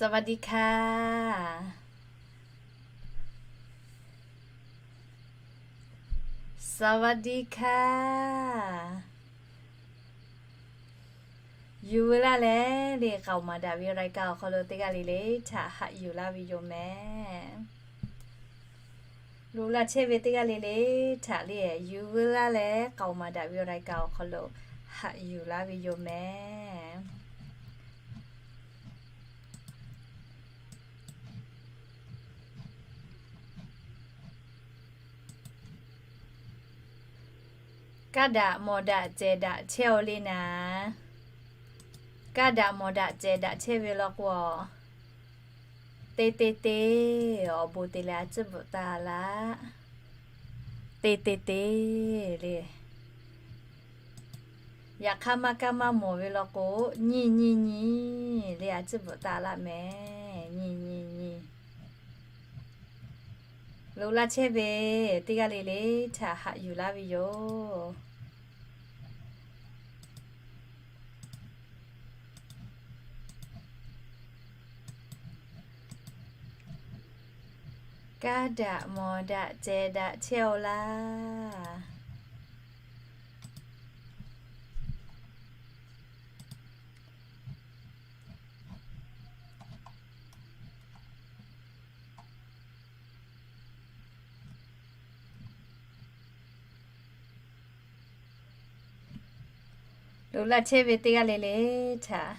สวัสดีค่ะ สวัสดีค่ะ Yuˬ veu laˇ leh le, k'aoˍ maˍ daꞈ ve รายการ awˬ hk'aw lo teˇ g'aˇ le le htaꞈ haꞈ yuˬ laˇ ve yoˬ mehˍ. Loꞈ la chehˇ ve teˇ g'aˇ le le htaꞈ le, yuˬ veu laˇ leh k'aoˍ maˍ daꞈ ve รายการ awˬ hk'aw lo haꞈ yuˬ laˇ ve yoˬ mehˍ. Kaˇ daꞈ mawˬ daꞈ cehˬ daꞈ chehˇ-oˆ le naˍ. Kaˇ daꞈ mawˬ daꞈ cehˬ daꞈ chehˇ ve law k'o, teˇ teˇ teˇ awˬ bon te leh a ciˉ bvuhꞈ taˍ laˇ. Teˇ teˇ teˇ le. Yaꞈ hk'aˇ maˇ kaˇ maˇ mawˬ ve law k'o, nyiˇ nyiˇ nyiˇ le a ciˉ bvuhꞈ taˍ laˇ mehˍ. Nyiˇ nyiˇ nyiˇ. Loꞈ la chehˇ ve teˇ g'aˇ le le htaꞈ haꞈ yuˬ laˇ ve yoˬ. Kaˇ daꞈ mawˬ daꞈ cehˬ daꞈ chehˇ-oˆ laˇ. Loꞈ la chehˇ ve teˇ g'aˇ le le htaꞈ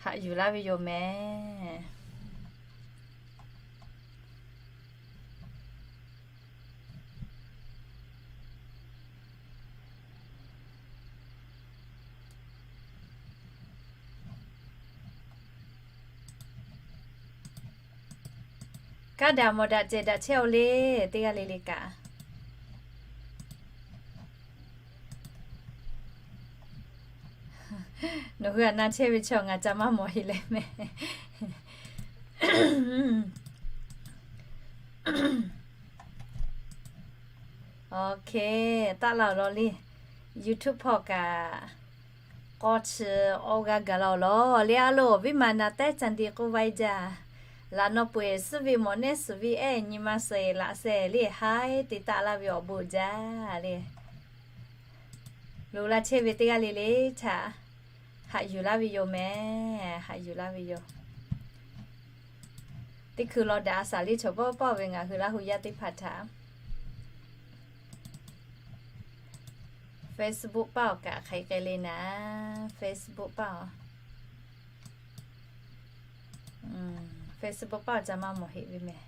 haꞈ yuˬ laˇ ve yoˬ mehˍ. Kaˇ daꞈ mawˬ daꞈ cehˬ daꞈ chehˇ-oˆ le, teˇ g'aˇ le le kaꞈ. Nawˬ hui aꞈ na chehˇ ve chaw ngaˬ ca maˇ mawˬ heˆ leh mehˍ. Oˇ hk'e, taˆ la-oˬ law le. YouTube hpawˇ kaꞈ k'awˇ chi awˇ g'aˇ gaˬ la-oˬ law le. A loˍ, awˬ viˉ ma na tehˉ ca nti k'oˆ vaiˇ jaˇ. Laꞈ naw peuˬ-eˬ suhˉ ve mawꞈ nehˉ suhˍ ve ehˉ nyi ma suhˍ-eˬ laꞈ sehˍ le, haiˉ te taˆ laˇ ve awˬ bon jaˇ le. Loꞈ la chehˇ ve teˇ g'aˇ le le htaꞈ haꞈ yuˬ laˇ ve yoˬ mehˍ. Haꞈ yuˬ laˇ ve yoˬ. Teˇ hkui law daꞈ a shaˍ le, chaw pawˆ pawˆ ve ngaˬ hui Laˇ hu yaˇ teˇ hpaˍ htaꞈ Facebook paˇ awˬ kaꞈ hk'aˬ hk'e le naˍ. Facebook paˇ awˬ, Facebook paˇ awˬ ca maˇ mawˬ heˆ ve mehˍ.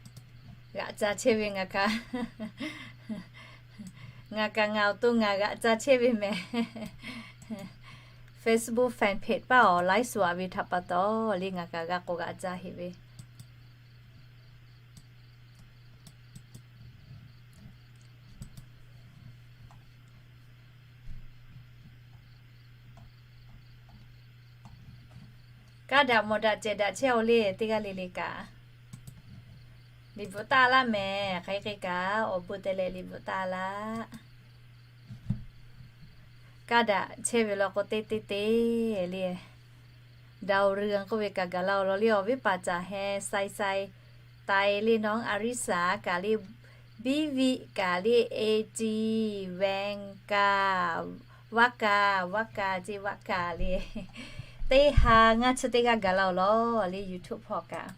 G'aꞈ ca chehˇ ve ngaˬ kaꞈ, ngaˬ kaꞈ ngaˬ awˬ to ngaˬ g'aꞈ ca chehˇ ve mehˍ. Facebook fan page paˇ awˬ laiˉ suhˍ a ve htaꞈ pa taw le ngaˬ kaꞈ g'a k'o g'aꞈ ca heˆ ve. Kaˇ daꞈ mawˬ daꞈ cehˬ daꞈ chehˇ-oˆ le, teˇ g'aˇ le le kaꞈ. Liꞈ bvuhꞈ taˆ laˇ mehˍ. Hk'aˬ hk'e kaꞈ awˬ bon te leh liꞈ bvuhꞈ taˆ laˇ. Kaˇ daꞈ chehˇ ve law k'o teˇ teˇ teˇ le. ดาวเรือง k'oˆ ve kaꞈ gaˬ la-oˬ law le, awˬ viˉ paˍ caˬ heh sai sai, ไต le, น้องอาริสา kaꞈ le, Biˇ viˆ kaꞈ le, เอจี แวงกา Vaˇ kaˍ, Vaˇ kaˍ ce, Vaˇ kaˍ le. Teˇ ha ngaˇ chi teˇ g'aˇ gaˬ la-oˬ law le, YouTube hpawˇ kaꞈ.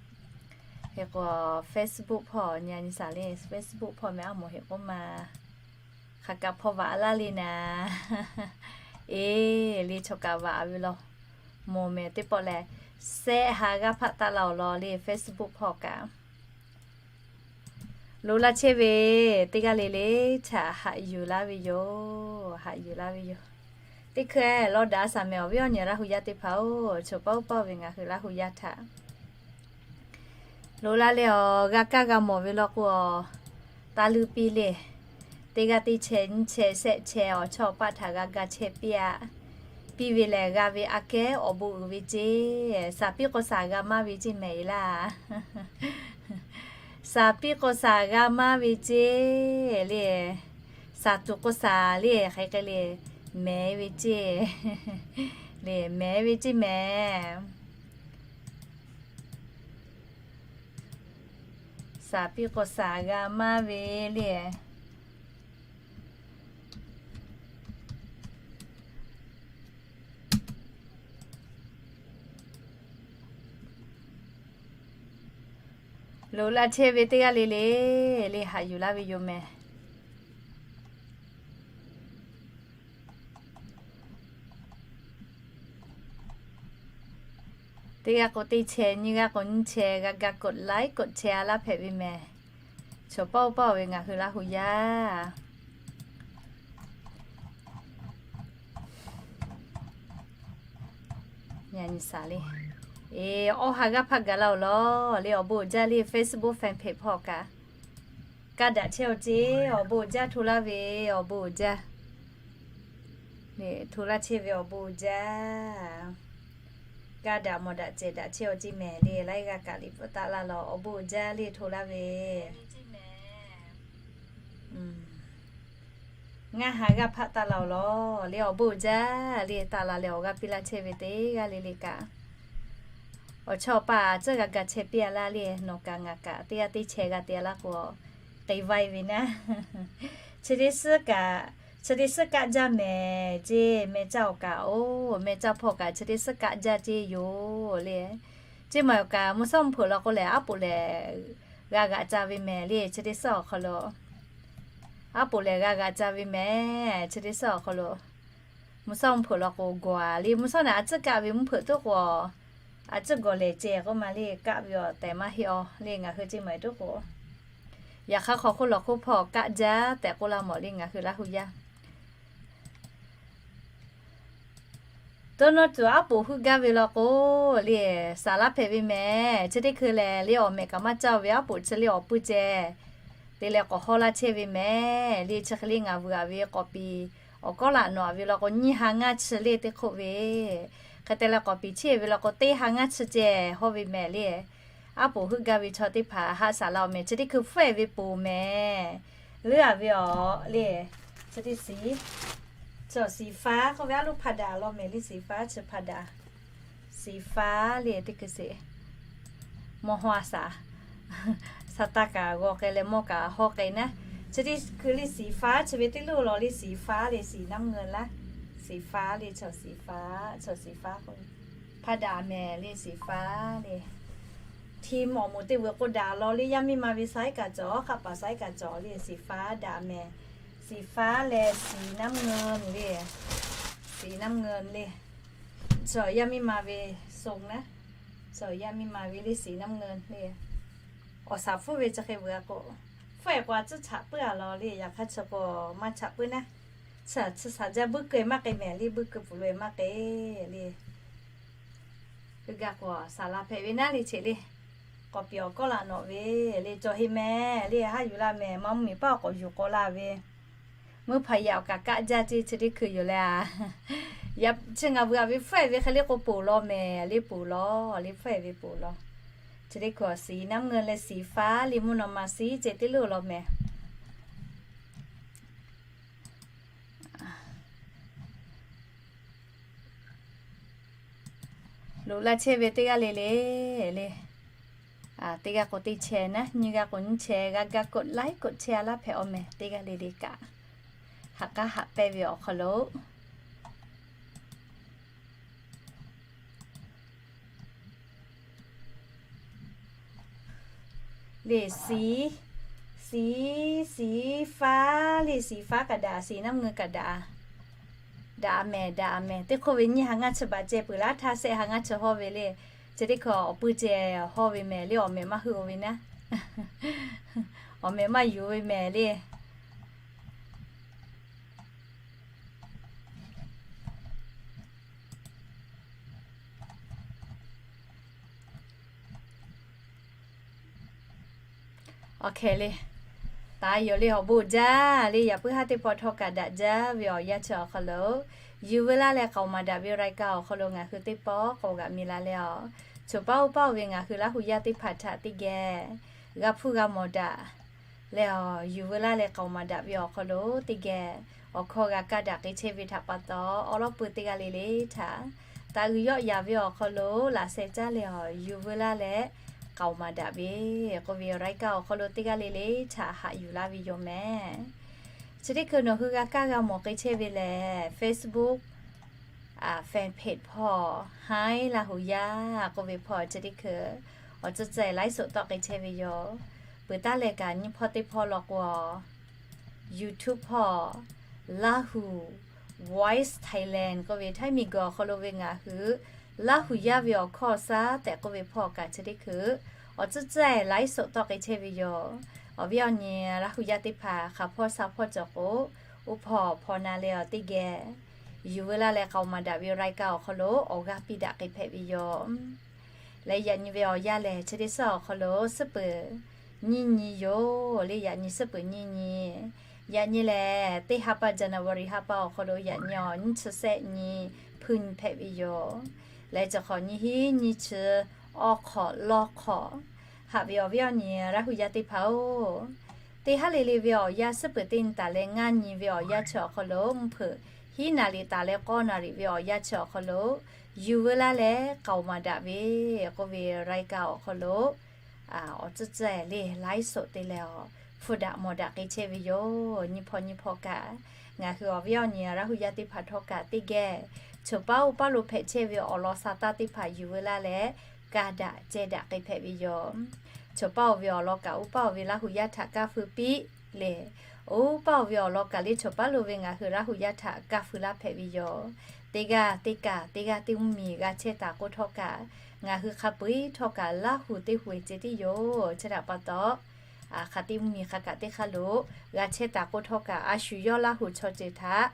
Hk'e k'o Facebook hpawˇ nyi a nyi shaˍ le, Facebook hpawˇ meh a mawˬ heˆ k'oˆ ma. Hk'aˬ kaꞈ hpawˇ vaꞈ laˇ le naˍ. Eˬ, le chaw kaꞈ vaꞈ ve law. Mawˬ mehˍ teˇ pawˆ lehˬ, sehˆ ha g'aˇ hpaˆ taˆ la-oˬ law le Facebook hpawˇ kaꞈ. Loꞈ la chehˇ ve teˇ g'aˇ le le htaꞈ haꞈ yuˬ laˇ ve yoˬ. Haꞈ yuˬ laˇ ve yoˬ. Teˇ hkui law daꞈ a shaˍ mehˍ, awˬ viˉ awˬ nyi Laˇ hu yaˇ teˇ hpaˍ-oˬ, chaw pawˆ pawˆ ve ngaˬ hui Laˇ hu yaˇ htaꞈ Loꞈ la leh awˬ g'a kaˇ g'a mawˬ ve law k'o, taˇ leuˇ piˇ le. Teˇ g'aˇ teˇ chehˇ nyiˇ chehˇ shehˆ chehˇ awˬ chawˇ awˬ paˆ htaꞈ g'a ga chehˇ piˇ-aˆ. Piˇ ve lehˬ g'a ve aꞈ kehˉ awˬ bon uiˍ ve ceˇ. Shaˍ piˇ k'o shaˍ g'a maˇ ve ceˇ mehˍ e laˇ. Shaˍ piˇ k'o shaˍ g'a maˇ ve ceˇ le. Shaˍ tuˬ k'o shaˍ le, hk'aˬ hk'e le, mehˍ ve ceˇ le, mehˍ ve ceˇ mehˍ. Saˍ piˇ k'o saˍ g'a maˇ ve le. Loꞈ la chehˇ ve teˇ g'aˇ le le, le haꞈ yuˬ laˇ ve yoˬ mehˍ. Teˇ g'aˇ k'o teˇ chehˇ, nyiˇ g'aˇ k'o nyiˇ chehˇ, g'a ga กดไลค์ กดแชร์ a laˇ hpehꞈ ve mehˍ. Chaw paw paw ve ngaˬ hui Laˇ hu yaˇ nyi sa le. E, awˬ ha g'aˇ hpaˇ gaˬ la-oˬ lawˬ le, awˬ bon uiˍ jaˇ le, Facebook fan page hpawˇ kaꞈ kaˇ daꞈ chehˇ-aw ceˇ, awˬ bon uiˍ jaˇ hto laˇ ve, awˬ bon uiˍ jaˇ. Hto laˇ chehˇ ve awˬ bon uiˍ jaˇ. Kaˇ daꞈ mawˬ daꞈ cehˬ daꞈ chehˇ-aw ceˇ mehˍ le, laiˉ g'aˇ kaꞈ liꞈ pfuhˇ taˆ laˇ lawˬ, awˬ bon uiˍ jaˇ le hto laˇ ve. Ngaˇ ha g'aˇ hpaˇ taˆ la-oˬ lawˬ le, awˬ bon uiˍ jaˇ le taˆ la leh awˬ g'aˇ piˇ laˇ chehˇ ve teˇ g'aˇ le le kaꞈ, awˬ chawˇ awˬ paˇ tcuhˉ g'a ga chehˇ piˇ-a laˇ le, nawˬ kaꞈ ngaˬ kaꞈ teˇ g'aˇ teˇ chehˇ g'a te laˇ k'o, k'ai vaiˇ ve naˉ. Chi teˇ suhˉ kaꞈ, chi teˇ suhˉ kaˆ jaˇ mehˍ ceˇ, meh caˇ awˬ kaꞈ oˬ, meh caˇ hpawˇ kaꞈ chi teˇ suhˉ kaˆ jaˇ ceˇ yoˬ le. Ceˇ maˬ awˬ kaꞈ mvuhˇ shawˉ mvuhˇ hpeuꞈ law k'o lehˬ, aˉ poꞈ lehˬ g'a g'aꞈ ca ve mehˍ le, chi teˇ suhˉ awˬ hk'aw lo. Aˉ poꞈ lehˬ g'a g'aꞈ ca ve mehˍ, chi teˇ suhˉ awˬ hk'aw lo. Mvuhˇ shawˉ mvuhˇ hpeuꞈ law k'o gawˬ-a le, mvuhˇ shawˉ naˬ a tcuhˉ kaˆ ve mvuhˇ hpeuꞈ tuˉ k'o, a tcuhˉ gawˬ lehˬ ceh k'oˆ ma le, kaˆ ve awˬ tehˬ maˇ heˆ-aw le, ngaˬ hui ceˇ maˬ tuˉ k'o. Yaꞈ hk'aˇ hk'aw hk'oˆ lawˬ hk'oˆ hpawˇ kaˆ jaˇ tehꞈ k'oˆ laˇ mawˬ le, ngaˬ hui Laˇ hu yaˇ. Dawˇ nawˇ tuˬ aˉ poꞈ heuˆ gaˇ ve law k'o le, saˍ laˇ hpehꞈ ve mehˍ. Chi teˇ hkui lehˬ le awˬ mehꞈ kaꞈ maˇ caˇ ve, aˉ poꞈ chi le awˬ puiˇ ceh te leh k'awꞈ hawˇ laˇ chehˇ ve mehˍ le. Chi hk'e le ngaˬ vuiˬ-a ve k'awꞈ piˍ awˬ kawˉ laꞈ nawꞈ-a ve law k'o, nyiˇ ha ngaˇ chi le teˇ hk'oˆ ve hk'e te leh k'awꞈ piˍ chehˇ ve law k'o, teˇ ha ngaˇ chi ceh hawˇ ve mehˍ le. Aˉ poꞈ heuˆ gaˇ ve chaw teˇ hpaˍ haꞈ saˍ laˇ-oˬ mehˍ. Chi teˇ hkui hpfuhˆ-e ve poˬ mehˍ. Leuˉ-a ve awˬ le, chi teˇ siˍ, chi siˍ faˉ k'oˆ ve, a loˉ hpa daꞈ law mehˍ le, siˍ faˉ chi hpa daꞈ. Siˍ faˉ le teˇ hkui sheˍ. Mawˇ hawˇ a saˍ, saˍ taˇ kaꞈ g'aw k'ai leh mawˇ kaꞈ hawˇ k'ai naˉ. Chi teˇ hkui le siˍ faˉ chi ve teˇ loˇ law le, siˍ faˉ le, siˍ naˉ meuˇ laˇ. Siˍ faˉ le, chaw siˍ faˉ, chaw siˍ faˉ k'oˆ ve, hpa daꞈ mehˍ le siˍ faˉ le. Hteˇ mawˬ moˍ teˇ veuˬ k'o daꞈ law le, yaˇ miˇ ma ve saiˉ kaꞈ cawˬ, hk'aˆ paˍ saiˉ kaꞈ cawˬ le, siˍ faˉ daꞈ mehˍ. Siˍ faˉ leh siˍ naˉ meuˇ le, siˍ naˉ meuˇ le. Chaw yaˇ miˇ ma ve ทรง naˉ, chaw yaˇ miˇ ma ve le siˍ naˉ meuˇ le. Awˬ saˍ hpfuhˇ ve chi hk'e veuˬ-a k'o, hpfuhˇ-e k'o a tcuhˉ chaꞈ puiˉ-a law le, yaꞈ hk'aˇ chi k'o maˇ chaꞈ puiˉ naˉ. Chi a chi saˍ jaˇ buiˇ keu-e maˇ k'ai mehˍ le, buiˇ keu puˍ lo-e maˇ k'ai le. Heuˆ gaˇ k'o saˍ laˇ hpehꞈ ve naˉ le cheꞈ le. K'awꞈ piˍ awˬ kawˉ laꞈ nawꞈ ve le, cawˬ heˍ mehˍ le, haˉ yuˬ laˇ mehˍ, maˇ mvuhˇ miˬ paˉ awˬ k'awꞈ yuˬ k'aw laˇ ve. Meuˇ hpaˍ yaꞈ awˬ kaꞈ kaˆ jaˇ ceˇ, chi teˇ hkui yoˬ le a. Yaꞈ chi ngaˬ vuiˬ-a ve hpfuhˇ-e ve hk'e le k'o poˬ law mehˍ le, poˬ law le, hpfuhˇ-e ve poˍ law. Chi teˇ hkui awˬ siˍ naˉ meuˇ leh siˍ faˉ le, mvuhˇ naw ma siˉ ceh teˇ loˇ law mehˍ. Loꞈ la chehˇ ve teˇ g'aˇ le le le. Teˇ g'aˇ k'o teˇ chehˇ naˉ, nyiˇ g'aˇ k'o nyiˇ chehˇ, g'a ga กดไลค์ กดแชร์ a laˇ hpehꞈ-aw mehˍ. Teˇ g'aˇ le le kaꞈ haꞈ k'aˉ haꞈ pehnˇ ve awˬ hk'aw lo le siˍ, siˍ, siˍ faˉ le, siˍ faˉ kaꞈ daꞈ, siˍ naˉ meuˇ kaꞈ daꞈ. Daꞈ mehˍ, daꞈ mehˍ. Teˇ hk'oˆ ve nyiˇ ha ngaˇ chi baˬ ceh peuˬ laˇ, htaˇ shehˆ ha ngaˇ chi hawˇ ve le. Chi teˇ hkui awˬ puiˇ ceh hawˇ ve mehˍ le, awˬ mehꞈ maˇ heuˆ-o ve naˉ. Awˬ mehꞈ maˇ yuˬ ve mehˍ le. Awˬ hkeh le, taˍ yoˬ le, awˬ bon jaˇ le, yaꞈ puiˉ haˉ teˇ pawˆ htawˇ kaꞈ daꞈ jaˇ ve awˬ yanˇ chi awˬ hk'aw lo, yuˬ veu laˇ leh k'aoˍ maˍ daꞈ ve รายการ awˬ hk'aw lo ngaˬ hui teˇ pawˆ k'awꞈ g'aꞈ mi la leh a, choˬ paˇ oˇ paˇ-oˬ ve ngaˬ hui Laˇ hu yaˇ teˇ hpaˍ htaꞈ teˇ geh g'a hpuˇ g'a mawˬ daꞈ leh a, yuˬ veu laˇ leh k'aoˍ maˍ daꞈ ve awˬ hk'aw lo teˇ geh awˬ hkawˇ g'a kaˇ daꞈ k'ai chehˇ ve htaꞈ pa taw, awˉ lawˉ pui teˇ g'aˇ le le htaꞈ taꞈ uiˍ yawˆ yaˍ ve awˬ hk'aw lo laꞈ sheh caˇ leh a, yuˬ veu laˇ leh k'aoˍ maˍ daꞈ ve k'oˆ ve รายการ awˬ hk'aw lo teˇ g'aˇ le le htaꞈ haꞈ yuˬ laˇ ve yoˬ mehˍ. Chi teˇ hkui nawˬ hui g'a kaˇ g'a mawˬ k'ai chehˇ ve lehˬ, Facebook fanpage hpawˇ Haiˉ Laˇ Huˍ Yaˇ k'oˆ ve hpawˇ chi teˇ hkui awˬ tcuhˉ tcuhˉ ไลฟ์สด tawˆ k'ai chehˇ ve yoˬ. Peuˬ taˉ leh kaꞈ nyiˇ hpawˇ teˇ hpawˇ law k'o, YouTube hpawˇ Lahu Voice Thailand k'oˆ ve Htaiˇ miˬguiˬ awˬ hk'aw lo ve ngaˬ hui Laˇ Huˍ Yaˇ ve awˬ hkawˇ shaˉ tehꞈ k'oˆ ve hpawˇ kaꞈ chi teˇ hkui awˬ tcuhˉ tcuhˉ ไลฟ์สด tawˆ k'ai chehˇ ve yoˬ. Awˬ viˉ awˬ nyi Laˇ Huˍ Yaˇ teˇ hpaˍ hk'aˬ hpawˇ sha hpawˇ cawˬ k'o, oˇ hpawˇ hpawˇ na leh awˬ teˇ geh yuˬ veu laˇ leh k'aoˍ maˍ daꞈ ve รายการ awˬ hk'aw lo awˬ g'aˇ piˇ daꞈ k'ai hpehꞈ ve yoˬ. Leh yaꞈ nyi ve awˬ yanˇ lehˬ, chi teˇ suhˉ awˬ hk'aw lo suhˉ peuˍ nyiˇ nyi yoˬ le. Yaꞈ nyi suhˉ peuˍ nyiˇ nyi. Yaꞈ nyi lehˬ, teˇ ha pa January ha pa awˬ hk'aw lo yaꞈ nyi awˬ nyiˇ chi sehˆ nyi hpuiˇ nyi hpehꞈ ve yoˬ. Leh chi hk'awꞈ nyiˇ hinˉ nyiˇ chi awˬ hk'awꞈ lawˇ hk'awꞈ haꞈ ve awˬ viˉ awˬ nyi Laˇ Huˍ Yaˇ teˇ hpaˍ-oˬ, teˇ haˉ le le ve awˬ yanˇ suhˉ peuˍ teˇ nyi taˍ leh ngaˇ nyi ve awˬ yanˇ chi awˬ hk'aw lo mvuhˇ hpeuꞈ hiˉ naˍ riˍ taˍ leh k'awˇ naˍ riˍ ve awˬ yanˇ chi awˬ hk'aw lo yuˬ veu laˇ leh k'aoˍ maˍ daꞈ ve k'oˆ ve รายการ awˬ hk'aw lo awˬ tcuhˉ tcuhˉ le ไลฟ์สด te leh awˬ hpfuhˇ daꞈ mawˬ daꞈ k'ai chehˇ ve yoˬ. Nyiˇ hpawˇ nyiˇ hpawˇ kaꞈ ngaˬ hui awˬ viˉ awˬ nyi Laˇ Huˍ Yaˇ teˇ hpaˍ htawˇ kaꞈ teˇ geh choˬ paˉ oˇ paˉ lo hpehꞈ chehˇ ve awˬ lawn sa taˇ teˇ hpaˍ yuˬ veu laˇ leh ka daꞈ ceh daꞈ k'ai hpehꞈ ve yoˬ. Choˬ paˉ oˇ ve awˬ lawn kaꞈ oˇ paˉ oˇ ve Laˇ Huˍ Yaˇ htaꞈ kaˇ fui piˇ le. Oˇ paˉ oˇ ve awˬ lawn kaꞈ le choˬ paˉ lo ve ngaˬ hui Laˇ Huˍ Yaˇ htaꞈ kaˇ fui laˇ hpehꞈ ve yoˬ. Teˇ g'aˇ teˇ kaꞈ teˇ g'aˇ teˇ mvuhˇ miˬ g'a chehˇ taˍ k'oˆ htawˇ kaꞈ, ngaˬ hui hk'a peu-eˬ htawˇ kaꞈ Laˇ Huˍ teˇ hui-eˬ ceh tiˉ yoˬ. Chi htaꞈ pa taw, hk'aˬ teˇ mvuhˇ miˬ hk'a kaꞈ teˇ hk'aˇ lo g'a chehˇ taˍ k'oˆ htawˇ kaꞈ, a shu yawˇ Laˇ Huˍ chaw ceuˬ htaꞈ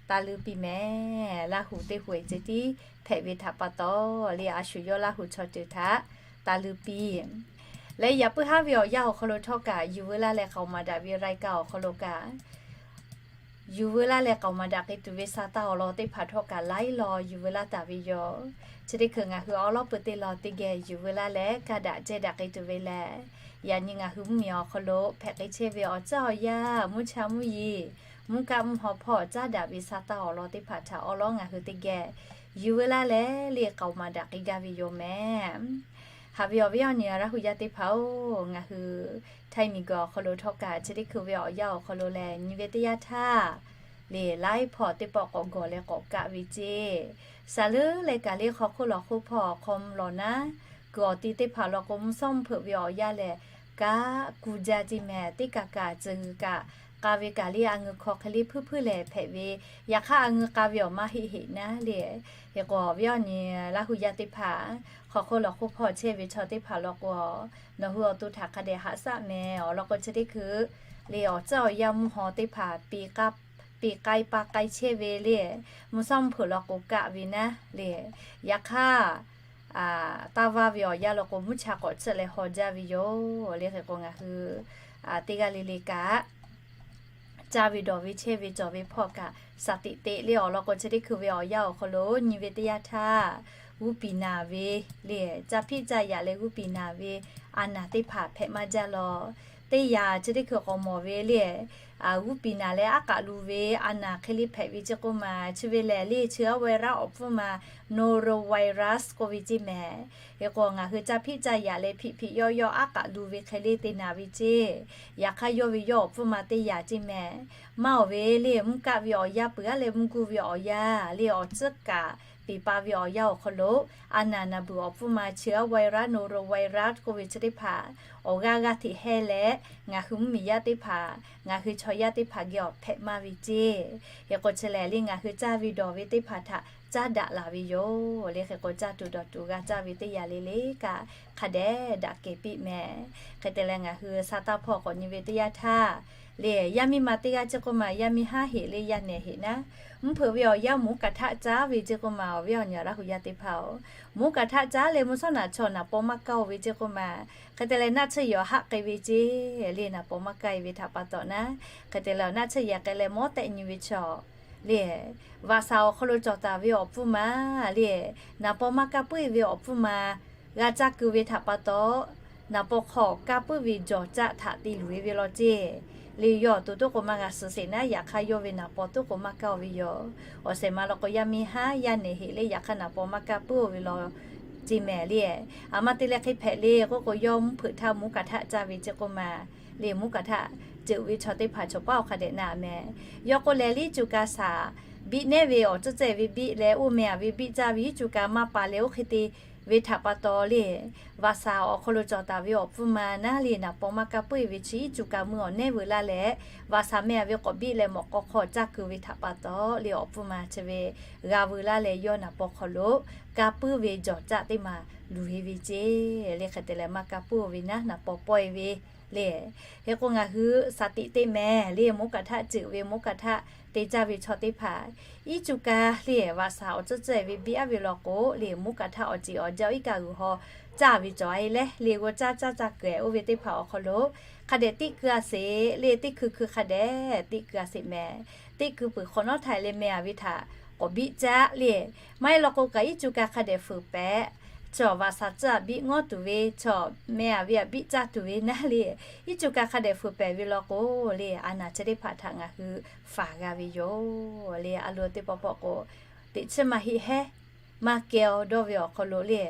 taˇ luˇ piˇ mehˍ. Laˇ Huˍ teˇ hui-eˬ ceh tiˉ hpehꞈ ve htaꞈ pa taw le, a shu yawˇ Laˇ Huˍ chaw ceuˬ htaꞈ taˇ luˇ piˇ. Leh yaꞈ puiˉ haˉ ve awˬ yanˇ awˬ hk'aw lo htawˇ kaꞈ yuˬ veu laˇ leh k'aoˍ maˍ daꞈ ve รายการ awˬ hk'aw lo kaꞈ yuˬ veu laˇ leh k'aoˍ maˍ daꞈ k'ai tuˬ ve sa taˇ awˬ lawn teˇ hpaˍ htawˇ kaꞈ laiˉ law yuˬ veu laˇ taˍ ve yoˬ. Chi teˇ hkui ngaˬ hui awˉ lawˉ peuˬ teˇ lawn teˇ geh yuˬ veu laˇ leh ka daꞈ ceh daꞈ k'ai tuˬ ve lehˬ, yaꞈ nyi ngaˬ hui mvuhˇ miˬ awˬ hk'aw lo hpehꞈ k'ai chehˇ ve awˬ tcuhˉ awˬ yanˇ, mvuhˇ cha mvuhˇ yeˬ, mvuhˇ kaˆ mvuhˇ haw hpawˇ caˉ daꞈ ve sa taˇ awˬ lawn teˇ hpaˍ htaꞈ awˉ lawˉ ngaˬ hui teˇ geh yuˬ veu laˇ leh le k'aoˍ maˍ daꞈ k'ai gaˇ ve yoˬ mehˍ. Haꞈ ve awˬ viˉ awˬ nyi Laˇ Huˍ Yaˇ teˇ hpaˍ-oˬ, ngaˬ hui Htaiˇ miˬguiˬ awˬ hk'aw lo htawˇ kaꞈ chi teˇ hkui ve awˬ yanˇ awˬ hk'aw lo lehˬ, nyi ve teˇ yanˇ htaˇ le laiˉ hpawˇ teˇ pawˆ k'awꞈ gawˬ leh k'awꞈ kaˆ ve ceˇ. Saˍ leuˉ leh kaꞈ le hk'aw hk'oˆ lawˬ hk'oˆ hpawˇ hk'aw mvuh lawˬ naˉ, kuiˬ awˬ ti teˇ hpaˍ law k'o mvuhˇ shawˉ mvuhˇ hpeuꞈ ve awˬ yanˇ lehˬ, kaˆ kuˬ jaˇ ceˇ mehˍ. Teˇ kaꞈ kaꞈ tcuh g'uiˬ kaꞈ k'a ve kaꞈ le a ngeu hk'aw hk'e le hpuiˇ hpuiˇ lehˬ hpehꞈ ve, yaꞈ hk'aˇ a ngeu k'a ve awˬ maˇ heˆ heˆ naˉ le. Hk'e k'o awˬ viˉ awˬ nyi Laˇ Huˍ Yaˇ teˇ hpaˍ hk'aw hk'oˆ lawˬ hk'oˆ hpawˇ chehˇ ve chaw teˇ hpaˍ law k'o, nawˬ hui awˬ to htaꞈ hk'a dehꞈ haꞈ shaˆ mehˍ. Awˬ lawn k'o chi teˇ hkui le awˬ tcuhˉ awˬ yanˇ mvuhˇ haw teˇ hpaˍ peꞈ k'ai pa k'ai chehˇ ve le, mvuhˇ shawˉ mvuhˇ hpeuꞈ law k'o kaˆ ve naˉ le. Yaꞈ hk'aˇ, taˇ vaˇ ve awˬ yanˇ law k'o mvuhˇ cha k'awꞈ tsuhˆ leh haw jaˇ ve yoˬ le. Hk'e k'o ngaˬ hui teˇ g'aˇ le le kaꞈ caˇ ve dawˬ ve chehˇ ve cawˬ ve hpawˇ kaꞈ สติ teꞈ le. Awˬ lawn k'o chi teˇ hkui ve awˬ yanˇ awˬ hk'aw lo nyi ve teˇ yanˇ htaˇ g'uˇ piˍ naˍ ve le, caˇ hpiˆ caˇ yaꞈ leh g'uˇ piˍ naˍ ve a naˬ teˇ hpaˍ hpehꞈ maˇ jaˇ law. Teˇ yanˇ chi teˇ hkui k'awꞈ mawˬ ve le, g'uˇ piˍ naˍ leh aˉ k'aꞈ lu ve a naˬ hk'e le hpehꞈ ve ceˇ k'oˆ ma, chi ve lehˬ le เชื้อไวรัส awˬ hpfuhˇ ma norovirus k'oˆ ve ceˇ mehˍ. Hk'e k'o ngaˬ hui caˇ hpiˆ caˇ yaꞈ leh hpiꞈ hpiꞈ yawˆ yawˆ aˉ k'aꞈ lu ve hk'e le te naˍ ve ceˇ. Yaꞈ hk'aˇ yawˇ ve yawˇ awˬ hpfuhˇ ma teˇ yanˇ ceˇ mehˍ. Maˇ awˬ ve le mvuhˇ kaˆ ve awˬ yanˇ peuˬ aˉ leh mvuhˇ guˇ ve awˬ yanˇ le awˬ tcuhˉ kaꞈ peꞈ pa ve awˬ yanˇ awˬ hk'aw lo a naˬ naˬ beuˬ awˬ hpfuhˇ ma เชื้อไวรัส norovirus k'oˆ ve chi teˇ hpaˍ awˬ g'aˇ g'aˇ hteꞈ heh leh ngaˬ hui mvuhˇ miˬ yaˇ teˇ hpaˍ, ngaˬ hui chaw yaˇ teˇ hpaˍ geh awˬ hpehꞈ maˇ ve ceˇ. Hk'e k'o chi lehˬ le ngaˬ hui caˇ ve dawˬ ve teˇ hpaˍ htaꞈ caˇ daꞈ laˬ ve yoˬ le. Hk'e k'o caˇ tuˬ dawˬ tuˬ g'a caˇ ve teˇ yanˇ le le kaꞈ hk'a dehꞈ daꞈ kehˬ piˇ mehˍ. Hk'e te leh ngaˬ hui sa taˇ hpawˇ k'awꞈ nyi ve teˇ yanˇ htaˇ le yaˇ miˇ ma teˇ g'aˇ ceˇ k'oˆ ma, yaˇ miˇ haˉ heꞈ le yaˇ nehˬ heꞈ naˉ, mvuhˇ hpeuꞈ ve awˬ yanˇ mvuhˇ kaꞈ htaˆ caˉ ve ceˇ k'oˆ ma, awˬ viˉ awˬ nyi Laˇ Huˍ Yaˇ teˇ hpaˍ-oˬ, mvuhˇ kaꞈ htaˆ caˉ leh mvuhˇ shawˉ naꞈ chaw naˍ paw maˇ kaˇ-oˬ ve ceˇ k'oˆ ma. Hk'e te leh naˆ tsuhˇ yehˬ haˆ k'ai ve ceˇ le naˍ paw maˇ kaˇ-e ve htaꞈ pa taw naˉ. Hk'e te leh naˆ tsuhˇ yehˬ k'ai leh mawˉ tehˆ nyi ve chaw le vaꞈ shaˍ awˬ hk'aw lo cawˬ taˍ ve awˬ hpfuhˇ ma le naˍ paw maˇ kaˇ puiˉ-e ve awˬ hpfuhˇ ma g'a caˇ keu ve htaꞈ pa taw, naˍ paw hk'aw kaˇ puiˉ ve jawˬ caˆ htaꞈ te luˬ-e ve law ceˇ. Le yawˇ awˬ to toˉ k'o maˇ g'a suh sheˍ naˉ, yaꞈ hk'aˇ yawˇ ve naˍ paw toˉ k'o maˇ kaˇ-oˬ ve yoˬ. Awˬ shehˍ ma law k'o yaˇ miˇ haˉ yaˇ nehˬ heꞈ le yaꞈ hk'aˇ naˍ paw maˇ kaˇ puiˉ-oˬ ve law ce mehˍ le. A ma te leh hk'e hpehꞈ le k'oˆ k'o, yawˇ mvuhˇ hpeuꞈ htaˇ mvuhˇ kaꞈ htaˆ caˇ ve ceˇ k'oˆ ma le, mvuhˇ kaꞈ htaˆ ceuꞈ ve chaw teˇ hpaˍ chaw paˉ awˬ hk'a dehꞈ na mehˍ. Yawˇ k'oˆ leh, liˇ cuˇ ka shaˍ biˆ nehˉ ve awˬ tcuhˉ cehˇ ve biˆ leh, oˇ meh a ve biˆ caˇ ve iˉ cuˇ ka maˇ pa leh oˇ hk'e te ve htaꞈ pa taw le, vaꞈ shaˍ awˬ hk'aw lo cawˬ taˍ ve awˬ pfuhˇ ma naˉ le, naˍ paw maˇ ka puiˉ ve chi iˉ cuˇ ka mui awˬ nehˉ veu laˇ leh, vaꞈ shaˍ meh a ve k'awꞈ biˆ leh mawꞈ k'aw hk'aw caˇ keu ve htaꞈ pa taw le, awˬ pfuhˇ ma chi ve g'a veu laˇ leh, yawˇ naˍ paw hk'aw lo ka puiˉ ve jawˬ caˆ teˇ maˬ luˬ e ve ceˇ le. Hk'e te leh maˇ ka puiˉ ve naˉ naˍ paw pawehˇ ve le. Hk'e k'o, ngaˬ hui shaˍ tiꞈ te mehˍ le, mvuhˇ kaꞈ htaˆ ceuꞈ ve, mvuhˇ kaꞈ htaˆ te caˇ ve chaw teˇ hpaˍ, iˉ cuˇ ka le vaꞈ shaˍ awˬ tcuhˉ cehˇ ve biˆ aˉ ve law k'o le, mvuhˇ kaꞈ htaˆ awˬ ceˬ awˬ jaˇ iˉ kaˆ g'uiˬ haw caˇ ve cawˬ a e leh le, g'aw caˇ caˇ caˇ kuiˬ oˇ ve teˇ hpaˍ awˬ hk'aw lo hk'a dehꞈ teˇ keu a sheˍ le, teˇ hkui hkui hk'a dehꞈ teˇ keu a sheˍ mehˍ. Teˇ keu peuˬ hk'awꞈ nawˉ htaˇ le, meh a ve htaꞈ k'awꞈ biˆ caˆ le. Maˇ heˆ law k'o kaꞈ, iˉ cuˇ ka hk'a dehꞈ fuiˍ pehꞈ. Chaw vaꞈ shaˍ tcuhˉ a biˆ ngawˉ tuˬ ve, chaw meh a ve a biˆ caˇ tuˬ ve naˉ le, iˉ cuˇ ka hk'a dehꞈ fuiˍ pehꞈ ve law k'o le, a naˍ chi teˇ hpaˍ htaꞈ ngaˬ hui faˍ g'a ve yoˬ le. A lo teˇ pawˆ pawˆ k'o, teꞈ chiˇ maˇ heˆ hehˉ maˇ kehˬ awˬ dawˇ ve awˬ hk'aw lo le,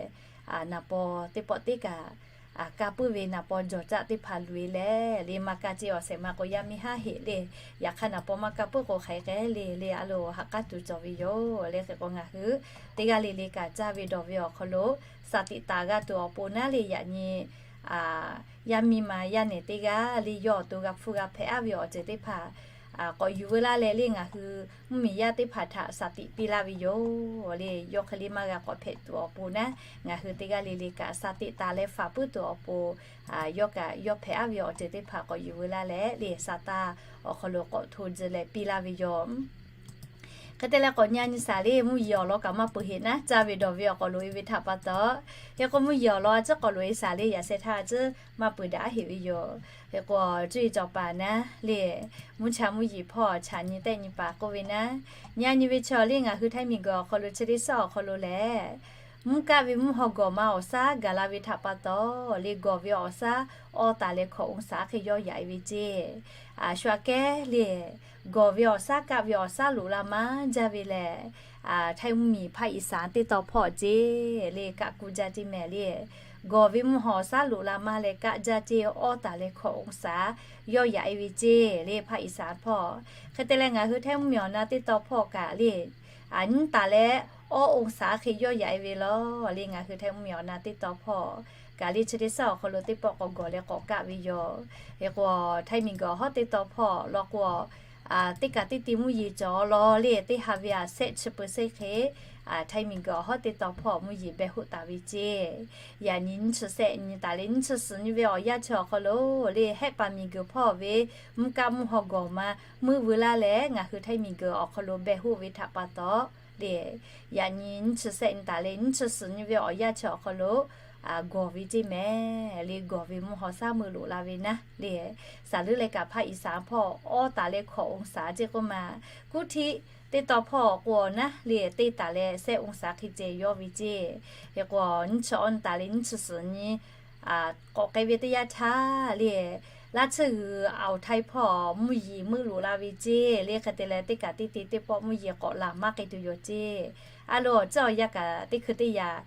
naˍ paw teˇ pawˆ teˇ kaꞈ ka puiˉ ve naˍ paw jawˬ caˆ teˇ hpaˍ luˬ e leh le, maˇ ka ce awˬ shehˍ ma k'o yaˇ miˇ haˉ heꞈ le. Yaꞈ hk'aˇ naˍ paw maˇ ka puiˉ k'o hk'aˬ hk'e le le, a lo ha k'aˉ tuˬ cawˬ ve yoˬ le. Hk'e k'o, ngaˬ hui teˇ g'aˇ le le kaꞈ caˇ ve dawˬ ve awˬ hk'aw lo shaˍ tiꞈ taˍ g'a tuˬ awˬ pon naˉ le, yaꞈ nyi yaˇ miˇ ma yaˇ nehˬ teˇ g'aˇ le, yawˇ awˬ to g'a hpfuhˇ g'a hpehꞈ aˉ ve awˬ ceuˬ teˇ hpaˍ k'awꞈ yuˬ veu laˇ leh le, ngaˬ hui mvuhˇmiˬ yaˇ teˇ hpaˍ htaꞈ shaˍ tiꞈ piˇ laˇ ve yoˬ le. Yawˇ hk'e le maˇ g'a k'awꞈ hpehꞈ tuˬ awˬ pon naˉ, ngaˬ hui teˇ g'aˇ le le kaꞈ shaˍ tiꞈ taˍ leh faˍ puiˉ tuˬ awˬ pon, yawˇ kaꞈ yawˇ hpehꞈ aˉ ve awˬ ceuˬ teˇ hpaˍ k'awꞈ yuˬ veu laˇ leh le, shaˍ taˇ awˬ hk'aw lo k'awꞈ hto tcuh leh piˇ laˇ ve yoˬ. Hk'e te leh k'awꞈ nyi a nyi shaˍ le, mvuhˇ yeˬ awˬ lawn kaꞈ maˇ peuˬ heꞈ naˉ, caˇ ve dawˬ ve awˬ hk'aw lo e ve htaꞈ pa taw. Hk'e k'o, mvuhˇ yeˬ awˬ lawn a ciˉ k'awꞈ loꞈ e shaˍ le, yaꞈ sheh htaˇ a ciˉ maˇ peuˬ daꞈ heꞈ ve yoˬ. Hk'e k'o, cuˇ yiˍ cawˬ paˍ naˉ le, mvuhˇ cha mvuhˇ yeˬ hpawˇ chaꞈ nyi tehˆ nyi paˍ k'oˆ ve naˉ, nyi a nyi ve chaw le, ngaˬ hui Htaiˇ miˬguiˬ awˬ hk'aw lo chi teˇ shaˉ awˬ hk'aw lo lehˬ, mvuhˇ kaˆ ve mvuhˇ haw gawˬ ma awˬ shaˉ gaˬ la ve htaꞈ pa taw le, gawˬ ve awˬ shaˉ awˇ taˍ leh hkawꞈ องศา hk'e yawˇ yaꞈ e ve ceˇ. Shu aꞈ kehˉ le, gawˬ ve awˬ shaˉ kaˆ ve awˬ shaˉ loꞈ la maˇ jaˇ ve lehˬ, Htaiˇ mvuhˇmiˬ ภาคอีสาน teˇ taw hpawˇ ceˇ le, kaˆ kuˇ jaˇ ceˇ mehˍ le. Gawˬ ve mvuhˇ haw awˬ shaˉ loꞈ la maˇ leh kaˆ jaˇ ceˇ, awˇ taˍ leh hkawꞈ องศา yawˇ yaꞈ e ve ceˇ le, ภาคอีสาน hpawˇ. Hk'e te leh ngaˬ hui Htaiˇ mvuhˇmiˬ awˬ na teˇ taw hpawˇ kaꞈ le, nyiˇ taˍ leh awˇ องศา hk'e yawˇ yaꞈ e ve law le, ngaˬ hui Htaiˇ mvuhˇmiˬ awˬ na teˇ taw hpawˇ kaꞈ le, chi teˇ shaˉ awˬ hk'aw lo teˇ pawˆ k'awꞈ gawˬ leh k'awꞈ kaˆ ve yoˬ. Hk'e k'o, Htaiˇ miˬguiˬ awˬ hawˉ teˇ taw hpawˇ law k'o, teˇ kaꞈ teˇ ti mvuhˇ yeˬ cawˬ law le, teˇ ha ve a shehˆ chi เปอร์เซ็นต์ hk'e, Htaiˇ miˬguiˬ awˬ hawˉ teˇ taw hpawˇ mvuhˇ yeˬ behˬ hoˆ taˍ ve ceˇ. Yaꞈ nyi nyiˇ chi shehˆ nyi taˍ leh nyiˇ chi suhˍ nyi ve awˬ yanˇ chi awˬ hk'aw lo le, Hehˆ paˍ miˬguiˬ hpawˇ ve mvuhˇ kaˆ mvuhˇ haw gawˬ ma meuˆ veu laˇ leh, ngaˬ hui Htaiˇ miˬguiˬ awˬ hk'aw lo behˬ hoˆ ve htaꞈ pa taw le, yaꞈ nyi nyiˇ chi shehˆ nyi taˍ leh nyiˇ chi suhˍ nyi ve awˬ yanˇ chi awˬ hk'aw lo gawˬ ve ceˇ mehˍ le, gawˬ ve mvuhˇ haw shaˉ meuˆ loꞈ la ve naˉ le, shaˍ leuˉ leh kaꞈ ภาคอีสาน hpawˇ awˇ taˍ leh hkawꞈ องศา ceˇ k'oˆ ma, kuˇ htiˆ teˇ taw hpawˇ k'o awˬ naˉ le, teˇ taˍ leh shehˆ องศา hk'e ceh yawˇ ve ceˇ. Hk'e k'o, nyiˇ chi awˇ nyi taˍ leh nyiˇ chi suhˍ nyi k'awꞈ k'ai ve teˇ yanˇ htaˇ le, laˇ tsuhˇ g'uiˬ awˬ Htaiˇ hpawˇ mvuhˇ yeˬ meuˆ loꞈ la ve ceˇ le. Hk'e te leh teˇ kaꞈ teˇ ti teˇ pawˆ mvuhˇ yeˬ k'awꞈ laˬ maˇ k'ai tuˬ yoˬ ceˇ. A lo awˬ ceuˬ awˬ yanˇ kaꞈ teˇ hkui teˇ yanˇ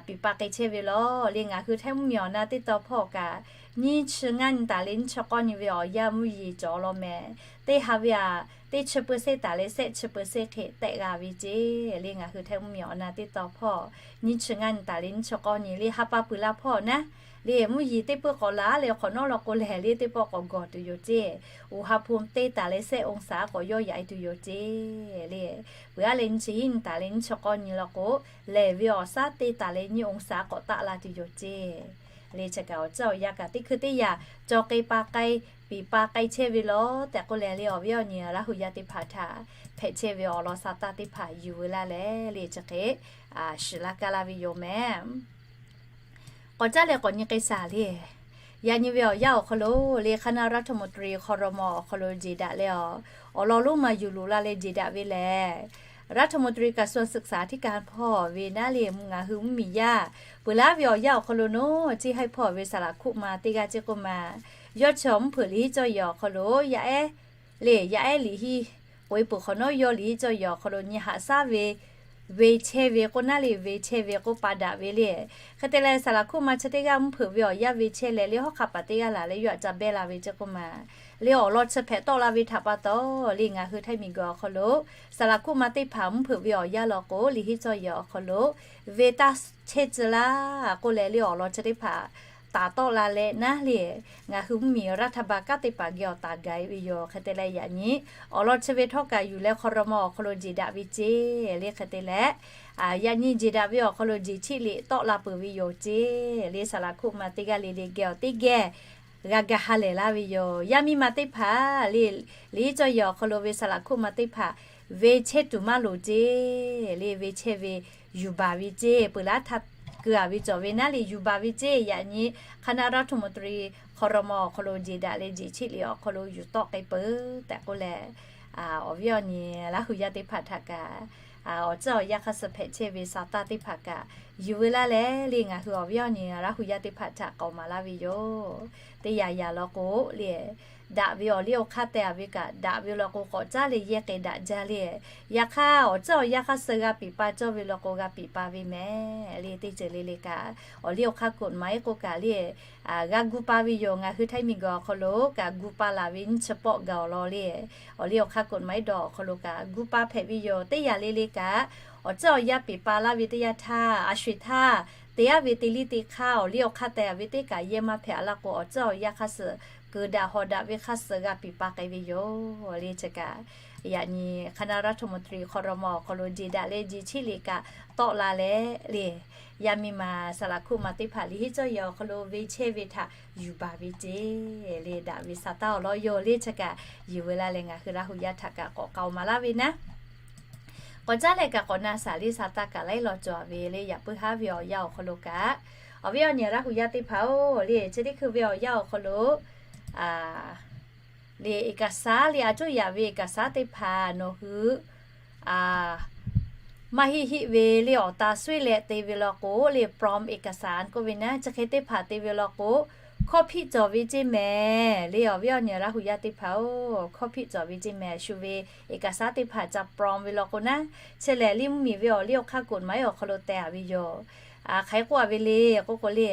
piˍ pa k'ai chehˇ ve law le, ngaˬ hui Htaiˇ mvuhˇmiˬ awˬ na teˇ taw hpawˇ kaꞈ, nyiˇ chi ngaˇ nyi taˍ leh nyiˇ chi k'awˇ nyi ve awˬ yanˇ mvuhˇ yeˬ cawˬ law mehˍ. Teˇ ha ve a, teˇ chi เปอร์เซ็นต์ taˍ leh shehˆ chi เปอร์เซ็นต์ hk'e tehˆ g'a ve ceˇ le, ngaˬ hui Htaiˇ mvuhˇmiˬ awˬ na teˇ taw hpawˇ nyiˇ chi ngaˇ nyi taˍ leh nyiˇ chi k'awˇ nyi le, ha pa peuˬ la hpawˇ naˉ le, mvuhˇ yeˬ teˇ peuˆ k'awꞈ laˬ leh hk'awꞈ nawˉ law k'o lehˬ le, teˇ pawˆ k'awꞈ gawˬ tuˬ yoˬ ceˇ. อุณหภูมิ teˇ taˍ leh shehˆ องศา k'awꞈ yawˇ yaꞈ e tuˬ yoˬ ceˇ le. Peuˬ aˉ leh nyiˇ chi hiˉ nyi taˍ leh nyiˇ chi k'awˇ nyi law k'o, lehˬ ve awˬ shaˉ teˇ taˍ leh nyiˇ องศา k'awꞈ taˆ la tuˬ yoˬ ceˇ le. Chi kaꞈ awˬ ceuˬ awˬ yanˇ kaꞈ teˇ hkui teˇ yanˇ cawˬ k'ai pa k'ai, piˍ pa k'ai chehˇ ve law tehꞈ k'oˆ leh le, awˬ viˉ awˬ nyi Laˇ huˍ yaˇ teˇ hpaˍ htaꞈ hpehꞈ chehˇ ve awˬ lawn sha taˇ teˇ hpaˍ yuˬ veu laˇ leh le, chi hk'e shiˍ laˇ kaˇ laˇ ve yoˬ mehˍ. K'awꞈ caˉ leh k'awꞈ nyi k'ai shaˍ le. Yaꞈ nyi ve awˬ yanˇ awˬ hk'aw lo le, คณะรัฐมนตรี ครม. awˬ hk'aw lo jeˬ daꞈ leh a, awˬ lawn lonˉ ma yuˬ loꞈ la leh jeˬ daꞈ ve lehˬ, รัฐมนตรีกระทรวงศึกษาธิการ hpawˇ ve naˉ le, ngaˬ hui mvuhˇmiˬ yaˇ peuˬ laˇ ve awˬ yanˇ awˬ hk'aw lo naˉ, ceˇ haiˉ hpawˇ ve saˍ laˍ hkuˆ ma teˇ g'aˇ ceˇ k'oˆ ma, yawˇ chi awˬ mvuhˇ hpeuꞈ liꞈ hiˆ cawˇ yehˬ awˬ hk'aw lo yaˇ ehˉ le, yaˇ ehˉ liꞈ hiˆ k'oꞈ e peuˬ hk'awꞈ nawˉ, yawˇ liꞈ hiˆ cawˇ yehˬ awˬ hk'aw lo nyi haꞈ shaˉ ve ve chehˇ ve k'oˆ naˉ le, ve chehˇ ve k'oˆ pa daꞈ ve le. Hk'e te leh, saˍ laˍ hkuˆ ma chi teˇ g'aˇ mvuhˇ hpeuꞈ ve awˬ yanˇ ve chehˇ leh le, hawˉ hk'aˆ paˍ teˇ g'aˇ laˬ leh yawˇ htaꞈ ca behˇ la ve ceˇ k'oˆ ma le, awˬ lawn chi hpehꞈ tawˆ la ve htaꞈ pa taw le, ngaˬ hui Htaiˇ miˬguiˬ awˬ hk'aw lo saˍ laˍ hkuˆ ma teˇ hpaˍ mvuhˇ hpeuꞈ ve awˬ yanˇ law k'o, liꞈ henˇ cawˇ yehˬ awˬ hk'aw lo ve taˇ chehˇ tcuh laˇ k'oˆ leh le, awˬ lawn chi teˇ hpaˍ taˍ tawˆ la leh naˉ le, ngaˬ hui mvuhˇmiˬ รัฐบาล kanˉ teˇ hpaˍ geh awˬ taˍ gaˬ e ve yoˬ. Hk'e te leh yaꞈ nyi awˬ lawn chi ve htawˇ kaꞈ yuˬ leh hk'aw raw ma awˬ hk'aw lo jeˬ daꞈ ve ceˇ le. Hk'e te leh, yaꞈ nyi jeˬ daꞈ ve awˬ hk'aw lo jeˬ cheˆ liꞈ tawˆ la peuˬ ve yoˬ ceˇ le. Saˍ laˍ hkuˆ ma teˇ g'aˇ le le geh awˬ teˇ geh g'a ga ha lehˬ laˇ ve yoˬ. Yaˇ miˇ ma teˇ hpaˍ le, liꞈ henˇ cawˇ yehˬ awˬ hk'aw lo ve saˍ laˍ hkuˆ ma teˇ hpaˍ ve chehˇ tuˬ maˇ loˍ ceˇ le. Ve chehˇ ve yuˬ baˬ ve ceˇ. Peuˬ laˇ htaˇ keu a ve cawˬ ve naˉ le, yuˬ baˬ ve ceˇ. Yaꞈ nyi คณะรัฐมนตรี hk'aw raw ma awˬ hk'aw lo jeˬ daꞈ leh jeˬ cheˆ liꞈ awˬ hk'aw lo yuˬ tawˆ k'ai peuˬ tehꞈ k'oˆ leh, awˬ viˉ awˬ nyi Laˇ hu yaˇ teˇ hpaˍ htaꞈ kaꞈ awˬ tcuhˉ awˬ yanˇ hk'aˇ suh hpehꞈ chehˇ ve sa taˇ teˇ hpaˍ kaꞈ yuˬ veu laˇ leh le, ngaˬ hui awˬ viˉ awˬ nyi Laˇ hu yaˇ teˇ hpaˍ htaꞈ k'awꞈ maˍ laˇ ve yoˬ. Teˇ yanˇ yanˇ law k'o le, daꞈ ve awˬ liˇ awˬ hk'aˇ teh a ve kaꞈ daꞈ ve law k'o, k'awꞈ caˉ leh yehˇ k'ai daꞈ jaˇ le. Yaꞈ hk'aˇ, awˬ tcuhˉ awˬ yanˇ hk'aˇ suh g'a piˍ pa cawˇ ve law k'o, g'a piˍ pa ve mehˍ le. Teˇ ceuˬ le le kaꞈ, awˬ liˇ awˬ hk'aˇ กฎหมาย k'oˆ kaꞈ le, g'a gu pa ve yoˬ. Ngaˬ hui Htaiˇ miˬguiˬ awˬ hk'aw lo kaꞈ gu pa laˬ ve nyiˇ chi pawˆ gaˬ awˬ lawn le, awˬ liˇ awˬ hk'aˇ กฎหมาย dawˬ awˬ hk'aw lo kaꞈ gu pa hpehꞈ ve yoˬ. Teˇ yanˇ le le kaꞈ, awˬ tcuhˉ awˬ yanˇ piˍ pa laˇ ve teˇ yanˇ htaˇ, a sho-eˬ htaˇ te aˉ ve teˇ liˇ teˇ hk'aˇ awˬ liˇ awˬ hk'aˇ teh a ve teˇ kaꞈ yehˇ maˇ hpehꞈ a laˇ k'o, awˬ tcuhˉ awˬ yanˇ hk'aˇ suh keu daꞈ haw daꞈ ve hk'aˇ suh g'a piˍ pa k'ai ve yoˬ le. Chi kaꞈ yaꞈ nyi คณะรัฐมนตรี hk'aw raw ma awˬ hk'aw lo jeˬ daꞈ leh jeˬ cheˆ liꞈ kaꞈ tawˆ la leh le, yaˇ miˇ ma saˍ laˍ hkuˆ ma teˇ hpaˍ liꞈ henˇ cawˇ yehˬ awˬ hk'aw lo ve chehˇ ve htaꞈ yuˬ baˬ ve ceˇ le. Daꞈ ve sa taˇ awˬ lawn yoˬ le. Chi kaꞈ yuˬ veu laˇ leh ngaˬ hui Laˇ hu yaˇ htaꞈ kaꞈ k'awꞈ k'aoˍ maˍ laˇ ve naˉ, k'awꞈ caˉ leh kaꞈ k'awꞈ na shaˍ le. Sa taˇ kaꞈ laiˉ law cawˬ ve le, yaꞈ puiˉ haˉ ve awˬ yanˇ awˬ hk'aw lo kaꞈ, awˬ viˉ awˬ nyi Laˇ hu yaˇ teˇ hpaˍ-oˬ le, chi teˇ hkui ve awˬ yanˇ awˬ hk'aw lo le, eˍkaˍsaˉ le, a cuˇ yaꞈ ve eˍkaˍsaˉ teˇ hpaˍ nawˬ hui maˇ heˆ heˆ ve le, awˬ ta suˉ leh te ve law k'o le, ปลอมเอกสาร k'oˆ ve naˉ, chi hk'e teˇ hpaˍ te ve law k'o, hkawˇ hpiˆ cawˬ ve ceˇ mehˍ le. Awˬ viˉ awˬ nyi Laˇ hu yaˇ teˇ hpaˍ-oˬ, hkawˇ hpiˆ cawˬ ve ceˇ mehˍ. Shu ve eˍkaˍsaˉ teˇ hpaˍ ca ปลอม ve law k'o naˉ, chi lehˬ liˇ mvuhˇmiˬ ve awˬ liˇ awˬ hk'aˇ กฎหมาย awˬ hk'aw lo teh a ve yoˬ. Hk'aˬ hk'e k'oˆ a ve le k'oˆ k'o le,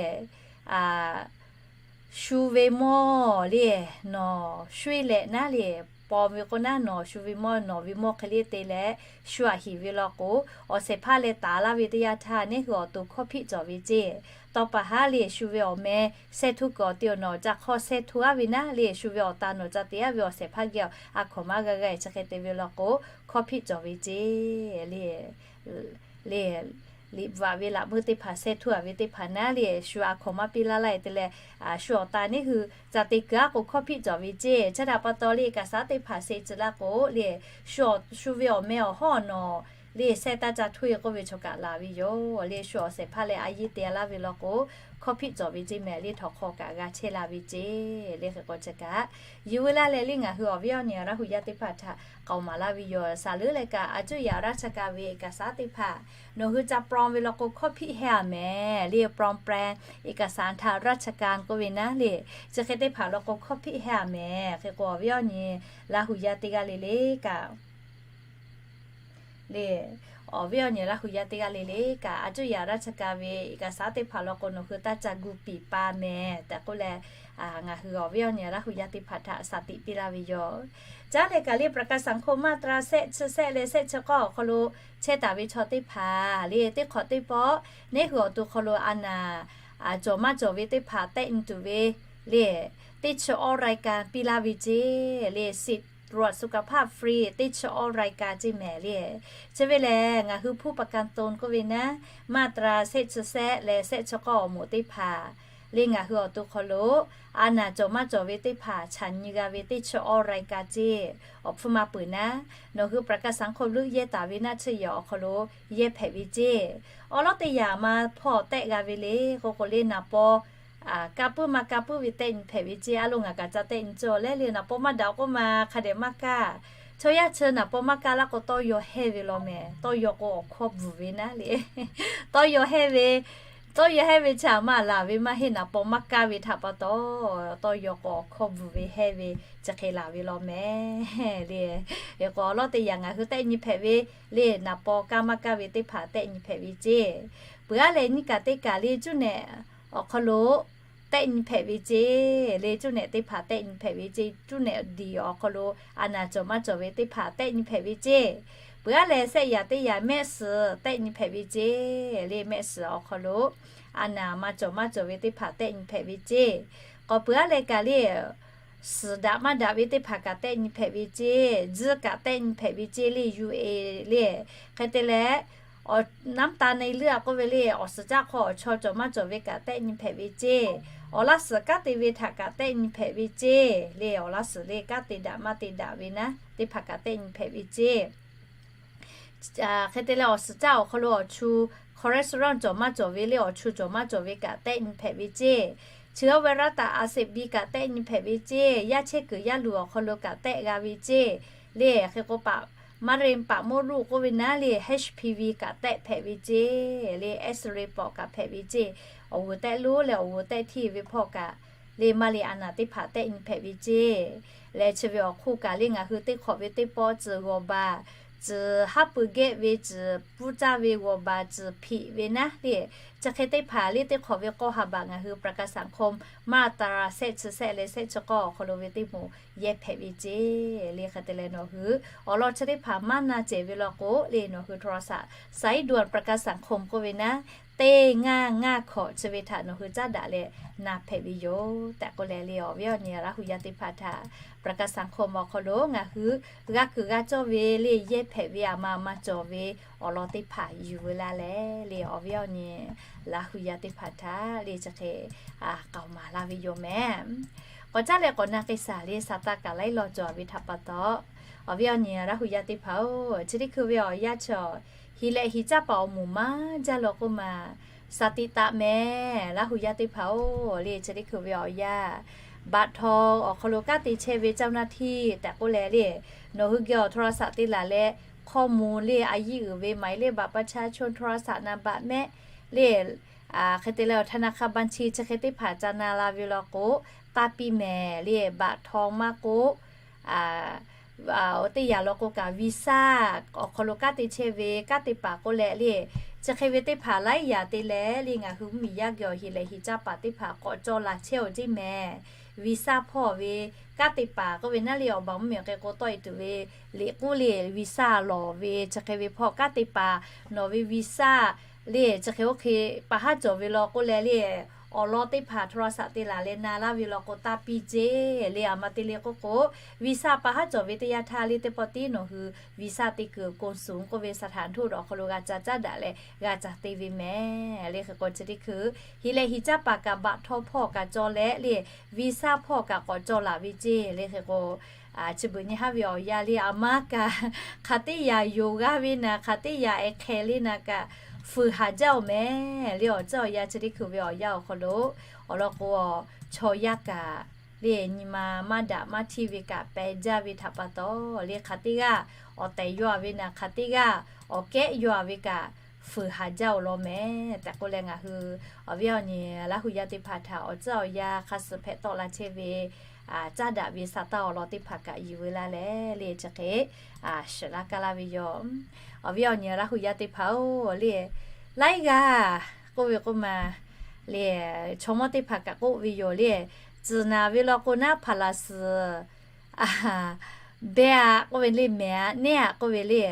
shu ve mawˇ le, nawˬ shu leh naˉ le, ปลอม ve k'o naˉ, nawˬ shu ve mawˇ, nawˬ ve mawˇ hk'e le te leh shu aꞈ hiˍ ve law k'o, awˬ shehˍ hpaˇ leh taˍ laˇ ve teˇ yanˇ htaˇ neˇ hui awˬ to hkawˇ hpiˆ cawˬ ve ceˇ. Tawˇ pa haˉ le, shu ve awˬ meh shehˇ htuˇ kuiˬ awˬ te awˬ nawˬ ca hk'awˇ shehˇ htuˇ aˉ ve naˉ le, shu ve awˬ ta nawˬ ca te aˉ ve awˬ shehˍ hpaˇ geh awˬ a hkawnˍ maˇ g'a g'a-e chi hk'e te ve law k'o, hkawˇ hpiˆ cawˬ ve ceˇ le. Le, liꞈ bvuhꞈ ve laꞈ meuˇ teˇ hpaˍ shehˇ htuˇ a ve teˇ hpaˍ naˉ le, shu a hkawnˍ maˇ piˇ laˇ laˇ-e te leh, shu awˬ ta neˇ hui ca te kuiˬ aˉ k'o hkawˇ hpiˆ cawˬ ve ceˇ. Chi htaꞈ pa taw le, eˍkaˍsaˉ teˇ hpaˍ sheh tcuh laˇ k'o le, shu ve awˬ meh awˬ hawˉ awˬ nawˬ le shehˇ taˇ ca htuˇ-e k'oˆ ve chaw kaꞈ laˬ ve yoˬ le. Shu awˬ shehˍ hpaˇ leh a yiˇ te laˇ ve law k'o, hkawˇ hpiˆ cawˬ ve ceˇ mehˍ le, htawnˍ hk'aw kaꞈ g'a chehˇ la ve ceˇ le. Hk'e k'o chi kaꞈ yuˬ veu laˇ leh le, ngaˬ hui awˬ viˉ awˬ nyi Laˇ hu yaˇ teˇ hpaˍ htaꞈ k'aoˍ maˍ laˇ ve yoˬ. Saˍ leuˉ leh kaꞈ, a cuˇ yaꞈ ราชการ ve eˍkaˍsaˉ teˇ hpaˍ nawˬ hui ca ปลอม ve law k'o, hkawˇ hpiˆ heh a mehˍ le. ปลอมแปลงเอกสารทางราชการ k'oˆ ve naˉ le, chi hk'e teˇ hpaˍ law k'o, hkawˇ hpiˆ heh a mehˍ. Hk'e k'o, awˬ viˉ awˬ nyi Laˇ hu yaˇ teˇ g'aˇ le le kaꞈ le, awˬ viˉ awˬ nyi Laˇ hu yaˇ teˇ g'aˇ le le kaꞈ, a cuˇ yaꞈ ราชการ ve eˍkaˍsaˉ teˇ hpaˍ law k'o, nawˬ hui taˇ ca gu piˍ pa mehˍ tehꞈ k'oˆ leh, ngaˬ hui awˬ viˉ awˬ nyi Laˇ hu yaˇ teˇ hpaˍ htaꞈ shaˍ tiꞈ piˇ laˇ ve yoˬ. Caˉ leh kaꞈ le, ประกันสังคม มาตรา shehˆ chi shehˆ leh shehˆ chi k'awˇ awˬ hk'aw lo chehˇ taˍ ve chaw teˇ hpaˍ le, teˇ hk'awꞈ teˇ pawˆ neˇ hui awˬ to hk'aw lo a naˍ cawˬ maˇ cawˬ ve teˇ hpaˍ tehˆ nyi tuˬ ve le, teˇ chi awˇ รายการ piˇ laˇ ve ceˇ le, สิทธิ์ตรวจสุขภาพฟรี teˇ chi awˇ รายการ ceˇ mehˍ le. Chi ve lehˬ, ngaˬ hui ผู้ประกันตน k'oˆ ve naˉ, มาตรา shehˆ chi shehˆ leh shehˆ chi k'awˇ awˬ moˍ teˇ hpaˍ le, ngaˬ hui awˬ to hk'aw lo a naˍ cawˬ maˇ cawˬ ve teˇ hpaˍ chaꞈ nyi g'a ve teˇ chi awˇ รายการ ceˇ. Awˬ hpfuhˇ maˇ peuˬ naˉ, nawˬ hui ประกันสังคม leuˆ yehˇ taˍ ve naˆ tsuhˇ yehˬ awˬ hk'aw lo yehˇ hpehꞈ ve ceˇ. Awˬ lawˉ teˇ yanˇ maˇ hpawˇ tehˆ g'a ve le k'oˆ k'o le, naˍ paw ka puiˉ maˇ ka puiˉ ve tehˆ nyi hpehꞈ ve ceˇ. A lo ngaˬ kaꞈ ca tehˆ nyi cawˬ leh le, naˍ paw maˇ daꞈ k'oˆ ma hk'a dehꞈ maˇ kaˇ. Chaw yaˇ chi naˍ paw maˇ kaˇ laˇ k'o, tawˇ yaw hehˇ ve law mehˍ. Tawˇ yaw k'o, awˬ hkawˇ bvuhˬ ve naˉ le, tawˇ yaw hehˇ ve Tawˇ yaw hehˇ ve chi aˬ ma laˬ ve maˇ heˆ, naˍ paw maˇ kaˇ ve htaꞈ pa taw, tawˇ yaw k'o awˬ hkawˇ bvuhˬ ve hehˇ ve chi hk'e laˬ ve law mehˍ le. Hk'e k'o, awˬ lawˉ teˇ yanˇ ngaˬ hui tehˆ nyi hpehꞈ ve le, naˍ paw kaˇ maˇ kaˇ ve teˇ hpaˍ tehˆ nyi hpehꞈ ve ceˇ. Peuˬ aˉ leh nyiˇ kaꞈ teˇ kaꞈ le cuˉ nehꞈ awˬ hk'aw lo tehˆ nyi hpehꞈ ve ceˇ. Le cuˉ nehꞈ teˇ hpaˍ tehˆ nyi hpehꞈ ve ceˇ. Cuˉ nehꞈ diˬ awˬ hk'aw lo a naˍ cawˬ maˇ cawˬ ve teˇ hpaˍ tehˆ nyi hpehꞈ ve ceˇ. Peuˬ aˉ leh sehˆ yaꞈ teˇ yaꞈ mehˆ suhˍ tehˆ nyi hpehꞈ ve ceˇ. Le mehˆ suhˍ awˬ hk'aw lo a naˍ maˇ cawˬ maˇ cawˬ ve teˇ hpaˍ tehˆ nyi hpehꞈ ve ceˇ. K'awꞈ peuˬ aˉ leh kaꞈ le suhˍ daꞈ maˇ daꞈ ve teˇ hpaˍ kaꞈ tehˆ nyi hpehꞈ ve ceˇ. Tzuhˇ kaꞈ tehˆ nyi hpehꞈ ve ceˇ. Le yuˬ e le hk'e te leh, awˬ naˉ taˍ neˇ leuˉ a k'oˆ ve le, awˬ suhˍ caˆ hk'aw awˬ chaw cawˬ maˇ cawˬ ve kaꞈ tehˆ nyi hpehꞈ ve ceˇ. Awˬ laˇ suhˍ kanˉ te ve htaꞈ kaꞈ tehˆ nyi hpehꞈ ve ceˇ. Le awˬ laˇ suhˍ le kanˉ te daꞈ maˇ te daꞈ ve naˉ teˇ hpaˍ kaꞈ tehˆ nyi hpehꞈ ve ceˇ. Hk'e te leh awˬ suhˍ caˆ awˬ hk'aw lo awˬ chu cholesterol cawˬ maˇ cawˬ ve le awˬ chu cawˬ maˇ cawˬ ve kaꞈ tehˆ nyi hpehꞈ ve ceˇ. Chi awˇ ve raˇ taꞈ a se bi kaꞈ tehˆ nyi hpehꞈ ve ceˇ. Yaˇ chehˇ kuiˬ yaˇ luˬ awˬ hk'aw lo kaꞈ tehˆ g'a ve ceˇ. Le hk'e k'o paˍ maˇ re paˍ moˇ luˆ k'oˆ ve naˉ le HPV kaꞈ tehˆ hpehꞈ ve ceˇ. Le X-ray pawꞈ kaꞈ hpehꞈ ve ceˇ. Awˬ g'uˬ tehˆ lonˉ leh awˬ g'uˬ tehˆ htiˇ ve hpawˇ kaꞈ le maˇ le a naˍ teˇ hpaˍ tehˆ nyi hpehꞈ ve ceˇ. Leh chi ve awˬ hk'oˆ kaꞈ le ngaˬ hui teˇ hk'awꞈ ve teˇ pawˆ tcuhˬ g'awˬ baˬ, tcuhˬ haˉ pui gehˆ ve tcuhˬ pfuhˇ caˇ ve g'awˬ baˬ tcuhˬ hpiꞈ ve naˉ le, chi hk'e teˇ hpaˍ le teˇ hk'awꞈ ve k'awˇ ha baꞈ ngaˬ hui ประกันสังคม maˇ ta ra sehˆ chi sehˆ leh sehˆ chi k'awˇ awˬ hk'aw lo ve teˇ moˍ yehˇ hpehꞈ ve ceˇ. Le hk'e te leh nawˬ hui awˬ lawn chi teˇ hpaˍ maˇ na cehˬ ve law k'o le nawˬ hui โทรศัพท์ สายด่วนประกันสังคม k'oˆ ve naˉ, teˇ ngaˇ ngaˇ hkawꞈ chi ve htaꞈ nawˬ hui caˉ daꞈ leh na hpehꞈ ve yoˬ tehꞈ k'oˆ leh le awˬ viˉ awˬ nyi Laˇ hu yaˇ teˇ hpaˍ htaꞈ ประกันสังคม awˬ hk'aw lo ngaˬ hui g'a kuiˬ g'a cawˇ ve le yehˇ hpehꞈ ve aˬ ma maˇ cawˬ ve awˬ lawn teˇ hpaˍ yuˬ veu laˇ leh le awˬ viˉ awˬ nyi Laˇ hu yaˇ teˇ hpaˍ htaꞈ le chi hk'e k'aoˍ maˍ laˇ ve yoˬ mehˍ. K'awꞈ caˉ leh k'awꞈ na k'ai shaˍ le, Saˍtanˍ kaꞈ laiˉ law cawˬ ve htaꞈ pa taw, awˬ viˉ awˬ nyi Laˇ hu yaˇ teˇ hpaˍ-oˬ, chi teˇ hkui ve awˬ yanˇ chaw hiˍ leh hiˍ caˇ paˍ awˬ moˍ maˇ jaˇ law k'oˆ ma, สติ taˆ mehˍ. Laˇ hu yaˇ teˇ hpaˍ-oˬ, le chi teˇ hkui ve awˬ yanˇ บัตรทอง awˬ hk'aw lo kanˉ te chehˇ ve เจ้าหน้าที่ tehꞈ k'oˆ leh le, nawˬ hui geh awˬ โทรศัพท์ te laˬ leh, hkawˇ moˍ le a yiˇ uiˍ ve หมายเลขบัตรประชาชน โทรศัพท์นามบัตร mehˆ le hk'e te leh awˬ ธนาคารบัญชี chi hk'e teˇ hpaˍ ca na la ve law k'o, taˇ piˇ mehˍ le บัตรทอง maˇ k'oˆ, teˇ yanˇ law k'o kaꞈ วีซ่า awˬ hk'aw lo kanˉ te chehˇ ve kanˉ te paˍ k'oˆ leh le, chi hk'e ve teˇ hpaˍ laiˉ yanˇ te leh le ngaˬ hui mvuhˇmiˬ yaˇ geh awˬ hiˍ leh hiˍ caˇ paˍ teˇ hpaˍ k'awꞈ cawˇ laˬ chehˇ-oˬ ceˇ mehˍ. วีซ่า hpawˇ ve kanˉ te paˍ k'oˆ ve naˉ le awˬ baˬ mvuhˇmiˬ hk'e k'o tawˆ e tuˬ ve liꞈ k'oˉ le วีซ่า lawˬ ve chi hk'e ve hpawˇ kanˉ te paˍ nawˬ ve วีซ่า le chi hk'e oˇ hk'e pa haˉ cawˬ ve law k'oˆ leh le, awˬ lawn teˇ hpaˍ โทรศัพท์ te laˬ leh na laˇ ve law k'o taˇ piˇ ceˇ le. Aˬ ma te le k'oˆ k'o, วีซ่า pa haˉ cawˬ ve teˇ yanˇ htaˇ le teˇ pawˆ tiˉ nawˬ hui วีซ่า te kuiˬ กงสุล k'oˆ ve สถานทูต awˬ hk'aw lo g'a ca caˉ daꞈ leh g'a ca te ve mehˍ. Le hk'e k'o chi teˇ hkui hiˍ leh hiˍ caˇ paˍ kaꞈ บัตรทอง hpawˇ kaꞈ cawˇ leh le วีซ่า hpawˇ kaꞈ k'awꞈ cawˇ laˬ ve ceˇ. Le hk'e k'o, chi beuꞈ nyi haˉ ve awˬ yanˇ le aˬ ma kaꞈ hk'aˬ teˇ yanˇ yonˍ g'aˇ ve naˍ, hk'aˬ teˇ yanˇ ehˉ hk'e le naˍ kaꞈ fuiˍ haˍ jaˇ-oˬ mehˍ. Le awˬ tcuhˉ awˬ yanˇ chi teˇ hkui ve awˬ yanˇ awˬ hk'aw lo awˬ lawn k'o, chaw yaˇ kaꞈ le nyi ma maˇ daꞈ maˇ htiˇ ve kaꞈ pehˬ jaˇ ve htaꞈ pa taw, le hk'aˬ teˇ g'aˇ awˬ tehˬ yaw ve naˍ, hk'aˬ teˇ g'aˇ awˬ kehˉ yaw ve kaꞈ fuiˍ haˍ jaˇ-oˬ law mehˍ tehꞈ k'oˆ leh ngaˬ hui awˬ viˉ awˬ nyi Laˇ hu yaˇ teˇ hpaˍ htaꞈ awˬ tcuhˉ awˬ yanˇ hk'a suhˍ hpehꞈ tawˆ la chehˇ ve caˉ daꞈ ve Saˍtanˍ awˬ lawn teˇ hpaˍ kaꞈ yuˬ veu laˇ leh le chi hk'e shiˍ laˇ kaˇ laˇ ve yoˬ. Awˬ viˉ awˬ nyi Laˇ hu yaˇ teˇ hpaˍ-oˬ, le laiˉ g'aˇ k'oˆ ve k'oˆ ma le, chaw mawˇ teˇ hpaˍ kaꞈ k'oˆ ve yoˬ le, tcuhˍ naˍ ve law k'o naˉ พาราไซต์ behˇ-a k'oˆ ve le, mehˍ-a, nehˇ-a k'oˆ ve le.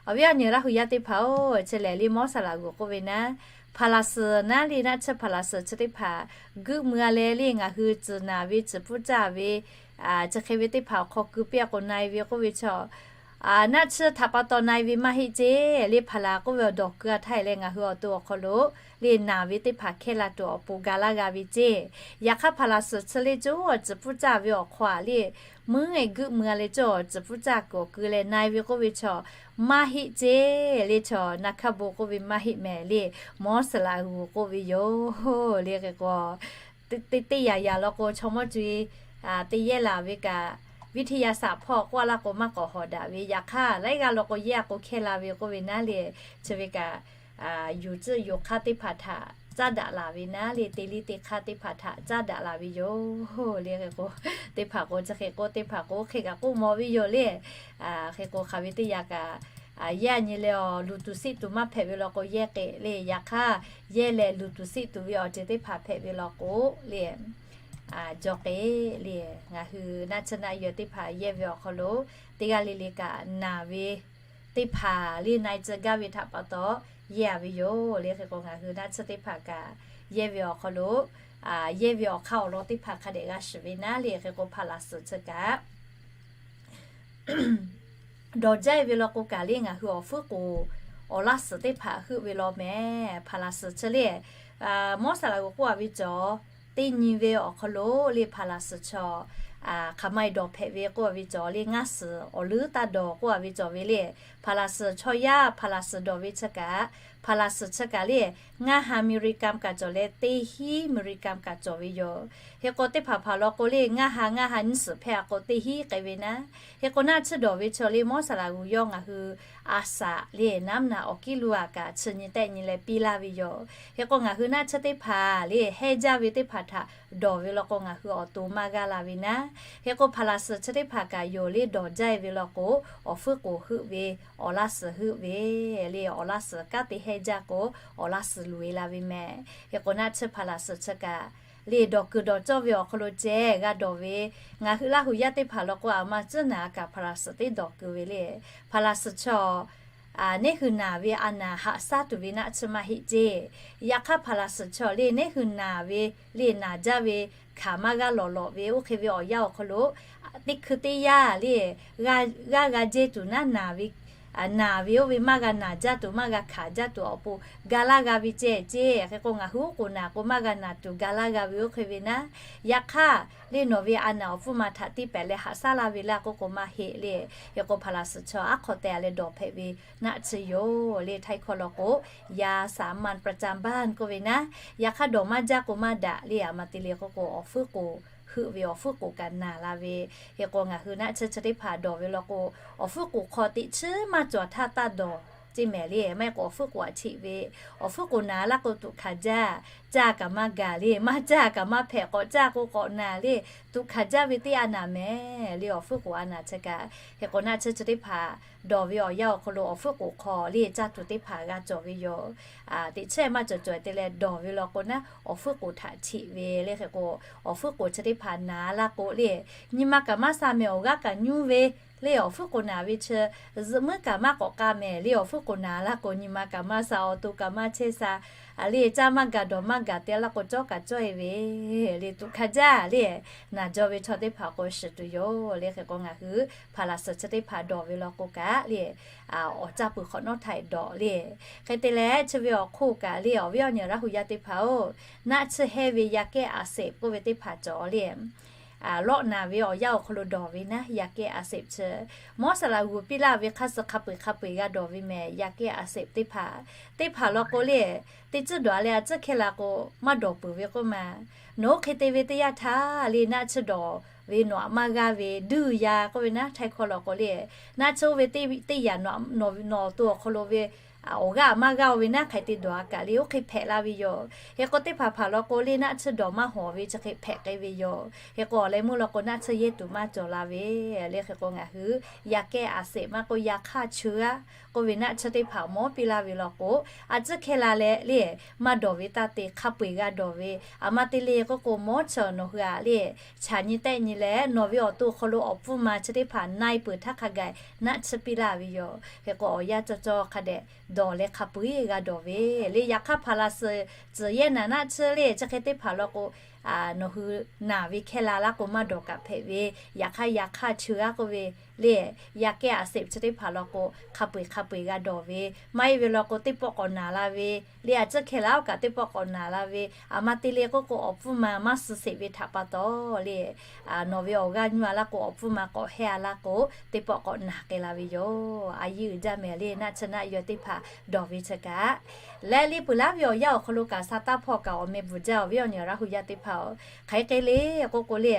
Awˬ viˉ awˬ nyi Laˇ hu yaˇ teˇ hpaˍ-oˬ, chi lehˬ le mawˇ saˍ laꞈ g'uˬ k'oˆ ve naˉ พาราไซต์ naˉ le naˆ tsuhˇ พาราไซต์ chi teˇ hpaˍ geuˆ mui-a leh le ngaˬ hui tcuhˍ naˍ ve tcuhˍ pfuhˇ caˇ ve chi hk'e ve teˇ hpaˍ awˬ hk'aw keu piˇ-a k'o na-e ve k'oˆ ve chaw naˆ tsuhˇ htaꞈ pa taw na-e ve maˇ heˆ ceˇ. Le พารา k'oˆ ve awˬ dawˬ keu-a htaˇ leh ngaˬ hui awˬ to awˬ hk'aw lo le naˍ ve teˇ hpaˍ hkehˇ la tuˬ awˬ pon ga laˇ g'a ve ceˇ. Yaꞈ hk'aˇ พาราไซต์ chi le cawˇ tcuhˍ pfuhˇ caˇ ve awˬ hk'aw-a le meuˉ-e geuˆ mui-a leh cawˇ tcuhˍ pfuhˇ caˇ kuiˬ awˬ keu leh na-e ve k'oˆ ve chaw maˇ heˆ ceˇ. Le chaw naˆ hkaˇ bon k'oˆ ve maˇ heˆ mehˍ le, mawˇ saˍ laꞈ g'uˬ k'oˆ ve yoˬ. Le hk'e k'o teˇ yaꞈ yaꞈ law k'o chaw mawˇ co-e te yehˇ laˬ ve kaꞈ วิทยาศาสตร์ hpawˇ k'oˆ-a laˇ k'o maˇ k'awꞈ hawˍ daꞈ ve. Yaꞈ hk'aˇ laiˉ g'aˇ law k'o yehˇ-a k'o hkehˇ la ve k'oˆ ve naˉ le, chi ve kaꞈ yuˬ tcuhˆ yuˬ hk'aˇ teˇ hpaˍ htaꞈ caˇ daꞈ laˬ ve naˉ le, te liˇ te hk'aˇ teˇ hpaˍ htaꞈ caˇ daꞈ laˬ ve yoˬ le. Hk'e k'o, teˇ hpaˍ k'o chi hk'e k'o, teˇ hpaˍ k'o hk'e kaꞈ k'oˆ mawˬ ve yoˬ le. Hk'e k'o hk'aˬ ve teˇ yanˇ kaꞈ yehˇ nyi leh awˬ luˬ tuˬ siˆ tuˬ maˇ hpehꞈ ve law k'o yehˇ k'e le. Yaꞈ hk'aˇ, yehˇ leh luˬ tuˬ siˆ tuˬ ve awˬ ceuˬ teˇ hpaˍ hpehꞈ ve law k'o le, jawˇ k'e le. Ngaˬ hui naˆ tsuhˇ naˆ yaweh teˇ hpaˍ yehˇ ve awˬ hk'aw lo teˇ g'aˇ le le kaꞈ naˬ ve teˇ hpaˍ le, na-e tcuh gaˇ ve htaꞈ pa taw yehˇ a ve yoˬ le. Hk'e k'o ngaˬ hui naˆ tsuhˇ teˇ hpaˍ kaꞈ yehˇ ve awˬ hk'aw lo, yehˇ ve awˬ hk'aˇ awˬ lawn teˇ hpaˍ hk'a dehꞈ g'a shiˍ ve naˉ le. Hk'e k'o hpaˍ laˬ suhˍ chi kaꞈ dawˬ jaˇ ve law k'o kaꞈ le, ngaˬ hui awˬ fuiˉ k'oˍ awˬ laˇ suhˍ teˇ hpaˍ heuˆ ve law mehˍ. Hpaˍ laˬ suhˍ chi le, Mawˇ saˍ laꞈ g'uˬ k'oˆ a ve cawˬ, teˇ nyi ve awˬ hk'aw lo le hpaˍ laˬ suhˍ chaw hk'aˬ ma e dawˬ hpehꞈ ve k'oˆ a ve cawˬ le, ngaˇ suhˍ awˬ leuˉ taˇ dawˬ k'oˆ a ve cawˬ ve le. Hpaˍ laˬ suhˍ chaw yaˇ hpaˍ laˬ suhˍ dawˬ ve chi kaꞈ, hpaˍ laˬ suhˍ chi kaꞈ le, ngaˇ ha miˬ riˍ kaˍ kaꞈ cawˬ leh teˇ hinˉ miˬ riˍ kaˍ kaꞈ cawˬ ve yoˬ. Hk'e k'o teˇ hpaˍ hpaˍ law k'o le, ngaˇ ha ngaˇ ha nyiˇ suhˍ hpehˇ a k'o teˇ hinˉ k'ai ve naˉ. Hk'e k'o naˆ tsuhˇ dawˬ ve chaw le Mawˇ saˍ laꞈ g'uˬ yawˇ ngaˬ hui a saꞈ le naˉ mvuhˇ naꞈ awˬ kiˉ lo a kaꞈ chi nyi tehˆ nyi leh piˇ laˇ ve yoˬ. Hk'e k'o ngaˬ hui naˆ tsuhˇ teˇ hpaˍ le hehˇ jaˇ ve teˇ hpaˍ htaꞈ dawˬ ve law k'o ngaˬ hui awˬ to maˇ g'aˇ la ve naˉ. Hk'e k'o hpaˍ laˬ suhˍ chi teˇ hpaˍ kaꞈ yoˬ le, dawˬ jaˇ e ve law k'o awˬ fuiˉ k'oˍ heuˆ ve, awˬ laˇ suhˍ heuˆ ve le. Awˬ laˇ suhˍ kanˉ te hehˇ jaˇ k'o awˬ laˇ suhˍ loꞈ e la ve mehˍ. Hk'e k'o naˆ tsuhˇ hpaˍ laˬ suhˍ chi kaꞈ le dawˬ kuiˬ dawˬ cawˇ ve awˬ hk'aw lo ceh g'a dawˬ ve, ngaˬ hui Laˇ huˍ yaˇ teˇ hpaˍ law k'o aˬ ma tcuhˉ naˍ a kaꞈ hpaˍ laˬ suhˍ teˇ dawˬ kuiˬ ve le. Hpaˍ laˬ suhˍ chaw neˇ hui naˬ ve a naˍ haꞈ shaˉ tuˬ ve naˆ tsuhˇ maˇ heˆ ceˇ. Yaꞈ hk'aˇ hpaˍ laˬ suhˍ chaw le neˇ hui naˬ ve le naˬ jaˇ ve hkanˍ maˇ g'a lawˬ lawꞈ ve oˇ hk'e ve awˬ yanˇ awˬ hk'aw lo teˇ hkui teˇ yanˇ le g'aˇ g'a jehˇ tuˬ naˉ naˬ ve, naˬ ve oˇ ve maˇ g'a naˬ jaˇ tuˬ maˇ g'a hkanˍ jaˇ tuˬ awˬ pon ga laˇ g'a ve ceh ceˇ. Hk'e k'o ngaˬ hui oˉ k'oˍ naˬ k'o maˇ g'a naˬ tuˬ ga laˇ g'a ve oˇ hk'e ve naˉ. Yaꞈ hk'aˇ le nawˬ ve a naˍ awˬ pfuhˇ ma htaꞈ tiˇ pehˍ leh haꞈ shaˉ laˇ ve laˇ k'oˆ k'o maˇ heˆ le. Hk'e k'o hpaˍ laˬ suhˍ chaw aˉ hk'aw teh a leh dawˬ hpehꞈ ve naˆ tsuhˇ yoˬ le. Htaiˇ hkawˇ law k'o ยาสามัญประจำบ้าน k'oˆ ve naˉ. Yaꞈ hk'aˇ dawˬ maˇ jaˇ k'o maˇ daꞈ le. Aˬ ma te le k'oˆ k'o awˬ fuiˉ k'oˍ heuˆ ve awˬ fuiˉ k'oˍ kaꞈ naˬ la ve. Hk'e k'o ngaˬ hui naˆ tsuhˇ chi teˇ hpaˍ dawˬ ve law k'o awˬ fuiˉ k'oˍ hk'aw teꞈ chiˉ maˇ cawˬ htaˇ taˇ dawˬ ceˇ mehˍ le. Maˇ heˆ k'o awˬ fuiˉ k'oˍ a cheꞈ ve, awˬ fuiˉ k'oˍ naˬ laˇ k'o tuꞈ hkanˍ jaˇ. Caˇ kaꞈ maˇ gaˬ le, maˇ caˇ kaꞈ maˇ hpehꞈ, k'awꞈ caˇ k'o k'awꞈ naˬ le. Tuꞈ hkanˍ jaˇ ve teˇ a naˍ mehˍ le. Awˬ fuiˉ k'oˍ a naˍ chi kaꞈ hk'e k'o naˆ tsuhˇ chi teˇ hpaˍ dawˬ ve awˬ yanˇ awˬ hk'aw lo awˬ fuiˉ k'oˍ hk'aw le caˇ tuˬ teˇ hpaˍ g'a cawˬ ve yoˬ. Teꞈ chiˉ maˇ cawˬ cawˬ te leh dawˬ ve law k'o naˉ awˬ fuiˉ k'oˍ htaꞈ cheꞈ ve le. Hk'e k'o awˬ fuiˉ k'oˍ chi teˇ hpaˍ naˬ laˇ k'o le nyi ma kaꞈ maˇ sha mehˍ, awˬ g'aˇ kaꞈ nyuˇ ve le. Awˬ fuiˉ k'oˍ naˬ ve chi zuhꞈ muiˉ kaꞈ maˇ k'awꞈ k'ai mehˍ le. Awˬ fuiˉ k'oˍ naˬ laˇ k'o nyi ma kaꞈ maˇ sha, awˬ to kaꞈ maˇ chehˇ sha le. Caˇ maˇ gaˬ dawˬ maˇ gaˬ te laˇ k'o cawˇ kaꞈ cawˇ e ve le. Tuꞈ hkanˍ jaˇ le. Naˬ jaw ve chaw teˇ hpaˍ k'o shiˍ tuˬ yoˬ le. Hk'e k'o ngaˬ hui hpaˍ laˬ suhˍ chi teˇ hpaˍ dawˬ ve law k'o kaꞈ le awˬ caˇ peuˬ hk'awꞈ nawˉ htaꞈ dawˬ le. Hk'e te leh chi ve awˬ hk'oˆ kaꞈ le awˬ viˉ awˬ nyi Laˇ huˍ yaˇ teˇ hpaˍ-oˬ, naˆ tsuhˇ hehˇ ve ยาแก้อักเสบ k'oˆ ve teˇ hpaˍ cawˬ le. Lawˆ naˬ ve awˬ yanˇ awˬ hk'aw lo dawˬ ve naˉ ยาแก้อักเสบ chi Mawˇ saˍ laꞈ g'uˬ piˇ laˇ ve hk'aˇ suh hk'a peu-eˬ hk'a peu-eˬ g'a dawˬ ve mehˍ. ยาแก้อักเสบ teˇ hpaˍ, teˇ hpaˍ law k'o le teˇ tcuhˉ dawˬ a leh a tcuhˉ hkehˇ la k'o maˇ dawˬ peuˬ ve k'oˆ ma. Nawˬ oˇ hk'e te ve teˇ yanˇ htaˇ le naˆ tsuhˇ dawˬ ve nawˬ aꞈ maˇ g'aˇ ve ดื้อยา k'oˆ ve naˉ Htaiˇ hkawˇ law k'o le naˆ tsuhˇ oˇ ve teˇ yanˇ nawˬ awˬ to awˬ hk'aw lo ve awˬ g'aˇ aꞈ maˇ g'aˇ oˇ ve naˉ hk'aˬ hk'e te dawˬ a kaꞈ le oˇ hk'e hpehꞈ la ve yoˬ. Hk'e k'o teˇ hpaˍ hpaˍ law k'o le naˆ tsuhˇ dawˬ maˇ hawˍ ve chi hk'e hpehꞈ k'ai ve yoˬ. Hk'e k'o awˬ leh meuˇ law k'o naˆ tsuhˇ yehˇ tuˬ maˇ cawˬ la ve le. Hk'e k'o ngaˬ hui ยาแก้อักเสบ maˇ k'o ยาฆ่าเชื้อ k'oˆ ve naˆ tsuhˇ teˇ hpaˍ mawˉ piˇ laˇ ve law k'o a tcuhˉ hkehˇ la leh le maˇ dawˬ ve taˇ te hk'a peu-eˬ g'a dawˬ ve. Aˬ ma te le k'oˆ k'o mawˉ chaw nawˬ hui aꞈ le chaꞈ nyi tehˆ nyi leh nawˬ ve awˬ to awˬ hk'aw lo awˬ pfuhˇ ma chi teˇ hpaˍ na-e peuˬ htaˇ hk'a gaˬ naˆ tsuhˇ piˇ laˇ ve yoˬ. Hk'e k'o awˬ yanˇ cawˇ cawˇ hk'a dehꞈ dawˬ leh hk'a peu-eˬ g'a dawˬ ve le. Yaꞈ hk'aˇ hpaˍ laˬ suhˍ tcuhˍ yehˇ naˬ naˆ tsuhˇ le chi hk'e teˇ hpaˍ law k'o nawˬ hui naˬ ve hkehˇ la laˇ k'o maˇ dawˬ kaꞈ hpehꞈ ve. Yaꞈ hk'aˇ ยาฆ่าเชื้อ k'oˆ ve le ยาแก้อักเสบ chi teˇ hpaˍ law k'o hk'a peu-eˬ hk'a peu-eˬ g'a dawˬ ve. Maˇ heˆ ve law k'o teˇ pawˆ k'awꞈ naˬ la ve le. A tcuhˉ hkehˇ la oˇ kaꞈ teˇ pawˆ k'awꞈ naˬ la ve. Aˬ ma te le k'oˆ k'o awˬ pfuhˇ ma maˇ suh sheˍ ve htaꞈ pa taw le nawˬ ve awˬ g'aˇ nyuˇ a laˇ k'o awˬ pfuhˇ ma k'awꞈ hehˇ a laˇ k'o teˇ pawˆ k'awꞈ naˬ k'ai la ve yoˬ. A yiˇ uiˍ jaˇ mehˍ le naˆ tsuhˇ naˆ yaweh teˇ hpaˍ dawˬ ve chi kaꞈ leh le peuˬ laˉ ve awˬ yanˇ awˬ hk'aw lo kaꞈ sa taˇ hpawˇ kaꞈ awˬ meh bvuhˬ jaˇ. Awˬ viˉ awˬ nyi Laˇ huˍ yaˇ teˇ hpaˍ-oˬ, hk'aˬ hk'e le k'oˆ k'o le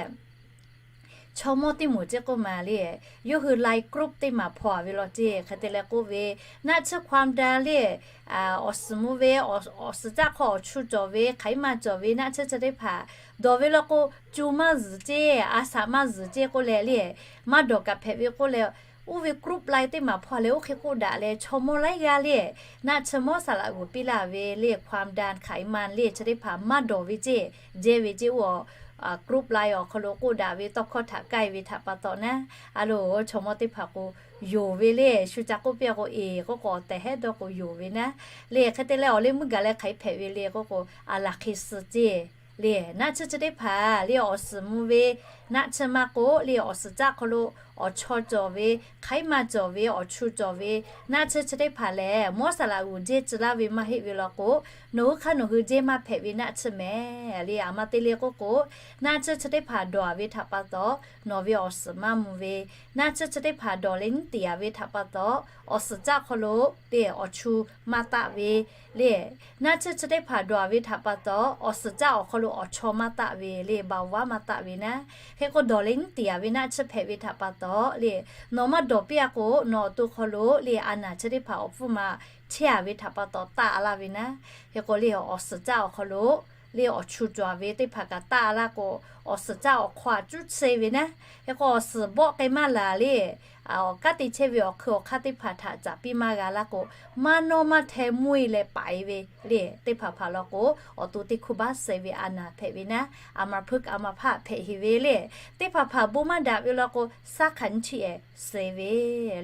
chaw mawˇ teˇ moˍ ceˇ k'oˆ ma le. Yawˇ hui line group teˇ maˬ hpaw-a ve law ceˇ. Hk'e te leh k'oˆ ve, naˆ tsuhˇ ความดัน le, awˬ suhˍ mvuh ve, awˬ suhˍ caˆ hk'aw awˬ chu cawˬ ve, hk'aˬ iˉ maˇ cawˬ ve naˆ tsuhˇ chi teˇ hpaˍ dawˬ ve law k'o, cu maˇ zuhˬ ceˇ, a saꞈ maˇ zuhˬ ceˇ k'oˆ leh le, maˇ dawˬ kaꞈ hpehꞈ ve k'oˆ leh, oˇ ve group line teˇ maˬ hpaw leh oˇ hk'e k'oˆ daꞈ leh, chaw mawˇ laiˉ g'aˇ le, naˆ tsuhˇ mawˇ saˍ laꞈ g'uˬ piˇ laˇ ve le, ความดัน hk'aˬ iˉ maˇ le chi teˇ hpaˍ maˇ dawˬ ve ceˇ, jehˇ ve ceˇ. Oˇ group line awˬ hk'aw lo k'oˆ daꞈ ve tawˇ hkawˇ htaꞈ k'ai ve htaꞈ pa taw naˉ, a loˍ chaw mawˇ teˇ hpaˍ k'o, yonˍ ve le, shu ca k'oˆ piˇ k'o, eˬ k'oˆ k'o, awˬ tehˬ hehˉ dawˇ k'o yonˍ ve naˉ le. Hk'e te leh awˬ leh meuˇ gaˬ leh hk'aˬ hpehꞈ ve le k'oˆ k'o, a laˬ hk'e suh ceˇ le. Naˆ tsuhˇ chi teˇ hpaˍ le, awˬ suhˍ mvuh ve naˆ tsuhˇ maˇ k'oˆ le, awˬ suhˍ caˆ hk'aw lo awˬ chaw cawˬ ve, hk'aˬ iˉ maˇ cawˬ ve, awˬ chu cawˬ ve naˆ tsuhˇ chi teˇ hpaˍ lehˬ, mawˇ saˍ laꞈ g'uˬ jehˇ tcuh laˇ ve maˇ heˆ ve law k'o, nawˬ hui hk'aˇ nawˬ hui jehˇ maˇ hpehꞈ ve naˆ tsuhˇ mehˍ le. A ma te le k'oˆ k'o, naˆ tsuhˇ chi teˇ hpaˍ dawˬ-a ve htaꞈ pa taw, nawˬ ve awˬ suhˍ maˇ mvuh ve, naˆ tsuhˇ chi teˇ hpaˍ dawˬ leh nyiˉ tiˍ-a ve htaꞈ pa taw, awˬ suhˍ caˆ hk'aw lo le awˬ chu maˇ taˆ ve le, naˆ tsuhˇ chi teˇ hpaˍ dawˬ-a ve htaꞈ pa taw, awˬ suhˍ caˆ awˬ hk'aw lo awˬ chaw maˇ taˆ ve le, เบาหวาน maˇ taˆ ve naˉ. Hk'e k'o dawˬ leh nyiˉ tiˍ-a ve naˆ tsuhˇ hpehꞈ ve htaꞈ pa taw le, nawˬ maˇ dawˬ piˇ-a k'o, nawˬ awˬ to hk'aw lo le a naˬ chi teˇ hpaˍ awˬ hpfuhˇ ma chehˇ-a ve htaꞈ pa taw taˆ laˇ ve naˉ. Hk'e k'o le awˬ suhˍ caˆ awˬ hk'aw lo le awˬ chu cawˬ-a ve teˇ hpaˍ kaꞈ taˆ laˇ k'o, awˬ suhˍ caˆ awˬ hk'aw-a cuˉ tsuhˇ ve naˉ. Hk'e k'o awˬ suhˍ bawˆ k'ai maˇ laˬ le, awˬ kanˉ te chehˇ ve awˬ hk'eun awˬ hk'aˇ teˇ hpaˍ htaꞈ caˍ piˇ maˇ g'a laˇ k'o, maˇ nawˇ maˇ hteh mvuhˇ-e leh paiˍ ve le, teˇ hpaˍ hpaˍ law k'o, awˬ to teˇ hkuˇ baˆ suh-e ve a naˬ hpehꞈ ve naˉ, a ma hpuˆ a ma hpaˆ hpehꞈ heˍ ve le, teˇ hpaˍ hpaˍ bon maˇ daꞈ ve law k'o, saˉ hk'aˬ nyiˇ chiˆ-ehˍ suh-e ve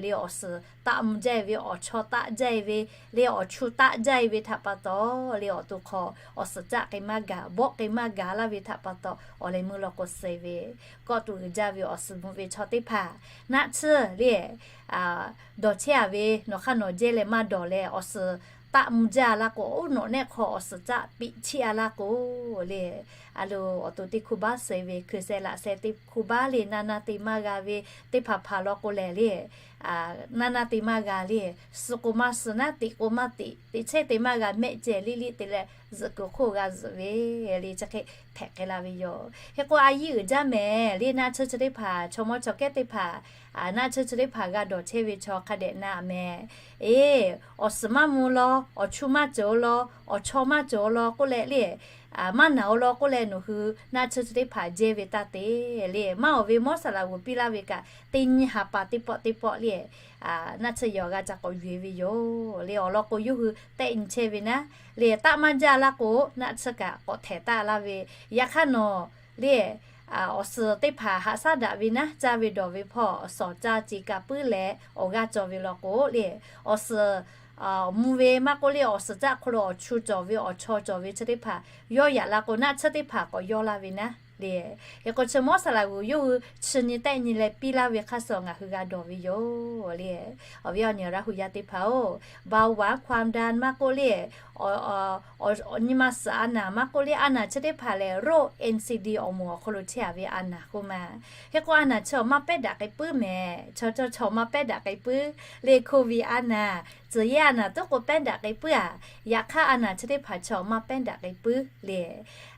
le, awˬ suhˍ taˆ mvuh jaˇ-e ve, awˬ chaw taˆ jaˇ-e ve le, awˬ chu taˆ jaˇ-e ve htaꞈ pa taw le, awˬ to hk'aw awˬ suhˍ caˆ k'ai maˇ gaˬ, bawˆ k'ai maˇ gaˬ laˇ ve htaꞈ pa taw, awˬ leh meuˇ law k'o suh-e ve, kawˆ tuˬ uiˍ jaˇ ve awˬ suhˍ mvuh ve chaw teˇ hpaˍ naˆ tsuhˇ le dawˬ chehˇ-a ve, nawˬ hk'aˇ nawˬ jehˇ leh maˇ dawˬ leh awˬ suhˍ taˆ mvuh jaˇ laˇ k'o, oˇ nawꞈ nehˆ hk'aw awˬ suhˍ caˆ piꞈ chiˆ-a laˇ k'o le, a loˍ awˬ to teˇ hkuˇ baˆ suh-e ve, hkui sheh laꞈ sheh teˇ hkuˇ baˆ le, naˇ naˇ te maˇ g'a ve teˇ hpaˍ hpaˍ law k'o lehˬ le, naˇ naˇ te maˇ g'a le, suh k'o maˇ suh naˉ, teꞈ k'o maˇ teꞈ, teꞈ chehˇ te maˇ g'a, mehˆ ceh liˇ liˇ te leh zuhꞈ kuiˬ hk'oˆ g'a zuhꞈ ve le, chi hk'e hpehꞈ k'ai la ve yoˬ. Hk'e k'o a yiˇ uiˍ jaˇ mehˍ le, naˆ tsuhˇ chi teˇ hpaˍ, chaw mawˇ chaw kehˉ teˇ hpaˍ, naˆ tsuhˇ chi teˇ hpaˍ g'a dawˬ chehˇ ve chaw hk'a dehꞈ na mehˍ. Eˬ, awˬ suhˍ maˇ mvuh law, awˬ chu maˇ cawˬ law, awˬ chaw maˇ cawˬ law k'oˆ leh le, maˇ naˬ-o law k'oˆ leh nawˬ hui naˆ tsuhˇ chi teˇ hpaˍ jehˇ ve taˇ te le. Maˇ awˬ ve mawˇ saˍ laꞈ g'uˬ piˇ laˇ ve kaꞈ, teˇ nyi ha pa teˇ pawˆ teˇ pawˆ le, naˆ tsuhˇ yehˬ awˬ g'a ca k'awꞈ yuˬ-e ve yoˬ le. Awˬ lawn k'o yawˇ hui tehˆ nyi chehˇ ve naˉ le, taˆ maˇ jaˇ laˇ k'o naˆ tsuhˇ kaꞈ k'awꞈ htehˍ taˆ laˇ ve, yaꞈ hk'aˇ nawˬ le awˬ suhˍ teˇ hpaˍ haꞈ shaˉ daꞈ ve naˉ, caˇ ve dawˬ ve hpawˇ awˬ suhˍ caˇ ce ka puiˉ leh awˬ g'aˇ cawˬ ve law k'o le, awˬ suhˍ mvuh ve maˇ k'oˆ le, awˬ suhˍ caˆ hk'aw lo awˬ chu cawˬ ve, awˬ chaw cawˬ ve chi teˇ hpaˍ yawˇ yaꞈ la k'o, naˆ tsuhˇ teˇ hpaˍ k'awꞈ yawˇ laˇ ve naˉ le. Hk'e k'o chi mawˇ saˍ laꞈ g'uˬ yawˇ hui chi nyi tehˆ nyi leh piˇ laˇ ve hk'aˇ suh ngaˬ hui g'a dawˬ ve yoˬ le. Awˬ viˉ awˬ nyi Laˇ huˍ yaˇ teˇ hpaˍ-oˬ, เบาหวาน ความดัน maˇ k'oˆ le, nyi ma suhˍ a naˬ maˇ k'oˆ le, a naˬ chi teˇ hpaˍ lehˬ, โรค เอ็น ซี ดี awˬ moˍ awˬ hk'aw lo chehˇ-a ve a naˬ k'oˆ ma. Hk'e k'o a naˬ chi awˬ maˇ pehˉ daꞈ k'ai puiˉ mehˍ. Chaw chaw chaw maˇ pehˉ daꞈ k'ai puiˉ le. Covid a naˬ, tcuhˬ yehˇ a naˬ tuˉ k'o pehˉ daꞈ k'ai puiˉ-a. Yaꞈ hk'aˇ a naˬ chi teˇ hpaˍ chaw maˇ pehˉ daꞈ k'ai puiˉ le.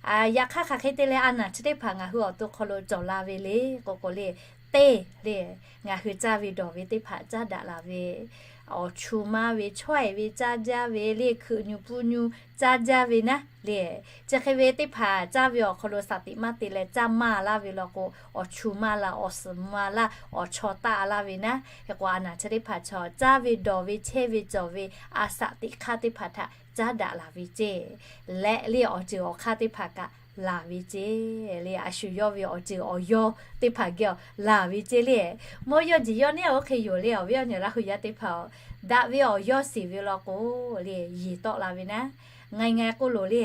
Yaꞈ hk'aˇ hk'aˬ hk'e te leh a naˬ chi teˇ hpaˍ ngaˬ hui awˬ to hk'aw lo cawˬ la ve le k'o k'o le, teˇ le, ngaˬ hui caˇ ve dawˬ ve teˇ hpaˍ caˉ daꞈ la ve, awˬ chu maˇ ve, chaweh ve caˇ jaˇ ve le, hkui nyu puˇ nyu caˇ jaˇ ve naˉ le. Chi hk'e ve teˇ hpaˍ caˇ ve awˬ hk'aw lo shaˍ tiꞈ maˇ te leh caˇ maˇ laˇ ve law k'o, awˬ chu maˇ la, awˬ suhˍ maˇ laˇ, awˬ chaw taˆ laˇ ve naˉ. Hk'e k'o a naˬ chi teˇ hpaˍ chaw caˇ ve dawˬ ve chehˇ ve cawˬ ve a shaˍ tiꞈ hk'aˇ teˇ hpaˍ htaꞈ caˉ daꞈ la ve ceˇ. Leh le awˬ ceuˬ awˬ hk'aˇ teˇ hpaˍ kaꞈ laˬ ve ceˇ le. A shu yawˇ ve awˬ ceuˬ awˬ yawˇ teˇ hpaˍ geh laˬ ve ceˇ le. Mawˇ yawˇ jeˬ yawˇ neˉ-a oˇ hk'e yoˬ le. Awˬ viˉ awˬ nyi Laˇ huˍ yaˇ teˇ hpaˍ-oˬ, daꞈ ve awˬ yawˇ shiˍ ve law k'o le, yeˬ tawˆ la ve naˉ. Nga nga k'oˆ loˬ le,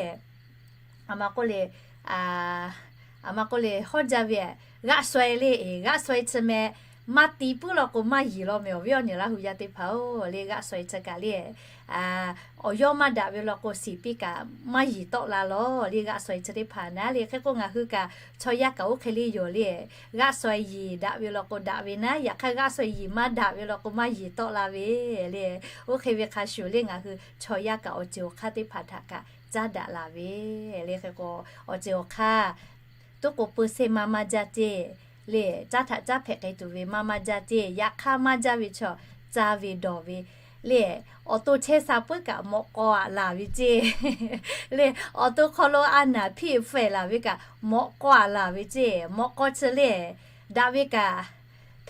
a ma k'oˆ le, a ma k'oˆ le, hawˉ jaˇ ve, g'aˆ sho-e le, g'aˆ sho-e chi meh, maˇ ti puiˉ law k'o maˇ yeˬ law meh. Awˬ viˉ awˬ nyi Laˇ huˍ yaˇ teˇ hpaˍ-oˬ le, g'aˆ sho-e chi kaꞈ le, awˬ yawˇ maˇ daꞈ ve law k'o shiˍ piˇ kaꞈ maˇ yeˬ tawˆ la law le. G'aˆ sho-e chi teˇ hpaˍ naˉ le. Hk'e k'o ngaˬ hui kaꞈ chaw yaˇ kaꞈ oˇ hk'e le yoˬ le. G'aˆ sho-e yeˬ daꞈ ve law k'o daꞈ ve naˉ, yaꞈ hk'aˇ g'aˆ sho-e yeˬ maˇ daꞈ ve law k'o maˇ yeˬ tawˆ la ve le. Oˇ hk'e ve hk'a shuˍ le ngaˬ hui chaw yaˇ kaꞈ awˬ ceuˬ awˬ hk'aˇ teˇ hpaˍ htaꞈ kaꞈ caˉ daꞈ la ve le. Hk'e k'o awˬ ceuˬ awˬ hk'aˇ tuˉ k'o peu se maˇ maˇ jaˇ ceˇ le, caˇ htaꞈ caˇ hpehꞈ k'ai tuˬ ve maˇ maˇ jaˇ ceˇ. Yaꞈ hk'aˇ maˇ jaˇ ve chaw, caˇ ve dawˬ ve le, awˬ to chehˇ sha puiˉ kaꞈ mawꞈ k'aw aꞈ laˬ ve ceˇ. Le, awˬ to hk'aw lo a naˍ hpiˇ hpfuhˇ laˬ ve kaꞈ mawꞈ k'aw aꞈ laˬ ve ceˇ. Mawꞈ k'aw chi le, daꞈ ve kaꞈ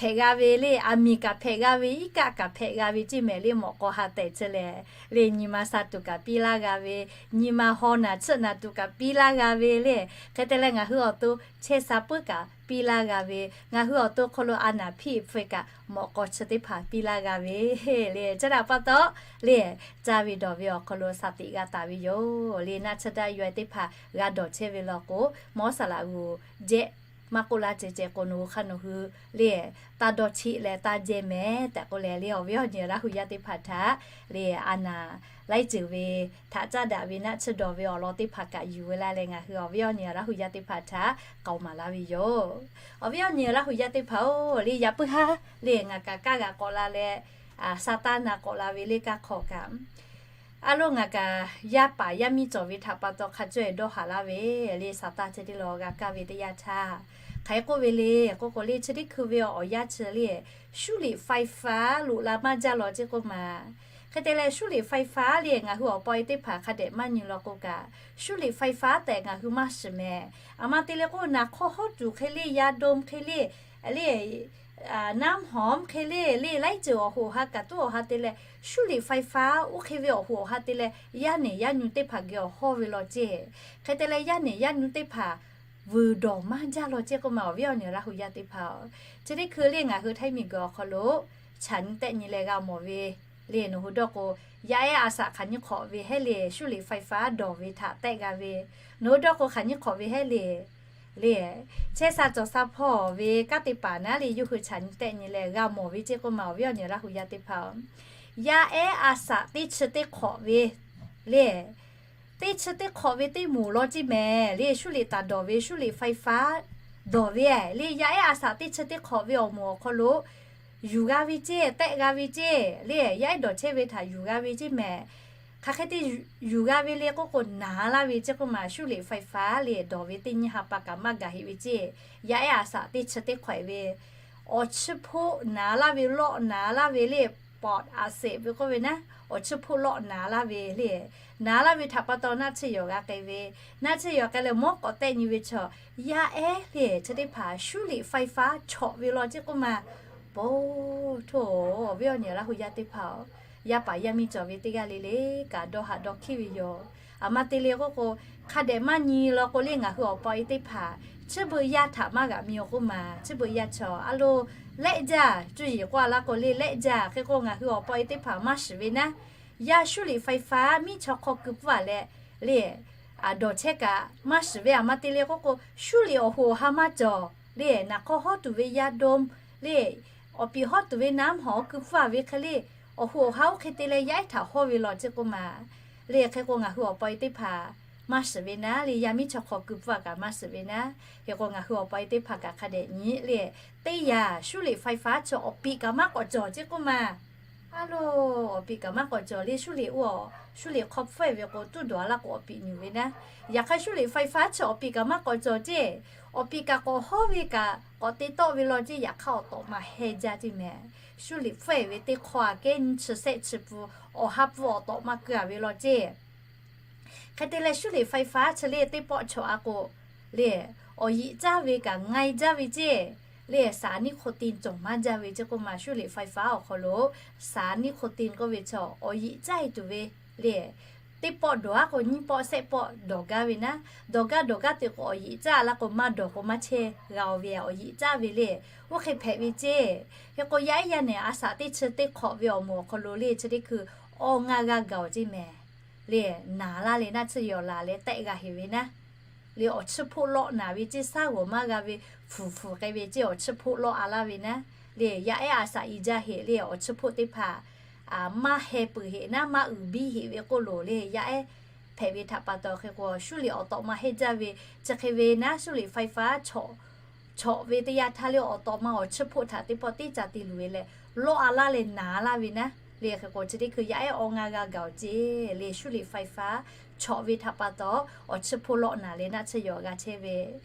hpehꞈ g'a ve le, aˬ miˍ kaꞈ hpehꞈ g'a ve, iˉ kaˆ kaꞈ hpehꞈ g'a ve ceˇ mehˍ le. Mawꞈ k'aw ha tehˬ chi lehˬ le, nyi ma sha tuˬ kaꞈ piˇ laˇ g'a ve, nyi ma haw naˬ chiˆ naˬ tuˬ kaꞈ piˇ laˇ g'a ve le. Hk'e te leh ngaˬ hui awˬ to chehˇ sha puiˉ kaꞈ piˇ laˇ g'a ve, ngaˬ hui awˬ to hk'aw lo a naˍ hpiˇ hpfuhˇ kaꞈ mawꞈ k'aw chi teˇ hpaˍ piˇ laˇ g'a ve le. Chi htaꞈ pa taw le, caˇ ve dawˬ ve awˬ hk'aw lo shaˍ tiꞈ g'a taˍ ve yoˬ le. Naˆ tsuhˇ daꞈ yaweh teˇ hpaˍ g'a dawˬ chehˇ ve law k'o, mawˇ saˍ laꞈ g'uˬ jehˆ maˇ k'oˆ laˇ ceh ceh k'o, nawˬ hui hk'a nawˬ hui le, taˇ dawˇ cheˆ leh taˇ jehˇ mehˍ tehꞈ k'oˆ leh le, awˬ viˉ awˬ nyi Laˇ hu yaˇ teˇ hpaˍ htaꞈ le, a naˍ laiˉ ceuˬ ve htaꞈ caˇ daꞈ ve naˆ tsuhˇ dawˬ ve awˬ lawn teˇ hpaˍ kaꞈ yuˬ ve laˇ leh, ngaˬ hui awˬ viˉ awˬ nyi Laˇ hu yaˇ teˇ hpaˍ htaꞈ k'aoˍ maˍ laˇ ve yoˬ. Awˬ viˉ awˬ nyi Laˇ hu yaˇ teˇ hpaˍ-oˬ, le yaꞈ puiˉ haˉ le ngaˬ kaꞈ kaˇ g'a k'awꞈ la leh, a, sa taˇ na k'awꞈ la ve le kaˇ hk'awꞈ kaꞈ, a lo ngaˬ kaꞈ yaˇ paˍ yaˇ miˇ cawˬ ve htaꞈ pa taw hk'a cawˇ-e dawˇ haˍ laˇ ve le, sa taˇ ceh teˇ law g'a kaˇ ve teˇ yanˇ htaˇ, hk'aˬ hk'e k'oˆ ve le k'oˆ k'o le, chi teˇ hkui ve awˬ yanˇ chi le, 修理ไฟฟ้า loꞈ la maˇ jaˇ law ceˇ k'oˆ ma. Hk'e te leh 修理ไฟฟ้า le ngaˬ hui awˬ pa e teˇ hpaˍ hk'a dehꞈ maˇ nyi law k'o kaꞈ, 修理ไฟฟ้า tehꞈ ngaˬ hui maˇ shiˍ mehˍ. Aˬ ma te leh k'o, naˍ hk'awˇ hawˉ tuˬ hk'e le, yaˇ dawˇ hk'e le, le, naˉ hawˉ hk'e le, le laiˉ ceuˬ awˬ hoꞈ awˬ ha kaꞈ tuˉ awˬ ha te leh, 修理ไฟฟ้า oˇ hk'e ve awˬ hoꞈ awˬ ha te leh, yaˇ nehˬ yaˇ nyu teˇ hpaˍ geh awˬ hawˇ ve law ceˇ. Hk'e te leh yaˇ nehˬ yaˇ nyu teˇ hpaˍ vuiˬ dawˬ maˇ jaˇ law ceˇ k'oˆ ma, awˬ viˉ awˬ nyi Laˇ hu yaˇ teˇ hpaˍ-oˬ. Chi teˇ hkui le ngaˬ hui Htaiˇ miˬguiˬ awˬ hk'aw lo chaꞈ nyi tehˆ nyi leh g'a mawˬ ve le, nawˬ hui dawˇ k'o, yaˇ ehˉ a shaꞈ hk'aˬ nyiˇ hk'awꞈ ve hehˉ le, 修理ไฟฟ้า dawˬ ve htaꞈ tehˆ g'a ve, nawˬ hui dawˇ k'o hk'aˬ nyiˇ hk'awꞈ ve hehˉ le. Le, chehˇ sha cawˬ sha hpawˇ ve kanˉ te paˍ naˉ le, yawˇ hui chaꞈ nyi tehˆ nyi leh g'a mawˬ ve ceˇ k'oˆ ma, awˬ viˉ awˬ nyi Laˇ hu yaˇ teˇ hpaˍ-oˬ. Yaˇ ehˉ a shaꞈ teˇ chi teˇ hk'awꞈ ve le, teˇ chi teˇ hk'awꞈ ve teˇ moˍ law ceˇ mehˍ le, 修理 taˍ dawˬ ve, 修理ไฟฟ้า dawˬ ve le, yaˇ ehˉ a shaꞈ teˇ chi teˇ hk'awꞈ ve awˬ moˍ awˬ hk'aw lo yuˬ g'a ve ceˇ, tehˆ g'a ve ceˇ le, yaˇ ehˉ dawˬ chehˇ ve htaꞈ yuˬ g'a ve ceˇ mehˍ. Hk'aˬ hk'e te yuˬ g'a ve le k'oˆ k'o, naˍ laˇ ve ceˇ k'oˆ ma, 修理ไฟฟ้า le dawˬ ve teˇ nyiˇ ha pa kaꞈ maˇ gaˬ heꞈ ve ceˇ. Yaˇ ehˉ a shaꞈ teˇ chi teˇ hk'awꞈ ve awˬ chiˇ hpoˆ naˍ laˇ ve, lawˆ naˍ laˇ ve le, ปอดอักเสบ ve k'oˆ ve naˉ, awˬ chiˇ hpoˆ lawˆ naˍ laˇ ve le, naˍ laˇ ve htaꞈ pa taw naˆ tsuhˇ yawˬ g'a k'ai ve, naˆ tsuhˇ yawˬ k'ai leh mawˉ k'awꞈ tehˆ nyi ve chaw, yaˇ ehˉ le chi teˇ hpaˍ 修理ไฟฟ้า chawꞈ ve law ceˇ k'oˆ ma. Po, htoˇ, awˬ viˉ awˬ nyi Laˇ hu yaˇ teˇ hpaˍ-oˬ, yaˇ paˍ yaˇ miˇ cawˬ ve teˇ g'aˇ le le kaꞈ dawˇ haꞈ dawˇ hkiˉ ve yoˬ. Aˬ ma te le k'oˆ k'o, hk'a dehꞈ maˇ nyi law k'o le, ngaˬ hui awˬ pa e teˇ hpaˍ chi beuꞈ yaˇ htaꞈ maˇ g'aꞈ mi-oˬ k'oˆ ma, chi beuꞈ yaˇ chaw a lo lehˆ jaˇ cuˇ yiˍ k'oˆ a laˇ k'o le, lehˆ jaˇ. Hk'e k'o ngaˬ hui awˬ pa e teˇ hpaˍ maˇ shiˍ ve naˉ, yaˇ 修理ไฟฟ้า miˉ chaw hk'aw keu pfuhˇ a leh le, dawˬ chehˇ kaꞈ maˇ shiˍ ve. Aˬ ma te le k'oˆ k'o, 修理 awˬ hoꞈ awˬ ha maˇ cawˬ le, naˍ hk'awˇ hawˉ tuˬ ve yaˇ dawˇ le, awˬ piˍ hawˉ tuˬ ve naˉ hawˉ keu pfuhˇ a ve hk'e le, awˬ hoꞈ awˬ ha oˇ hk'e te leh yaˇ ehˉ htaꞈ hawˇ ve law ceˇ k'oˆ ma. Le hk'e k'o ngaˬ hui awˬ pa e teˇ hpaˍ maˇ shiˍ ve naˉ le, yaˇ miˉ chaw hk'aw keu pfuhˇ a kaꞈ maˇ shiˍ ve naˉ. Hk'e k'o ngaˬ hui awˬ pa e teˇ hpaˍ kaꞈ hk'a dehꞈ nyi le, teˇ yanˇ 修理ไฟฟ้า chaw awˬ piˍ kaꞈ maˇ k'awꞈ cawˬ ceˇ k'oˆ ma. A lo, awˬ piˍ kaꞈ maˇ k'awꞈ cawˬ le, 修理 oˇ, 修理 hk'aw hpfuhˇ ve k'o tuˉ dawˬ a laˇ k'o awˬ piˍ nyuˬ ve naˉ. Yaꞈ hk'aˇ 修理ไฟฟ้า chi awˬ piˍ kaꞈ maˇ k'awꞈ cawˬ ceˇ, awˬ piˍ kaꞈ k'awꞈ hawˇ ve kaꞈ k'awꞈ te tawˆ ve law ceˇ, yaꞈ hk'aˇ awˬ tawꞈ ma heh jaˇ ceˇ mehˍ. 修理 hpfuhˇ ve teˇ hk'awˇ a kehˉ nyiˇ chi sehˆ chi pun, awˬ ha pun awˬ tawꞈ ma keu a ve law ceˇ. Hk'e te leh 修理ไฟฟ้า chi le teˇ pawˆ chawꞈ a k'o le, awˬ yiꞈ caˇ ve kaꞈ ngai jaˇ ve ceˇ. Le สารนิโคติน cawˬ maˇ jaˇ ve ceˇ k'oˆ ma, 修理ไฟฟ้า awˬ hk'aw lo สารนิโคติน k'oˆ ve chaw awˬ yiꞈ caˇ e tuˬ ve le, teˇ pawˆ dawˬ a k'o nyiˇ pawˆ sehˆ pawˆ dawˬ gaˇ ve naˉ. Dawˬ gaˇ dawˬ gaˇ te k'o awˬ yiꞈ caˇ laˇ k'o maˇ dawˬ k'o maˇ chehˇ g'a-o ve, awˬ yiꞈ caˇ ve le. Oˇ hk'e hpehꞈ ve ceˇ. Hk'e k'o yaˇ ehˉ yaˇ nehˬ a shaꞈ teˇ chi teˇ hk'awꞈ ve awˬ moˍ awˬ hk'aw lo le chi teˇ hkui awˬ ngaˇ g'aˇ gaˬ-oˬ ceˇ mehˍ. Le naˍ laˇ le naˆ tsuhˇ yawˬ laˬ leh tehˆ g'a heꞈ ve naˉ. Le awˬ chiˇ hpoˆ lawˆ naˍ ve ceˇ, shaˉ g'awˬ maˇ g'a ve, hfuˍ hfuˍ k'ai ve ceˇ, awˬ chiˇ hpoˆ lawˆ a laˇ ve naˉ. Le yaˇ ehˉ a shaꞈ i jaˇ heꞈ le, awˬ chiˇ hpoˆ teˇ hpaˍ maˇ heh peuˬ heꞈ naˉ, maˇ uiˍ biˇ heꞈ ve k'oˆ loˬ le, yaˇ ehˉ hpehꞈ ve htaꞈ pa taw hk'e k'o 修理 awˬ tawꞈ ma heh jaˇ ve, chi hk'e ve naˉ 修理ไฟฟ้า chawꞈ ve teˇ yanˇ htaˇ le awˬ tawꞈ ma awˬ chiˇ hpoˆ htaꞈ teˇ pawˆ teˇ caˍ te luˬ ve leh lawˆ a laˇ leh naˍ laˇ ve naˉ. Le hk'e k'o chi teˇ hkui yaˇ ehˉ awˇ ngaˇ g'aˇ gaˬ-oˬ ceˇ. Le 修理费法 chawꞈ ve htaꞈ pa taw awˬ chiˇ hpoˆ lawˆ naˍ le naˆ tsuhˇ yaw g'a chehˇ ve.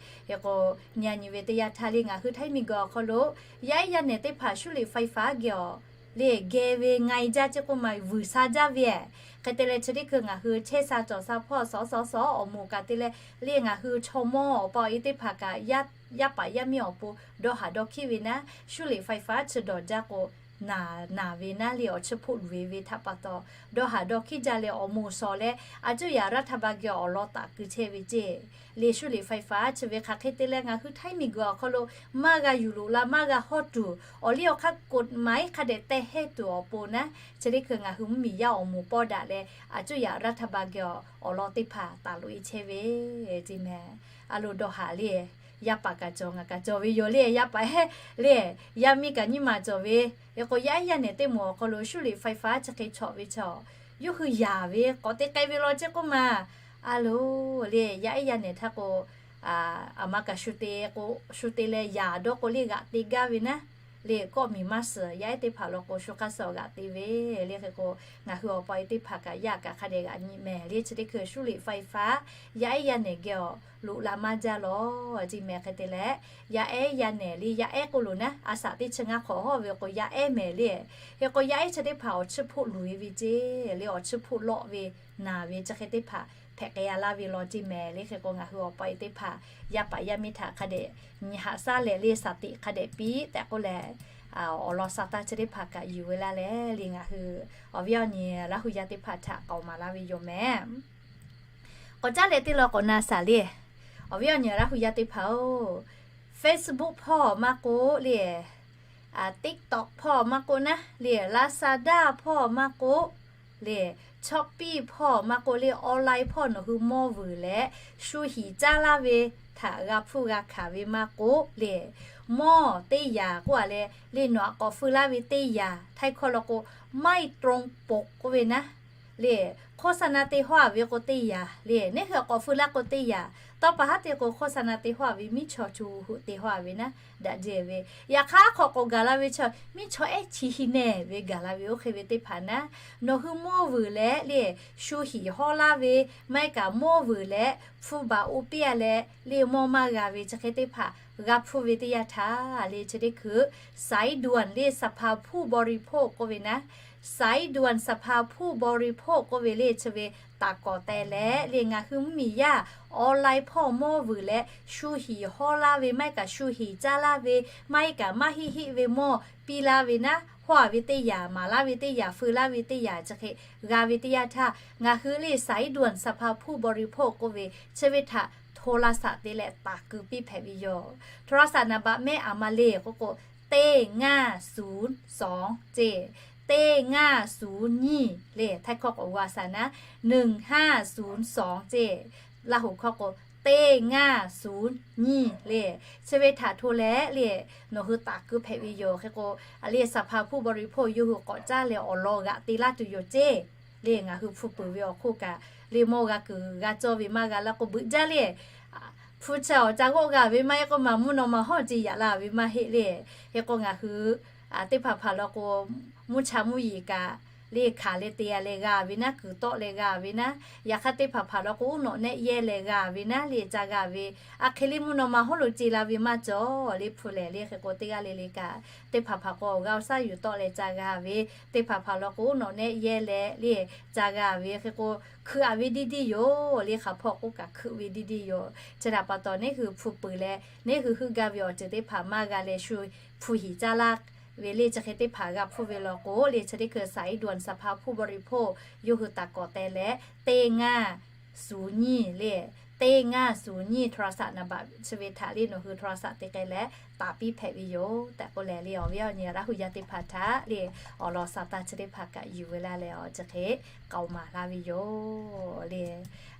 Hk'e k'o nyi nyi ve teˇ yanˇ htaˇ le ngaˬ hui htaiˇ miˬguiˬ awˬ hk'aw lo yaˇ ehˉ yaˇ nehˬ teˇ hpaˍ 修理费法 geh awˬ le geh ve nga-e jaˇ ceˇ k'oˆ ma, vuiˬ sha jaˇ ve. Hk'e te leh chi teˇ hkui ngaˬ hui chehˇ sha cawˬ sha hpawˇ shawˍ shawˍ shawˍ awˬ moˍ kaꞈ te leh le ngaˬ hui chaw mawˇ awˬ pa awˬ e teˇ hpaˍ kaꞈ yaˇ paˍ yaˇ miˇ awˬ pon dawˇ haˍ dawˇ hkiˉ ve naˉ, 修理费法 chi dawˬ jaˇ k'o naˬ naˬ ve naˉ le awˬ chiˇ hpoˆ luˬ-e ve htaꞈ pa taw dawˇ haˍ dawˇ hkiˉ jaˇ leh awˬ moˍ shawˍ leh a cuˇ yaꞈ รัฐบาล geh awˬ lawn taˍ keu chehˇ ve ceˇ. Le 修理费法 chi ve hk'aˬ hk'e te leh ngaˬ hui htaiˇ miˬguiˬ awˬ hk'aw lo maˇ g'a yuˬ loꞈ la maˇ g'a hawˇ tuˬ awˬ liˇ awˬ hk'aˇ กฎหมาย hk'a dehꞈ teh hehˇ tuˬ awˬ pon naˉ, chi teˇ hkui ngaˬ hui mvuhˇmiˬ yaˇ awˬ moˍ pawˇ daꞈ leh a cuˇ yaꞈ รัฐบาล geh awˬ lawn teˇ hpaˍ taˍ loꞈ-e chehˇ ve ceˇ mehˍ. A lo dawˇ haˍ le, yaˇ paˍ kaꞈ cawˬ ngaˬ kaꞈ cawˬ ve yoˬ le, yaˇ paˍ ehˉ le, yaˇ miˇ kaꞈ nyiˇ maˬ cawˬ ve. Hk'e k'o yaˇ ehˉ yaˇ nehˬ teˇ moˍ awˬ hk'aw lo 修理费法 chi hk'e chawꞈ ve chaw yawˇ hui yaˍ ve k'awꞈ te k'ai ve law ceˇ k'oˆ ma. A lo le yaˇ ehˉ yaˇ nehˬ htaˇ k'o aˬ ma kaꞈ shu te k'o shu te leh yaˍ dawˇ k'o le g'aꞈ te gaˇ ve naˉ. Le kawˆ miˬ maˇ suhˍ yaˇ ehˉ teˇ hpaˍ law k'o shu hk'aˇ suh g'aꞈ te ve. Le hk'e k'o ngaˬ hui awˬ pa awˬ e teˇ hpaˍ kaꞈ yaˇ kaꞈ hk'a dehꞈ g'aꞈ nyi mehˍ le chi teˇ hkui 修理费法 yaˇ ehˉ yaˇ nehˬ geh awˬ loꞈ la maˇ jaˇ law ceˇ mehˍ. Hk'e te leh yaˇ ehˉ yaˇ nehˬ le yaˇ ehˉ k'oˆ loˬ naˉ a shaꞈ teˇ chi ngaˇ hk'awꞈ hawˇ ve k'o yaˇ ehˉ mehˍ le. Hk'e k'o yaˇ ehˉ chi teˇ hpaˍ awˬ chiˇ hpoˆ luˬ-e ve ceˇ le awˬ chiˇ hpoˆ lawˆ ve naˬ ve chi hk'e teˇ hpaˍ hpehꞈ k'ai-a laˇ ve law ceˇ mehˍ. Le hk'e k'o ngaˬ hui awˬ pa awˬ e teˇ hpaˍ yaˇ paˍ yaˇ miˇ htaꞈ hk'a dehꞈ nyi haꞈ shaˉ leh le shaˍ tiꞈ hk'a dehꞈ piˇ tehꞈ k'oˆ leh awˬ lawn sha taˇ chi teˇ hpaˍ kaꞈ yuˬ ve laˇ leh le ngaˬ hui awˬ viˉ awˬ nyi Laˇ hu yaˇ teˇ hpaˍ htaꞈ k'aoˍ maˍ laˇ ve yoˬ mehˍ. K'awꞈ caˉ leh teˇ law k'awꞈ na shaˍ le. Awˬ viˉ awˬ nyi Laˇ hu yaˇ teˇ hpaˍ-oˬ, Facebook hpawˇ maˇ k'oˆ le, TikTok hpawˇ maˇ k'oˆ naˉ le, Lazada hpawˇ maˇ k'oˆ le, Shopee hpawˇ maˇ k'oˆ le, online hpawˇ nawˬ hui mawˇ vuiˬ leh shu hiˍ caˇ laˇ ve htaꞈ g'a hpuˇ g'a hkanˍ ve maˇ k'oˆ le, mawˇ teˇ yanˇ k'oˆ-a leh le nawˬ aꞈ k'awꞈ feu laˇ ve teˇ yanˇ htaiˇ hkawˇ law k'o ไม่ตรงปก k'oˆ ve naˉ le, โฆษณา te hawˇ-a ve k'o teˇ yanˇ le neˇ hui aꞈ k'awꞈ feu laˇ k'o teˇ yanˇ, tawˇ pa haˉ te k'o โฆษณา te hawˇ-a ve miˇ chaw co hui te hawˇ-a ve naˉ daꞈ jehˬ ve. Yaꞈ hk'aˇ hk'awꞈ k'awꞈ gaˬ la ve chaw miˇ chaw ehˉ chi hi nehˬ ve gaˬ la ve oˇ hk'e ve teˇ hpaˍ naˉ, nawˬ hui mawˇ vuiˬ leh le shu hiˍ hawˇ laˇ ve maˇ heˆ kaꞈ mawˇ vuiˬ leh hpu baˬ oˇ piˇ-a leh le mawˇ maˇ g'a ve chi hk'e teˇ hpaˍ g'a hpuˇ ve teˇ yanˇ htaˇ le chi teˇ hkui สายด่วน le สภาผู้บริโภค k'oˆ ve naˉ, สายด่วน สภาผู้บริโภค k'oˆ ve le chi ve taˍ kawˍ teh leh le ngaˬ hui mvuhˇmiˬ yaˇ online hpawˇ mawˇ vuiˬ leh shu hiˍ hawˇ laˇ ve maˇ heˆ kaꞈ shu hiˍ caˇ laˇ ve maˇ heˆ kaꞈ maˇ heˆ heˆ ve mawˇ piˇ laˇ ve naˉ, hawˇ-a ve teˇ yanˇ, maˍ laˇ ve teˇ yanˇ, feu laˇ ve teˇ yanˇ chi hk'e g'a ve teˇ yanˇ htaˇ ngaˬ hui le สายด่วน สภาผู้บริโภค k'oˆ ve chi ve htaꞈ โทรศัพท์ te leh taˍ keu piˇ hpehꞈ ve yoˬ. โทรศัพท์ naˍ baꞈ mehˆ aˬ ma le k'oˆ k'o, teˇ ngaˇ suˍ sawˍ ceˇ, teˇ ngaˇ suˍ nyiˇ le htaiˇ hkawˇ k'awꞈ g'a shaˍ naˉ, หนึ่งห้าศูนย์สอง ceˇ, Laˇ huˍ hkawˇ k'o, teˇ ngaˇ suˍ nyiˇ le, chi ve htaꞈ hto leh le nawˬ hui taˍ keu hpehꞈ ve yoˬ. Hk'e k'o le สภาผู้บริโภค yawˇ hui k'awꞈ caˉ leh awˬ lawn g'aꞈ te laˇ tuˬ yoˬ ceˇ. Le ngaˬ hui hpu peuˬ ve awˬ hk'oˆ kaꞈ le mawˇ g'a kuiˬ g'a cawˇ ve maˇ g'a laˇ k'o beuꞈ jaˇ le, hpu chi awˬ ca g'awˆ g'a ve maˇ heˆ k'oˆ ma mvuhˇ naw ma hawˇ ce yaꞈ la ve maˇ heˆ le. Hk'e k'o ngaˬ hui teˇ hpaˍ hpaˍ law k'o mvuhˇ cha mvuhˇ yeˬ kaꞈ le hkanˍ leh te-a leh g'a ve naˉ, kuiˬ tawˆ leh g'a ve naˉ, yaꞈ hk'aˇ teˇ hpaˍ hpaˍ law k'o uˉ nawꞈ nehˆ yehˇ leh g'a ve naˉ le ca g'a ve, aˬ hk'e le mvuhˇ naw ma hawˉ lo ce la ve maˇ cawˬ le hpu lehˬ le. Hk'e k'o teˇ g'aˇ le le kaꞈ teˇ hpaˍ hpaˍ k'o awˬ g'aˇ awˬ shaˉ yuˬ tawˆ leh ca g'a ve, teˇ hpaˍ hpaˍ law k'o uˉ nawꞈ nehˆ yehˇ leh le ca g'a ve. Hk'e k'o hkui-a ve diˇ diˇ yoˬ le, hk'aˬ hpawˇ k'oˆ kaꞈ hkui ve diˇ diˇ yoˬ. Chi htaꞈ pa taw neˇ hui hpu peuˬ leh neˇ hui heuˆ gaˇ ve awˬ ceuˬ teˇ hpaˍ maˇ g'a leh shu hpu hiˍ caˇ laˇ ve le chi hk'e teˇ hpaˍ g'a hpuˇ ve law k'o le chi teˇ hkui สายด่วน สภาผู้บริโภค yawˇ hui taˍ kawˍ teh leh teˇ ngaˇ suˍ nyiˇ le, teˇ ngaˇ suˍ nyiˇ โทรศัพท์ naˍ baꞈ chi ve htaꞈ le nawˬ hui โทรศัพท์ te k'ai leh taˍ piˇ hpehꞈ ve yoˬ tehꞈ k'oˆ leh le awˬ viˉ awˬ nyi Laˇ huˍ yaˇ teˇ hpaˍ htaꞈ le awˬ lawn sha taˇ chi teˇ hpaˍ kaꞈ yuˬ ve laˇ leh awˬ chi hk'e k'aoˍ maˍ laˇ ve yoˬ le.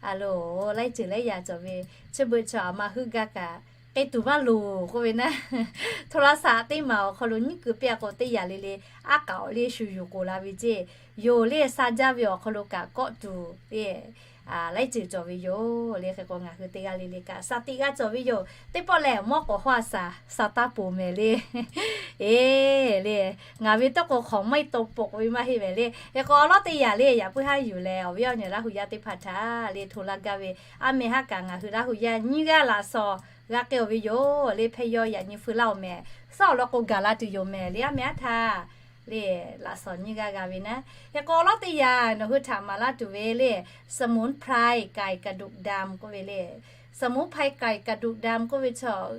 A loˬ, laiˉ ceuˬ laiˉ yaꞈ cawˬ ve chi beuꞈ chaw aˬ ma heuˆ gaˇ kaꞈ k'e tuˬ maˇ loˍ k'oˆ ve naˉ, โทรศัพท์ teˇ maˬ awˬ hk'aw lo nyiˉ keu piˇ-a k'o teˇ yaꞈ le le aˉ k'aꞈ awˬ le shu yuˬ k'oˍ la ve ceˇ. Yoˬ le sha jaˇ ve awˬ hk'aw lo kaꞈ kawˆ tuˬ le laiˉ ceuˬ cawˬ ve yoˬ le. Hk'e k'o ngaˬ hui teˇ g'aˇ le le kaꞈ shaˍ tiꞈ g'a cawˬ ve yoˬ. Teˇ pawˆ lehˬ mawˇ k'awꞈ hawˉ a shaˍ, shaˍ taˇ poˬ mehˍ le. Eˬ le, ngaˬ ve tawˇ k'o hk'awꞈ maiˇ taw poꞈ ve maˇ heˆ mehˍ le. Hk'e k'o awˬ lawˉ teˇ yanˇ le, yaꞈ puiˉ haˉ yuˬ leh awˬ viˉ awˬ nyi Laˇ hu yaˇ teˇ hpaˍ htaꞈ le hto laˇ gaˇ ve, a mehˍ haˉ kaꞈ ngaˬ hui Laˇ hu yaˇ nyiˇ g'aˇ laꞈ shawnˍ g'a k'ai-oˬ ve yoˬ le. Hpehˇ yawˇ yaꞈ nyi feu laˇ-oˬ mehˍ. Shaˉ awˬ lawn k'o gaˬ la tuˬ yoˬ mehˍ le, a mehˍ haˉ htaˇ le laꞈ shawnˍ nyiˇ g'aˇ g'a ve naˉ. Hk'e k'o awˬ lawˉ teˇ yanˇ nawˬ hui htaꞈ maˍ laˇ tuˬ ve le,สมุนไพรไก่กระดูกดำ k'oˆ ve le. สมุนไพรไก่กระดูกดำ k'oˆ ve chaw,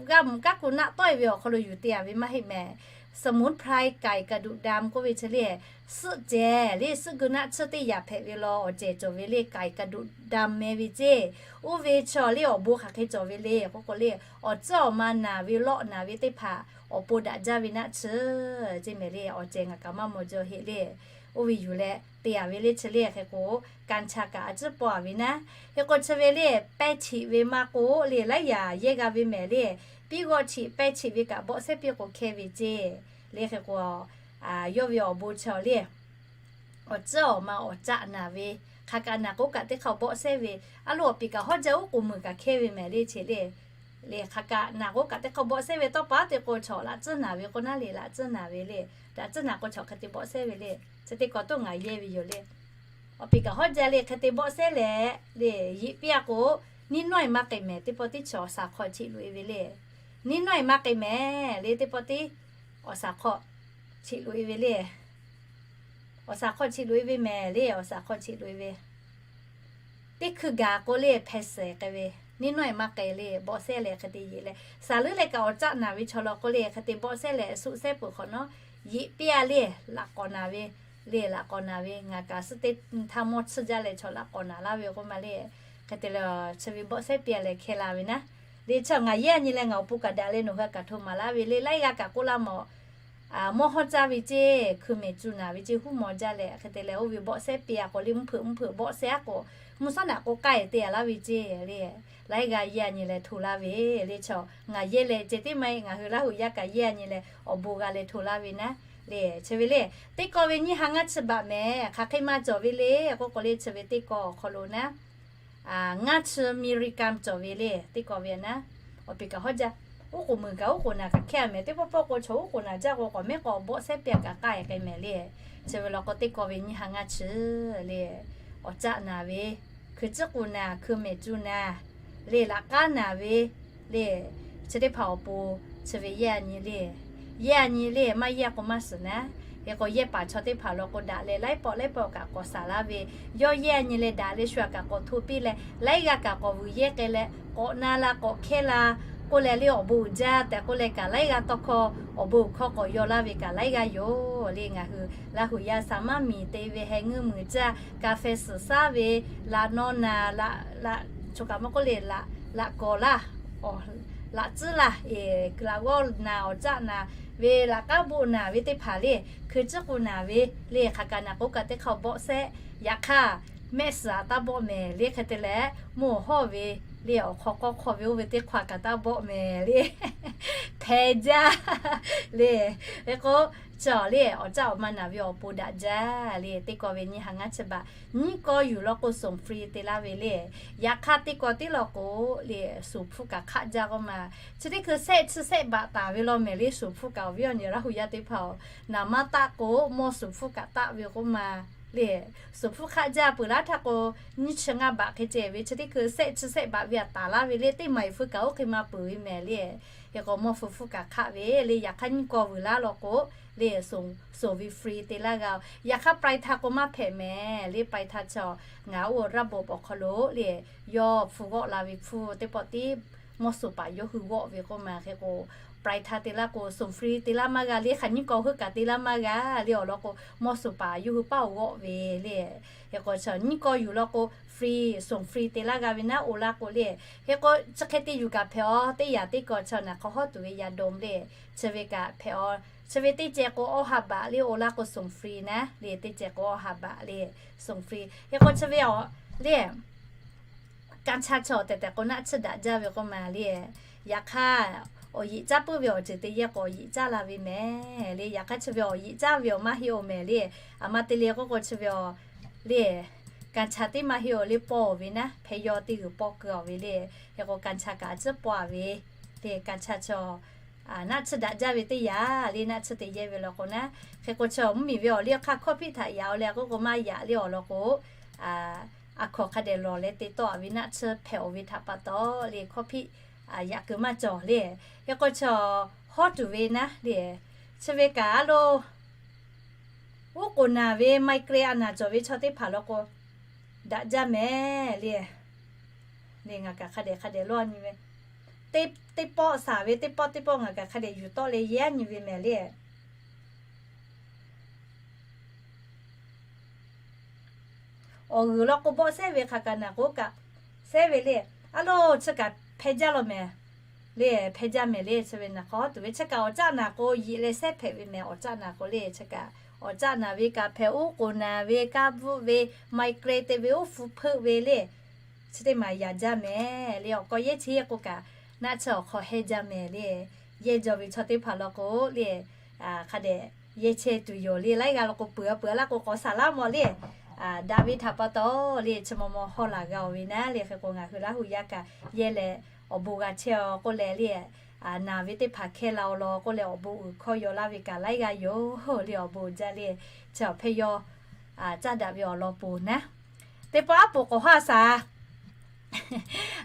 g'a mvuhˬ kaˉ ku naˆ tawˆ-e ve awˬ hk'aw lo yuˬ te-a ve maˇ heˆ mehˍ. สมุนไพรไก่กระดูกดำ k'oˆ ve chi le, suhˆ cehˬ le, suhˆ geu naˆ tsuhˇ teˇ yanˇ hpehꞈ ve law awˬ cehˬ cawˬ ve le, ไก่กระดูกดำ meh ve ceˇ. Oˇ ve chaw le awˬ bon hk'aˬ hk'e cawˬ ve le k'oˆ k'o le, awˬ tcuhˉ awˬ ma naˬ ve lawˆ naˬ ve teˇ hpaˍ awˬ pon daꞈ jaˇ ve naˆ tsuhˇ ceˇ mehˍ le. Awˬ cehˬ ngaˬ kaꞈ maˇ mawˬ jaw heˆ le. Oˇ ve yuˬ leh te-a ve le chi le. Hk'e k'o kanˍ chaꞈ kaꞈ a ciˉ paw-a ve naˉ. Hk'e k'o chi ve le, pehˇ cheꞈ ve maˇ k'oˆ le, laiˉ yaꞈ yehˇ g'a ve mehˍ le. Piˉ g'awˆ cheꞈ pehˇ cheꞈ ve kaꞈ bawˆ sehˉ piˇ k'o hkehˇ ve ceˇ le. Hk'e k'o yawˇ ve awˬ bon chaw le, awˬ tcuhˉ awˬ ma awˬ caˆ naˬ ve, hk'aˬ kaꞈ naˬ k'o kaꞈ teˇ hk'aˇ bawˆ sehˉ ve, a lo awˬ piˍ kaꞈ hawˉ jaˇ uˉ k'oˍ meuˬ kaꞈ hkehˇ ve mehˍ le chi le. Le hk'aˬ kaꞈ naˬ k'o kaꞈ teˇ hk'aˇ bawˆ sehˉ ve tawˇ pa te k'o chaw laꞈ tcuhˉ naˬ ve k'o naˉ le, laꞈ tcuhˉ naˬ ve le. Laꞈ tcuhˉ naˬ k'o chaw hk'e te bawˆ sehˉ ve le. Chi teˇ k'awꞈ toˆ ngaˬ yehˇ ve yoˬ le. Awˬ piˍ kaꞈ hawˉ jaˇ le hk'e te bawˆ sehˉ leh le, yiꞈ piˇ-a k'o, niˇ nawˇ-e maˇ k'ai mehˍ, teˇ pawˆ tiˉ chaw awˬ shaˍ hk'aw cheꞈ loꞈ-e ve le. Niˇ nawˇ-e maˇ k'ai mehˍ le, teˇ pawˆ tiˉ awˬ shaˍ hk'aw cheꞈ loꞈ-e ve le. Awˬ shaˍ hk'aw cheꞈ loꞈ-e ve mehˍ le, awˬ shaˍ hk'aw cheꞈ loꞈ-e ve. Teˇ hkui gaˬ k'o le hpeh shehˍ k'ai ve, niˇ nawˇ-e maˇ k'ai le, bawˆ sehˉ leh hk'e te yeˬ leh, shaˍ leuˉ leh kaꞈ awˬ caˆ naˬ ve chaw law k'o le hk'e te bawˆ sehˉ leh suˆ sehˉ peuˬ hk'awꞈ nawˉ, yeꞈ piˇ-a le, laꞈ k'awꞈ naˬ ve le, laꞈ k'awꞈ naˬ ve, ngaˬ kaꞈ suhˉ teˇ htaˇ mawˇ tsuhˇ jaˇ leh chaw laꞈ k'awꞈ naˬ laˇ ve k'oˆ ma le. Hk'e te leh chi ve bawˆ sehˉ piˇ-a leh hkehˇ la ve naˉ. Le chi ngaˬ yehˇ nyi leh ngaˬ awˬ pon kaꞈ daꞈ leh nawˬ hui kaꞈ hto maˍ laˇ ve le, laiˉ g'aˇ kaꞈ k'oˆ laˇ mawˬ. Mawˇ hawˉ caˇ ve ceˇ, hkui mehˍ cu naˬ ve ceˇ, huˉ maw jaˇ leh hk'e te leh oˇ ve bawˆ sehˉ piˇ-a k'o le, mvuhˇ hpeuꞈ mvuhˇ hpeuꞈ bawˆ sehˉ-a k'o, mvuhˇ shawˉ naꞈ k'o k'ai te-a laˇ ve ceˇ le. Laiˉ g'aˇ yehˇ nyi leh hto laˇ ve le chaw, ngaˬ yehˇ leh ceh tiˉ maˇ heˆ, ngaˬ hui Laˇ hu yaˇ kaꞈ yehˇ nyi leh awˬ bon g'a leh hto laˇ ve naˉ. Le chi ve le, teˇ kaw ve nyiˇ ha ngaˇ chi baꞈ mehˍ, hk'aˬ hk'e maˇ cawˬ ve le k'oˆ k'o le, chi ve teˇ kaw awˬ hk'aw lo naˉ, ngaˇ chi มิลลิกรัม cawˬ ve le, teˇ kaw ve naˉ. Awˬ piˍ kaꞈ hawˉ jaˇ, uˉ k'oˍ meuˬ kaꞈ uˉ k'oˍ naˬ kaꞈ hkehˇ-a mehˍ, teˇ pawˆ pawˆ k'o chaw uˉ k'oˍ naˬ jaˇ k'o k'awꞈ mehˉ k'awꞈ bawˆ sehˉ piˇ-a kaꞈ k'ai k'ai mehˍ le. Chi ve law k'o teˇ kaw ve nyiˇ ha ngaˇ chi le, awˬ caˆ naˬ ve, hkui ciˉ k'u naˬ, hkui mehˍ cu naˬ le, laꞈ k'aˉ naˬ ve le, chi teˇ hpaˍ awˬ pon chi ve yehˇ nyi le. Yehˇ nyi le, maˇ yehˇ k'o maˇ suhˍ naˉ. Hk'e k'o yehˇ paˍ chaw teˇ hpaˍ law k'o daꞈ leh laiˉ pawˆ laiˉ pawˆ kaꞈ k'awꞈ shaˍ laˇ ve, yawˇ yehˇ nyi leh daꞈ leh shu-a kaꞈ k'awꞈ hto piˇ leh laiˉ g'aˇ kaꞈ k'awꞈ vuiˬ yehˇ k'ai leh k'awꞈ na la k'awꞈ hkehˇ la k'oˆ leh le, awˬ bon uiˍ jaˇ tehꞈ k'oˆ leh kaꞈ laiˉ g'aˇ tawˇ hkawˇ awˬ bon hkawˇ k'awꞈ yaw laˇ ve kaꞈ laiˉ g'aˇ yoˬ le. Ngaˬ hui Laˇ hu yaˇ shaˍ maˇ miˬ te ve heh ngeuˇ muiˬ caˇ, กาแฟ suhˍ shaˉ ve, laꞈ naw naˬ, laꞈ, laꞈ, chaw kaꞈ maˇ k'oˆ le, laꞈ, laꞈ kawˍ laˇ, laꞈ tcuhˉ laˇ, laꞈ g'awˇ naˬ, awˬ caˆ naˬ ve, laꞈ k'aˉ boˆ naˬ ve teˇ hpaˍ le, hkui ciˉ k'u naˬ ve le, hk'aˬ kaꞈ naˬ k'o kaꞈ teˇ hk'aˇ bawˆ sehˉ. Yaꞈ hk'aˇ mehˆ suhˍ a taˇ bawˆ mehˍ le. Hk'e te leh mawˇ hawˇ ve le, awˬ hk'aw k'awˇ hk'aw ve oˇ ve teˇ hk'aˇ kaꞈ taˇ bawˆ mehˍ le. Hpeh jaˇ le. Hk'e k'o chaw le, awˬ caˆ awˬ ma naˬ ve awˬ pon daꞈ jaˇ le. Teˇ kaw ve nyiˇ ha ngaˇ chi baꞈ, nyiˇ kaw yuˬ law k'o ส่งฟรี te laˇ ve le. Yaꞈ hk'aˇ teˇ kaw tiˉ law k'o le, ส่ง hpfuhˇ kaꞈ hk'aˆ jaˇ k'oˆ ma. Chi teˇ hkui sehˆ chi sehˆ baꞈ taˍ ve law mehˍ le, ส่ง hpfuhˇ kaꞈ awˬ viˉ awˬ nyi Laˇ hu yaˇ teˇ hpaˍ-oˬ, naˍ maˇ taˆ k'o mawˇ ส่ง hpfuhˇ kaꞈ taˆ ve k'oˆ ma le. ส่ง hpfuhˇ hk'aˆ jaˇ peuˬ laˇ htaˇ k'o, nyiˇ chi ngaˇ baꞈ hk'e ceh ve chi teˇ hkui sehˆ chi sehˆ baꞈ ve aꞈ taˍ laˇ ve le, teˇ maˬ iˍ hpfuhˇ kaꞈ oˇ hk'e maˇ peuˬ ve mehˍ le. Hk'e k'o mawˇ hpfuhˇ hpfuhˇ kaꞈ hk'aˆ ve le. Yaꞈ hk'aˇ nyiˇ kaw vuiˬ laˇ law k'o le, ส่ง ส่ง ve free te laˇ g'a-oˬ. Yaꞈ hk'aˇ ปลายทาง k'o maˇ hpehꞈ mehˍ le. ปลายทาง chaw ngaˬ oˇ ระบบ awˬ hk'aw lo le, yawˇ hpfuhˇ g'awˆ la ve hpfuhˇ teˇ pawˆ tiˉ mawˇ ส่ง paˍ yawˇ hui g'awˆ ve k'oˆ ma. Hk'e k'o ปลายทาง te laˇ k'o ส่ง free te laˇ maˇ g'a le. Hk'aˬ nyiˇ kaw heuˆ kaꞈ te laˇ maˇ g'a le. Awˬ lawn k'o mawˇ ส่ง paˍ yawˇ hui paˇ-oˬ g'awˆ ve le. Hk'e k'o chaw nyiˇ kaw yuˬ law k'o free, ส่ง free te laˇ g'a ve naˉ oˇ laˇ k'o le. Hk'e k'o chi hk'e te yuˬ kaꞈ hpehꞈ-aˬ. Teˇ yanˇ teˇ kaw chaw naˬ hk'aw hawˉ tuˬ ve yaꞈ dawˬ le, chi ve kaꞈ hpehꞈ-aˬ. Chi ve teˇ ceh k'o awˇ ha baꞈ le, oˇ laˇ k'o ส่ง free naˉ le. Teˇ ceh k'o awˇ ha baꞈ le, ส่ง free. Hk'e k'o chi ve awˬ le kanˇ chaˇ chaw tehꞈ tehꞈ k'o naˆ tsuhˇ daꞈ jaˇ ve k'oˆ ma le. Yaꞈ hk'aˇ awˬ yeꞈ caˇ puiˉ ve awˬ ceuˬ te yehˇ k'o awˬ yeꞈ caˇ la ve mehˍ le. Yaꞈ hk'aˇ chi ve awˬ yeꞈ caˇ ve awˬ maˇ heˆ-oˬ mehˍ le. Aˬ ma te le k'oˆ k'o chi ve awˬ le Kanˍ chaꞈ teˇ maˇ heˆ awˬ le paw ve naˉ, hpehˇ yawˇ teˇ g'uiˬ paw keu awˬ ve le. Hk'e k'o kanˍ chaꞈ kaꞈ a ciˉ paw a ve le. Kanˍ chaꞈ chi naˆ tsuhˇ daꞈ jaˇ ve teˇ yanˇ le, naˆ tsuhˇ te yehˇ ve law k'o naˉ, hk'e k'o chi mvuhˇmiˬ ve awˬ liˇ awˬ hk'aˇ hkawˇ hpiˆ htaꞈ yaꞈ-o leh k'oˆ k'o maˇ yaꞈ le awˬ lawn k'o, a hkawnˍ hk'a dehꞈ lawˬ leh te tawˆ a ve naˆ tsuhˇ hpehꞈ awˬ ve htaꞈ pa taw le hkawˇ hpiˆ yaꞈ keu maˇ cawˬ le. Hk'e k'o chi hawˉ tuˬ ve naˉ le, chi ve kaꞈ a lo uˉ k'oˍ naˍ ve migraine a naˍ cawˬ ve chaw teˇ hpaˍ law k'o, daꞈ jaˇ mehˍ le. Le ngaˬ kaꞈ hk'a dehꞈ hk'a dehꞈ lawˇ nyi ve, teˇ pawˆ saˍ ve teˇ pawˆ teˇ pawˆ ngaˬ kaꞈ hk'a dehꞈ yuˬ tawˆ leh yehˇ nyi ve mehˍ le. Awˬ g'uiˬ law k'o bawˆ sehˉ ve hk'aˬ kaꞈ naˬ k'o kaꞈ sehˉ ve le. A lo chi kaꞈ hpehˇ jaˇ law mehˍ le, hpehˇ jaˇ mehˍ le. Chi ve naˬ hk'aw tuˬ ve chi kaꞈ awˬ caˆ naˬ k'o yiꞈ leh sehˉ hpehꞈ ve mehˍ. Awˬ caˆ naˬ k'o le chi kaꞈ awˬ caˆ naˬ ve kaꞈ hpehꞈ, uˉ k'oˍ naˍ ve, kaˇ bvuhˆ ve, migraine te ve, uˉ hpu hpeuˆ ve le. Chi teˇ maˬ yaꞈ jaˇ mehˍ le. Awˬ k'aw yehˇ chi yehˇ k'o kaꞈ naˆ tsuhˇ awˬ hk'aw hehˇ jaˇ mehˍ le. Yehˇ jaw ve chaw teˇ hpaˍ law k'o le, hk'a dehꞈ yehˇ chehˇ tuˬ yoˬ le. Laiˉ g'aˇ law k'o peuˬ a peuˬ a laˇ k'o k'awꞈ saˍ laˇ mawˬ le. Daꞈ ve htaꞈ pa taw le chi maw maw hawˉ laˬ g'a oˬ ve naˉ le. Hk'e k'o ngaˬ hui Laˇ hu yaˇ kaꞈ yehˇ leh awˬ bon g'a chehˇ aˬ k'oˆ leh le, naˬ ve teˇ hpaˍ hkehˇ la-o law k'oˆ leh awˬ bon uiˍ hkawˇ yaw laˇ ve kaꞈ laiˉ g'aˇ yoˬ le. Awˬ bon uiˍ jaˇ le. Chi awˬ hpehˇ yawˇ caˇ daꞈ ve awˬ lawn poˬ naˉ, teˇ pawˆ aˉ poꞈ k'awꞈ haˇ saˍ.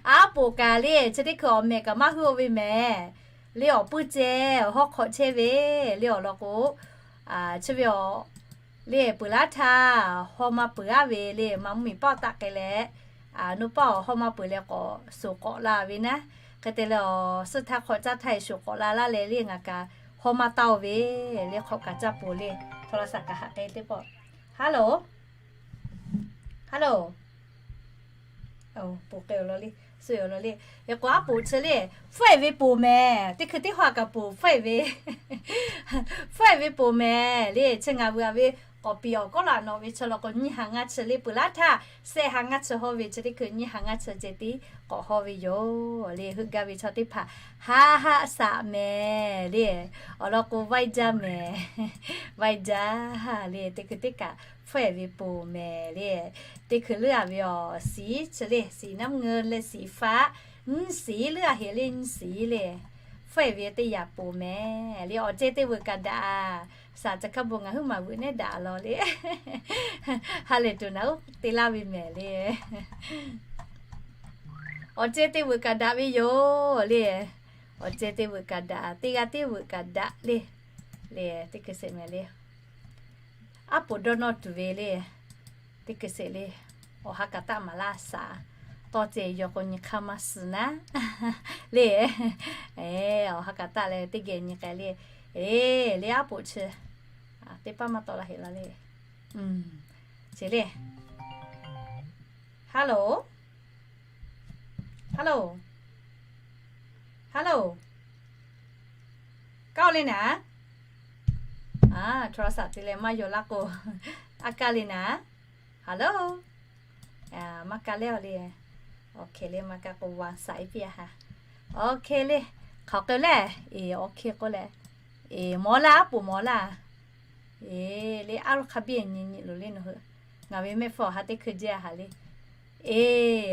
Aˉ poꞈ kaꞈ le chi teˇ hkui awˬ mehˍ kaꞈ maˇ heuˆ-o ve mehˍ le. Awˬ puiˇ ceh awˬ hawˉ hk'awꞈ chehˇ ve le awˬ lawn k'o, chi ve awˬ le peuˬ laˇ htaˇ haw ma peuˬ aˉ ve le. Ma mvuhˇmiˬ paˆ taˆ k'ai leh, nuˇ paˆ awˬ haw ma peuˬ leh k'awꞈ suˍ k'awꞈ la ve naˉ. Hk'e te leh awˬ suhˉ htaˇ hk'awꞈ caˇ htaˇ e suˍ k'awꞈ la laˇ leh le ngaˬ kaꞈ haw ma taˇ-o ve le. Hk'awꞈ kaꞈ caˇ poˬ le. โทรศัพท์ kaꞈ haꞈ k'ai teˇ pawˆ. Hello, hello. Poˬ k'ai awˬ lawn le, suh awˬ lawn le. Hk'e k'o aˉ poꞈ chi le, hpfuhˆ-e ve poˬ mehˍ. Teˇ hkui teˇ haw kaꞈ poˬ hpfuhˆ-e ve, hpfuhˆ-e ve poˬ mehˍ le. Chi ngaˬ vuiˬ a ve k'awꞈ piˍ awˬ kawˉ laꞈ nawꞈ ve chi law k'o nyiˇ ha ngaˇ chi le peuˬ laˇ htaˇ, shehˆ ha ngaˇ chi hawˇ ve chi teˇ hkui nyiˇ ha ngaˇ chi ceh tiˉ k'awꞈ hawˇ ve yoˬ le. Heuˆ gaˇ ve chaw teˇ hpaˍ haˆ haˆ saꞈ mehˍ le. Awˬ lawn k'o vaiˇ jaˇ mehˍ, vaiˇ jaˇ le. Teˇ hkui teˇ kaꞈ hpfuhˆ-e ve poˬ mehˍ le. Teˇ hkui leuˉ a ve awˬ siˍ chi le, siˍ naˉ mvuhˇ ngeu leh siˍ faˆ, nyiˇ siˍ leuˉ a heˍ le, nyiˇ siˍ le. Hpfuhˆ-e ve teˇ yaꞈ poˬ mehˍ le. Awˬ ceh teˇ vuiˬ kaꞈ daꞈ a. Saˍ ca hkaˇ bon ngaˬ huiˉ maˬ vuiˬ nehˉ daꞈ law le. Ha lehˬ tuˬ naˬ uˉ te laˇ ve mehˍ le. Awˬ ceh teˇ vuiˬ kaꞈ daꞈ ve yoˬ le. Awˬ ceh teˇ vuiˬ kaꞈ daꞈ, teˇ g'aˇ teˇ vuiˬ kaꞈ daꞈ le. Le teˇ hkui sheˍ mehˍ le. Aˉ poꞈ dawˇ nawˇ tuˬ ve le. Teˇ hkui sheˍ le. Awˬ ha kaꞈ taˆ maˍ laˇ saˍ. Tawˇ ceh yaw k'o nyi hk'aˇ maˇ suh naˉ le. Awˬ ha kaꞈ taˆ leh teˇ geh nyi k'ai le. E, le aˉ poꞈ chi teˇ paˇ maˇ tawˆ la heˍ la le. Chi le. Hello, hello, hello. Kaˇ-o le naˍ. A, โทรศัพท์ te leh maˇ yaw laˇ k'o, a kaˇ le naˍ. Hello. Maˇ kaˇ leh awˬ le. Awˬ hk'e le maˇ kaˇ k'o วางสาย piˇ a ha. Awˬ hk'e le. Hk'aˬ k'o leh, e, awˬ hk'e k'oˆ leh, e, mawˬ laˇ aˉ poꞈ mawˬ laˇ. E, le aˉ lo hk'a biˇ nyi nyi loˬ le nawˬ hui. Ngaˬ ve mehˆ hpfuhˇ awˬ ha teˇ hkui jehˇ a ha le. E,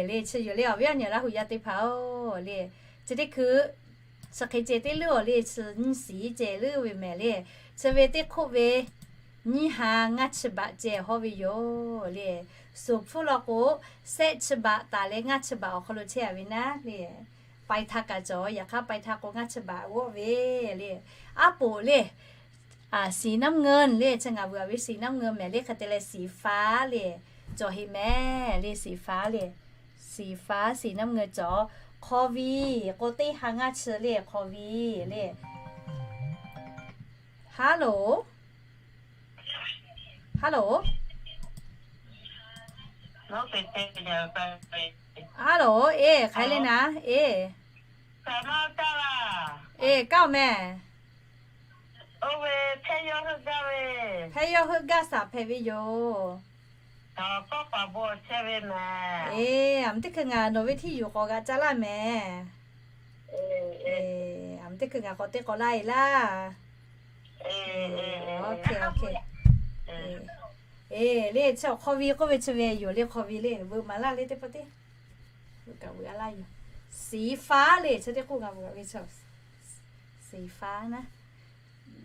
le chi yoˬ le awˬ viˉ awˬ nyi Laˇ hu yaˇ teˇ hpaˍ-oˬ le. Chi teˇ hkui chi hk'e ceh teˇ leuˉ awˬ le, chi nyiˇ siˍ ceh leuˉ ve mehˍ le. Chi ve teˇ hk'oˆ ve nyiˇ ha ngaˇ chi baꞈ ceh hawˇ ve yoˬ le. Suˍ hpfuhˇ law k'o, shehˆ chi baꞈ taˍ leh ngaˇ chi baꞈ awˬ hk'aw lo chehˇ a ve naˉ le. Pai htaˇ kaꞈ cawˬ, yaꞈ hk'aˇ pai htaˇ k'o ngaˇ chi baꞈ g'awˆ ve le. Aˉ poꞈ le. Siˍ naˉ mvuhˇ ngeu le, chi ngaˬ vuiˬ a ve siˍ naˉ mvuhˇ ngeu mehˍ le. Hk'e te leh siˍ faˉ le, cawˬ heˍ mehˍ le. Siˍ faˉ le, siˍ faˉ siˍ naˉ mvuhˇ ngeu cawˬ. Hk'aw ve k'o teˇ ha ngaˇ chi le, hk'aw ve le. Hello, hello, hello. E, hk'aˬ hk'e le naˉ e. E, kaˇ-oˬ mehˍ. Hpehˇ yawˇ heuˆ gaˇ saˍ hpehꞈ ve yoˬ. E, aˬ mvuhˇ teˇ hkui ngaˬ nawˬ ve htiˇ yuˬ k'awꞈ g'aꞈ caˇ laˇ mehˍ. E, aˬ mvuhˇ teˇ hkui ngaˬ k'awꞈ te k'awꞈ laˇ e laˇ. E, Le chi awˬ hk'aw vi k'oˆ ve chi ve yoˬ le, hk'aw vi le veuꞈ maˍ laˇ le teˇ pawˆ teˇ. Veuꞈ kaꞈ veuꞈ a laˇ yoˬ. Siˍ faˉ le chi teˇ k'oˆ ngaˬ veuꞈ ve chi siˍ faˉ naˉ.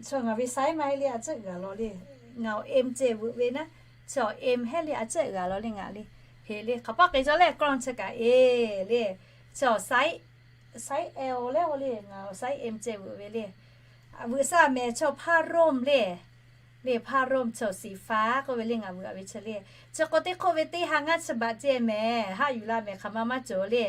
Chi ngaˬ ve saiˉ maˇ heˆ le, a ciˉ g'aˬ law le. Ngaˬ awˬ em ceh veuꞈ ve naˉ, chi awˬ em hehˉ le, a ciˉ g'aˬ law le ngaˬ le. Heˍ le hk'aˬ paˆ k'e cawˇ leh k'awꞈ chi kaꞈ e le. Chi awˬ saiˉ, saiˉ L leh o le, ngaˬ awˬ saiˉ em ceh veuꞈ ve le. Veuꞈ saˍ mehˍ chi awˬ hpaˇ Rome le. Le hpaˇ Rome chi awˬ siˍ faˉ k'oˆ ve le ngaˬ veuꞈ ve chi le. Chi k'o teˇ hk'oˆ ve teˇ ha ngaˇ chi baꞈ ceh mehˍ, haˆ yuˬ la mehˍ hk'aˬ ma maˇ cawˬ le.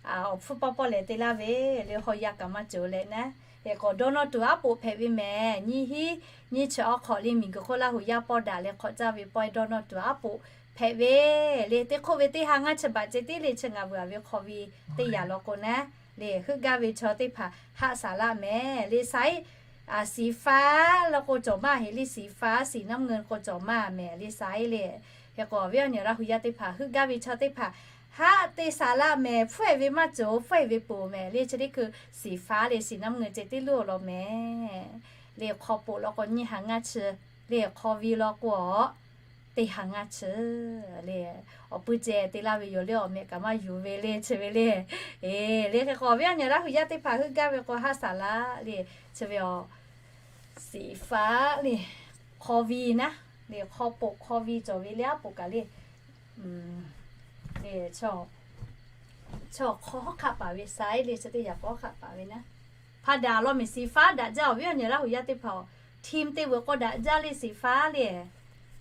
Awˬ hpfuhˇ pawˆ pawˆ lehˬ te laˇ ve le, haw yaˇ kaꞈ maˇ cawˬ leh naˉ. Hk'e k'o dawˇ nawˇ tuˬ aˉ poꞈ hpehꞈ ve mehˍ. Nyiˇ hiˉ nyiˇ chi awˬ hk'awꞈ le miˬguiˬ hk'oˆ Laˇ huˍ yaˇ pawˆ daꞈ leh hk'awꞈ caˇ ve pawehˇ dawˇ nawˇ tuˬ aˉ poꞈ hpehꞈ ve le. Teˇ hk'oˆ ve teˇ ha ngaˇ chi baꞈ ceh tiˉ le chi ngaˬ veuꞈ ve hk'aw vi teˇ yanˇ law k'o naˉ le, heuˆ gaˇ ve chaw teˇ hpaˍ haˆ saˍ laˇ mehˍ le. Saiˉ siˍ faˉ law k'o cawˬ maˇ heˍ le, siˍ faˉ siˍ naˉ meuˇ k'o cawˬ maˇ mehˍ le saiˉ le. Hk'e k'o awˬ viˉ awˬ nyi Laˇ huˍ yaˇ teˇ hpaˍ heuˆ gaˇ ve chaw teˇ hpaˍ haˆ te saˍ laˇ mehˍ. Hpfuhˇ e ve maˇ cawˬ, hpfuhˇ e ve poˬ mehˍ le. Chi teˇ hkui siˍ faˉ le siˍ naˉ meuˇ ceh tiˉ lo law mehˍ le. Hk'aw poꞈ law k'o nyiˇ ha ngaˇ chi le, hk'aw vi law k'o teˇ ha ngaˇ chi le. Awˬ puiˉ ceh te laˇ ve yoˬ le, awˬ mehꞈ kaꞈ maˇ yuˬ ve le chi ve le. E, le hk'e k'o awˬ viˉ awˬ nyi Laˇ huˍ yaˇ teˇ hpaˍ heuˆ gaˇ ve k'o haˆ saˍ laˇ le. Chi ve awˬ siˍ faˉ le, hk'aw vi naˉ le, hk'aw poꞈ hk'aw vi cawˬ ve le, aˉ poꞈ kaꞈ le. Chaw hk'aw hawˉ hk'aˆ paˍ ve saiˉ le, chi teˇ yanˇ k'o hawˉ hk'aˆ paˍ ve naˉ. Hpaˇ daꞈ law mehˍ, siˍ faˉ daꞈ jaˇ. Awˬ viˉ awˬ nyi Laˇ huˍ yaˇ teˇ hpaˍ-oˬ, team te veuꞈ k'o daꞈ jaˇ le, siˍ faˉ le.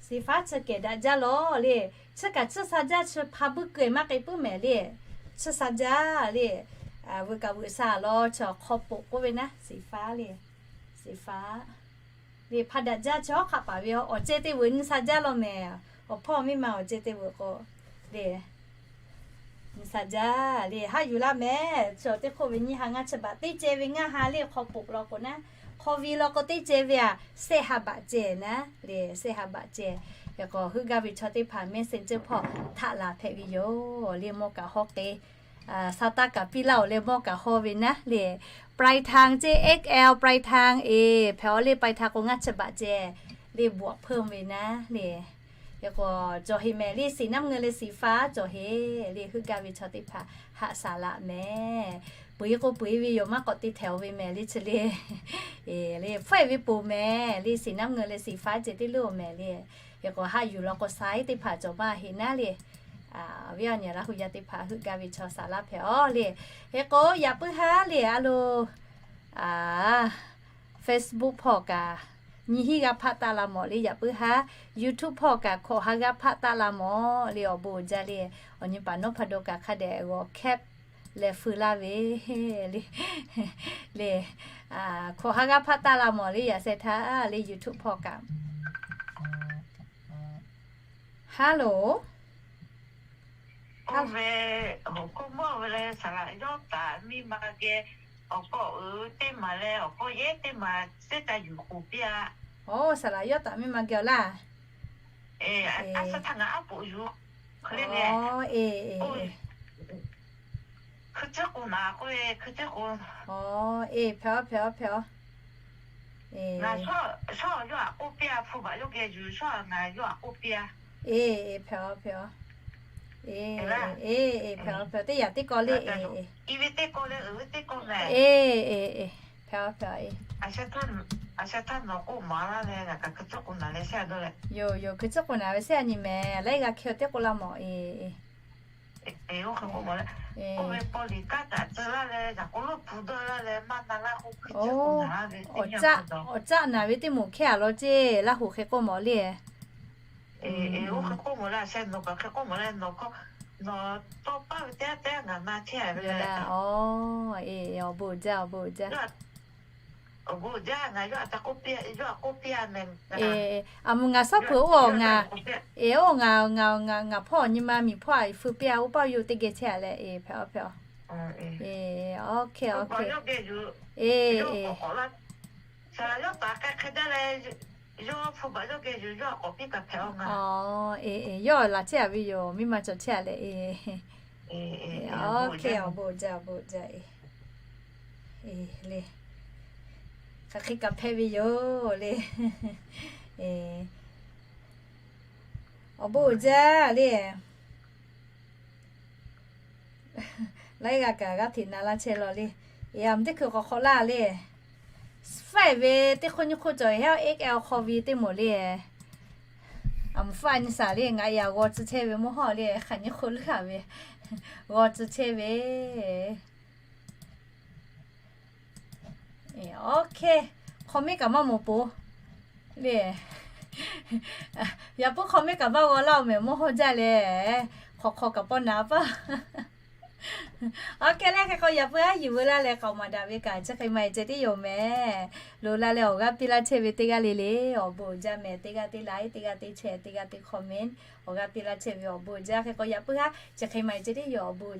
Siˍ faˉ chi kehˬ daꞈ jaˇ law le. Chi kaꞈ chiˇ sha jaˇ, chi hpa buiˇ keu e maˇ k'ai puiˉ mehˍ le. Chiˇ sha jaˇ le. Veuꞈ kaꞈ veuꞈ sha law, chi awˬ hk'aw poꞈ k'oˆ ve naˉ, siˍ faˉ le. Siˍ faˉ le hpaˇ daꞈ jaˇ, chi hawˉ hk'aˆ paˍ ve awˬ ceh te veuꞈ nyi sha jaˇ law mehˍ. Awˬ hpawˇ miˇ ma awˬ ceh te veuꞈ k'o le nyi sha jaˇ le, haˆ yuˬ laˇ mehˍ. Chi awˬ teˇ hk'oˆ ve nyiˇ ha ngaˇ chi baꞈ teˇ ceh ve ngaˇ ha le, hk'aw poꞈ law k'o naˉ, hk'aw vi law k'o teˇ ceh ve aꞈ, shehˆ ha baꞈ ceh naˉ le, shehˆ ha baꞈ ceh. Hk'e k'o heuˆ gaˇ ve chaw teˇ hpaˍ messenger hpawˇ htaꞈ laˬ hpehꞈ ve yoˬ le, mawˇ kaꞈ hawˉ k'e sa taˇ kaꞈ piˇ laˇ-oˬ leh mawˇ kaꞈ haw ve naˉ le. ปลายทาง ceˇ, X L ปลายทาง e, hpehꞈ-aw le, ปลายทาง k'o ngaˇ chi baꞈ ceh le, บวกเพิ่ม ve naˉ le. Hk'e k'o cawˬ heˍ mehˍ le, siˍ naˉ meuˇ leh siˍ faˉ cawˬ heˍ le, heuˆ gaˇ ve chaw teˇ hpaˍ haˆ saˍ laˇ mehˍ. Peuˬ-e k'o peuˬ-e ve yoˬ, maˇ k'awꞈ te htehꞈ-oˬ ve mehˍ le chi le. E, le hpfuhˇ e ve poˬ mehˍ le, siˍ naˉ meuˇ leh siˍ faˉ ceh tiˉ lo mehˍ le. Hk'e k'o haˆ yuˬ law k'o saiˉ teˇ hpaˍ cawˬ maˇ heˆ naˉ le. Awˬ viˉ awˬ nyi Laˇ huˍ yaˇ teˇ hpaˍ heuˆ gaˇ ve chaw saˍ laˇ hpehꞈ-aw le. Hk'e k'o yaꞈ puiˉ haˉ le a lo Facebook hpawˇ kaꞈ nyi hiˉ g'a hpaˆ taˆ la mawˬ le, yaꞈ puiˉ haˉ YouTube hpawˇ kaꞈ hkawꞈ ha g'aˇ hpaˆ taˆ la mawˬ le, awˬ bon uiˍ jaˇ le. Awˬ nyi paˍ nawˉ hpa do kaꞈ hk'a dehꞈ g'awˬ hkehˉ leh feu laˇ ve le. Le hkawꞈ ha g'aˇ hpaˆ taˆ la mawˬ le, yaꞈ sheh htaˇ le YouTube hpawˇ kaꞈ. Hello. Oˇ ve, awˬ hkawˇ mawˇ ve leh saˍ laꞈ yawˇ taˍ miˇ ma geh, awˬ kawˆ uiˍ teˇ maˬ leh awˬ kawˆ yehˉ teˇ maˬ teˇ ca yuˬ k'oˍ piˇ-a. Oˇ, saˍ laꞈ yawˇ taˍ miˇ ma geh-aw laˇ. A shaꞈ htaˇ ngaˬ aˉ poꞈ yuˬ hk'e le le. Hkui ceˇ k'o naˍ k'oˆ ve, hkui ceˇ k'o. Oˇ, e hpehꞈ-aw, hpehꞈ-aw, hpehꞈ-aw. Ngaˬ shawˉ yawˇ htaꞈ k'oˆ piˇ-a, hpu baꞈ yawˇ geh yuˬ shawˉ ngaˬ yawˇ htaꞈ k'oˆ piˇ-a. E, hpehꞈ-aw, hpehꞈ-aw. E, e, hpehꞈ-aw, hpehꞈ-aw, teˇ yanˇ teˇ kawˆ le. E, e, teˇ kawˆ le, e, teˇ kawˆ le. E, e, hpehꞈ-aw, hpehꞈ-aw. A shaꞈ htaˇ nawˬ k'oˆ maˍ laˇ leh ngaˬ kaꞈ hkui ceˇ k'o naˍ leh shehˆ a dawˇ leh. Yoˬ, yoˬ, hkui ceˇ k'o naˍ ve shehˆ a nyi mehˍ, laiˉ g'a hkeh-aw teˇ k'oˆ laˇ mawˬ. E, e, oˇ hk'e k'oˆ mawˬ leh, oˇ ve paw liꞈ kaˉ kaꞈ tcuh laˇ leh, yaꞈ k'o loˉ hpu dawˇ laˇ leh maˇ na laˇ k'o, hkui ceˇ k'o naˍ laˇ ve teˇ nyi a hk'aw dawˬ. Awˬ caˆ naˍ ve teˇ moˍ hkehˉ-a law ceˇ, Laˇ huˍ hk'e k'oˆ mawˬ le. E, oˇ hk'e k'oˆ mawˬ leh, a shaꞈ nawˬ kaꞈ hk'e k'oˆ mawˬ leh, nawˬ hkawˇ nawˬ tawˇ paˇ ve teˇ yanˇ teˇ yanˇ ngaˬ na chehˇ ve le. Awˬ, e, awˬ bon uiˍ jaˇ, awˬ bon uiˍ jaˇ. Awˬ bon uiˍ jaˇ, ngaˬ yawˇ htaꞈ k'oˆ piˇ, yawˇ htaꞈ k'oˆ piˇ-a mehˍ. A, mvuhˇ ngaˬ shawˉ peuˬ oˇ-aw, ngaˬ, e, oˇ ngaˬ, ngaˬ, ngaˬ hpawˇ nyi ma miˬ hpawˇ-a feu piˇ-a, oˇ paˇ yawˇ teˇ geh chehˇ-a leh, e, hpehꞈ-aw, hpehꞈ-aw. E, oˇ hkeh, oˇ hkeh. E, e, saˍ laꞈ yawˇ taˍ k'ai hk'e jaˇ leh, yawˇ hpu baꞈ yawˇ geh yuˬ, yawˇ k'awꞈ piˇ kaꞈ hpehꞈ-aw ngaˬ. E, e, yawˇ laˬ chehˇ-a ve yoˬ, miˇ ma cawˬ chehˇ-a leh, e, oˇ hkeh, awˬ bon uiˍ jaˇ, awˬ bon uiˍ jaˇ, e, e, le, hk'aˬ hk'e kaꞈ hpehꞈ ve yoˬ le. E, Awˬ bon uiˍ jaˇ le. Laiˉ g'aˇ kaꞈ g'aˇ hteꞈ na laˇ chehˇ law le. Eˬ, a, teˇ hkui k'awꞈ hk'awꞈ laˇ le. Faˆ ve teˇ hk'oˆ nyiˇ hk'oˆ cawˬ heˉ, X L hk'aw ve teˇ moˍ le. A, mvuhˇ faˆ nyi shaˍ le, ngaˬ yaꞈ g'aw tcuh chehˇ ve mawˇ hawˇ le, hk'aˬ nyiˇ hk'oˆ leuˉ a ve g'aw tcuh chehˇ ve. Eˬ, OK. Hk'aw miˉ kaꞈ maˇ moˍ poˬ le. Yaꞈ puiˉ hk'aw miˉ kaꞈ maˇ g'aw laˇ-oˬ mehˍ, mawˇ hawˇ jaˇ leh. Hk'awꞈ hk'aw kaꞈ pawˇ naˍ paˇ. OK leh, hk'e k'o yaꞈ puiˉ haˉ yuˬ veu laˇ leh k'aoˍ maˍ daꞈ ve kaꞈ chi hk'e ma-e ceh tiˉ yoˬ mehˍ. Loꞈ la leh awˬ g'aˇ piˇ laˇ chehˇ ve teˇ g'aˇ le le, awˬ bon uiˍ jaˇ mehˍ. Teˇ g'aˇ teˇ like, teˇ g'aˇ teˇ share, teˇ g'aˇ teˇ comment, awˬ g'aˇ piˇ laˇ chehˇ ve awˬ bon uiˍ jaˇ. Hk'e k'o yaꞈ puiˉ haˉ chi hk'e ma-e ceh tiˉ yoˬ, awˬ bon uiˍ jaˇ.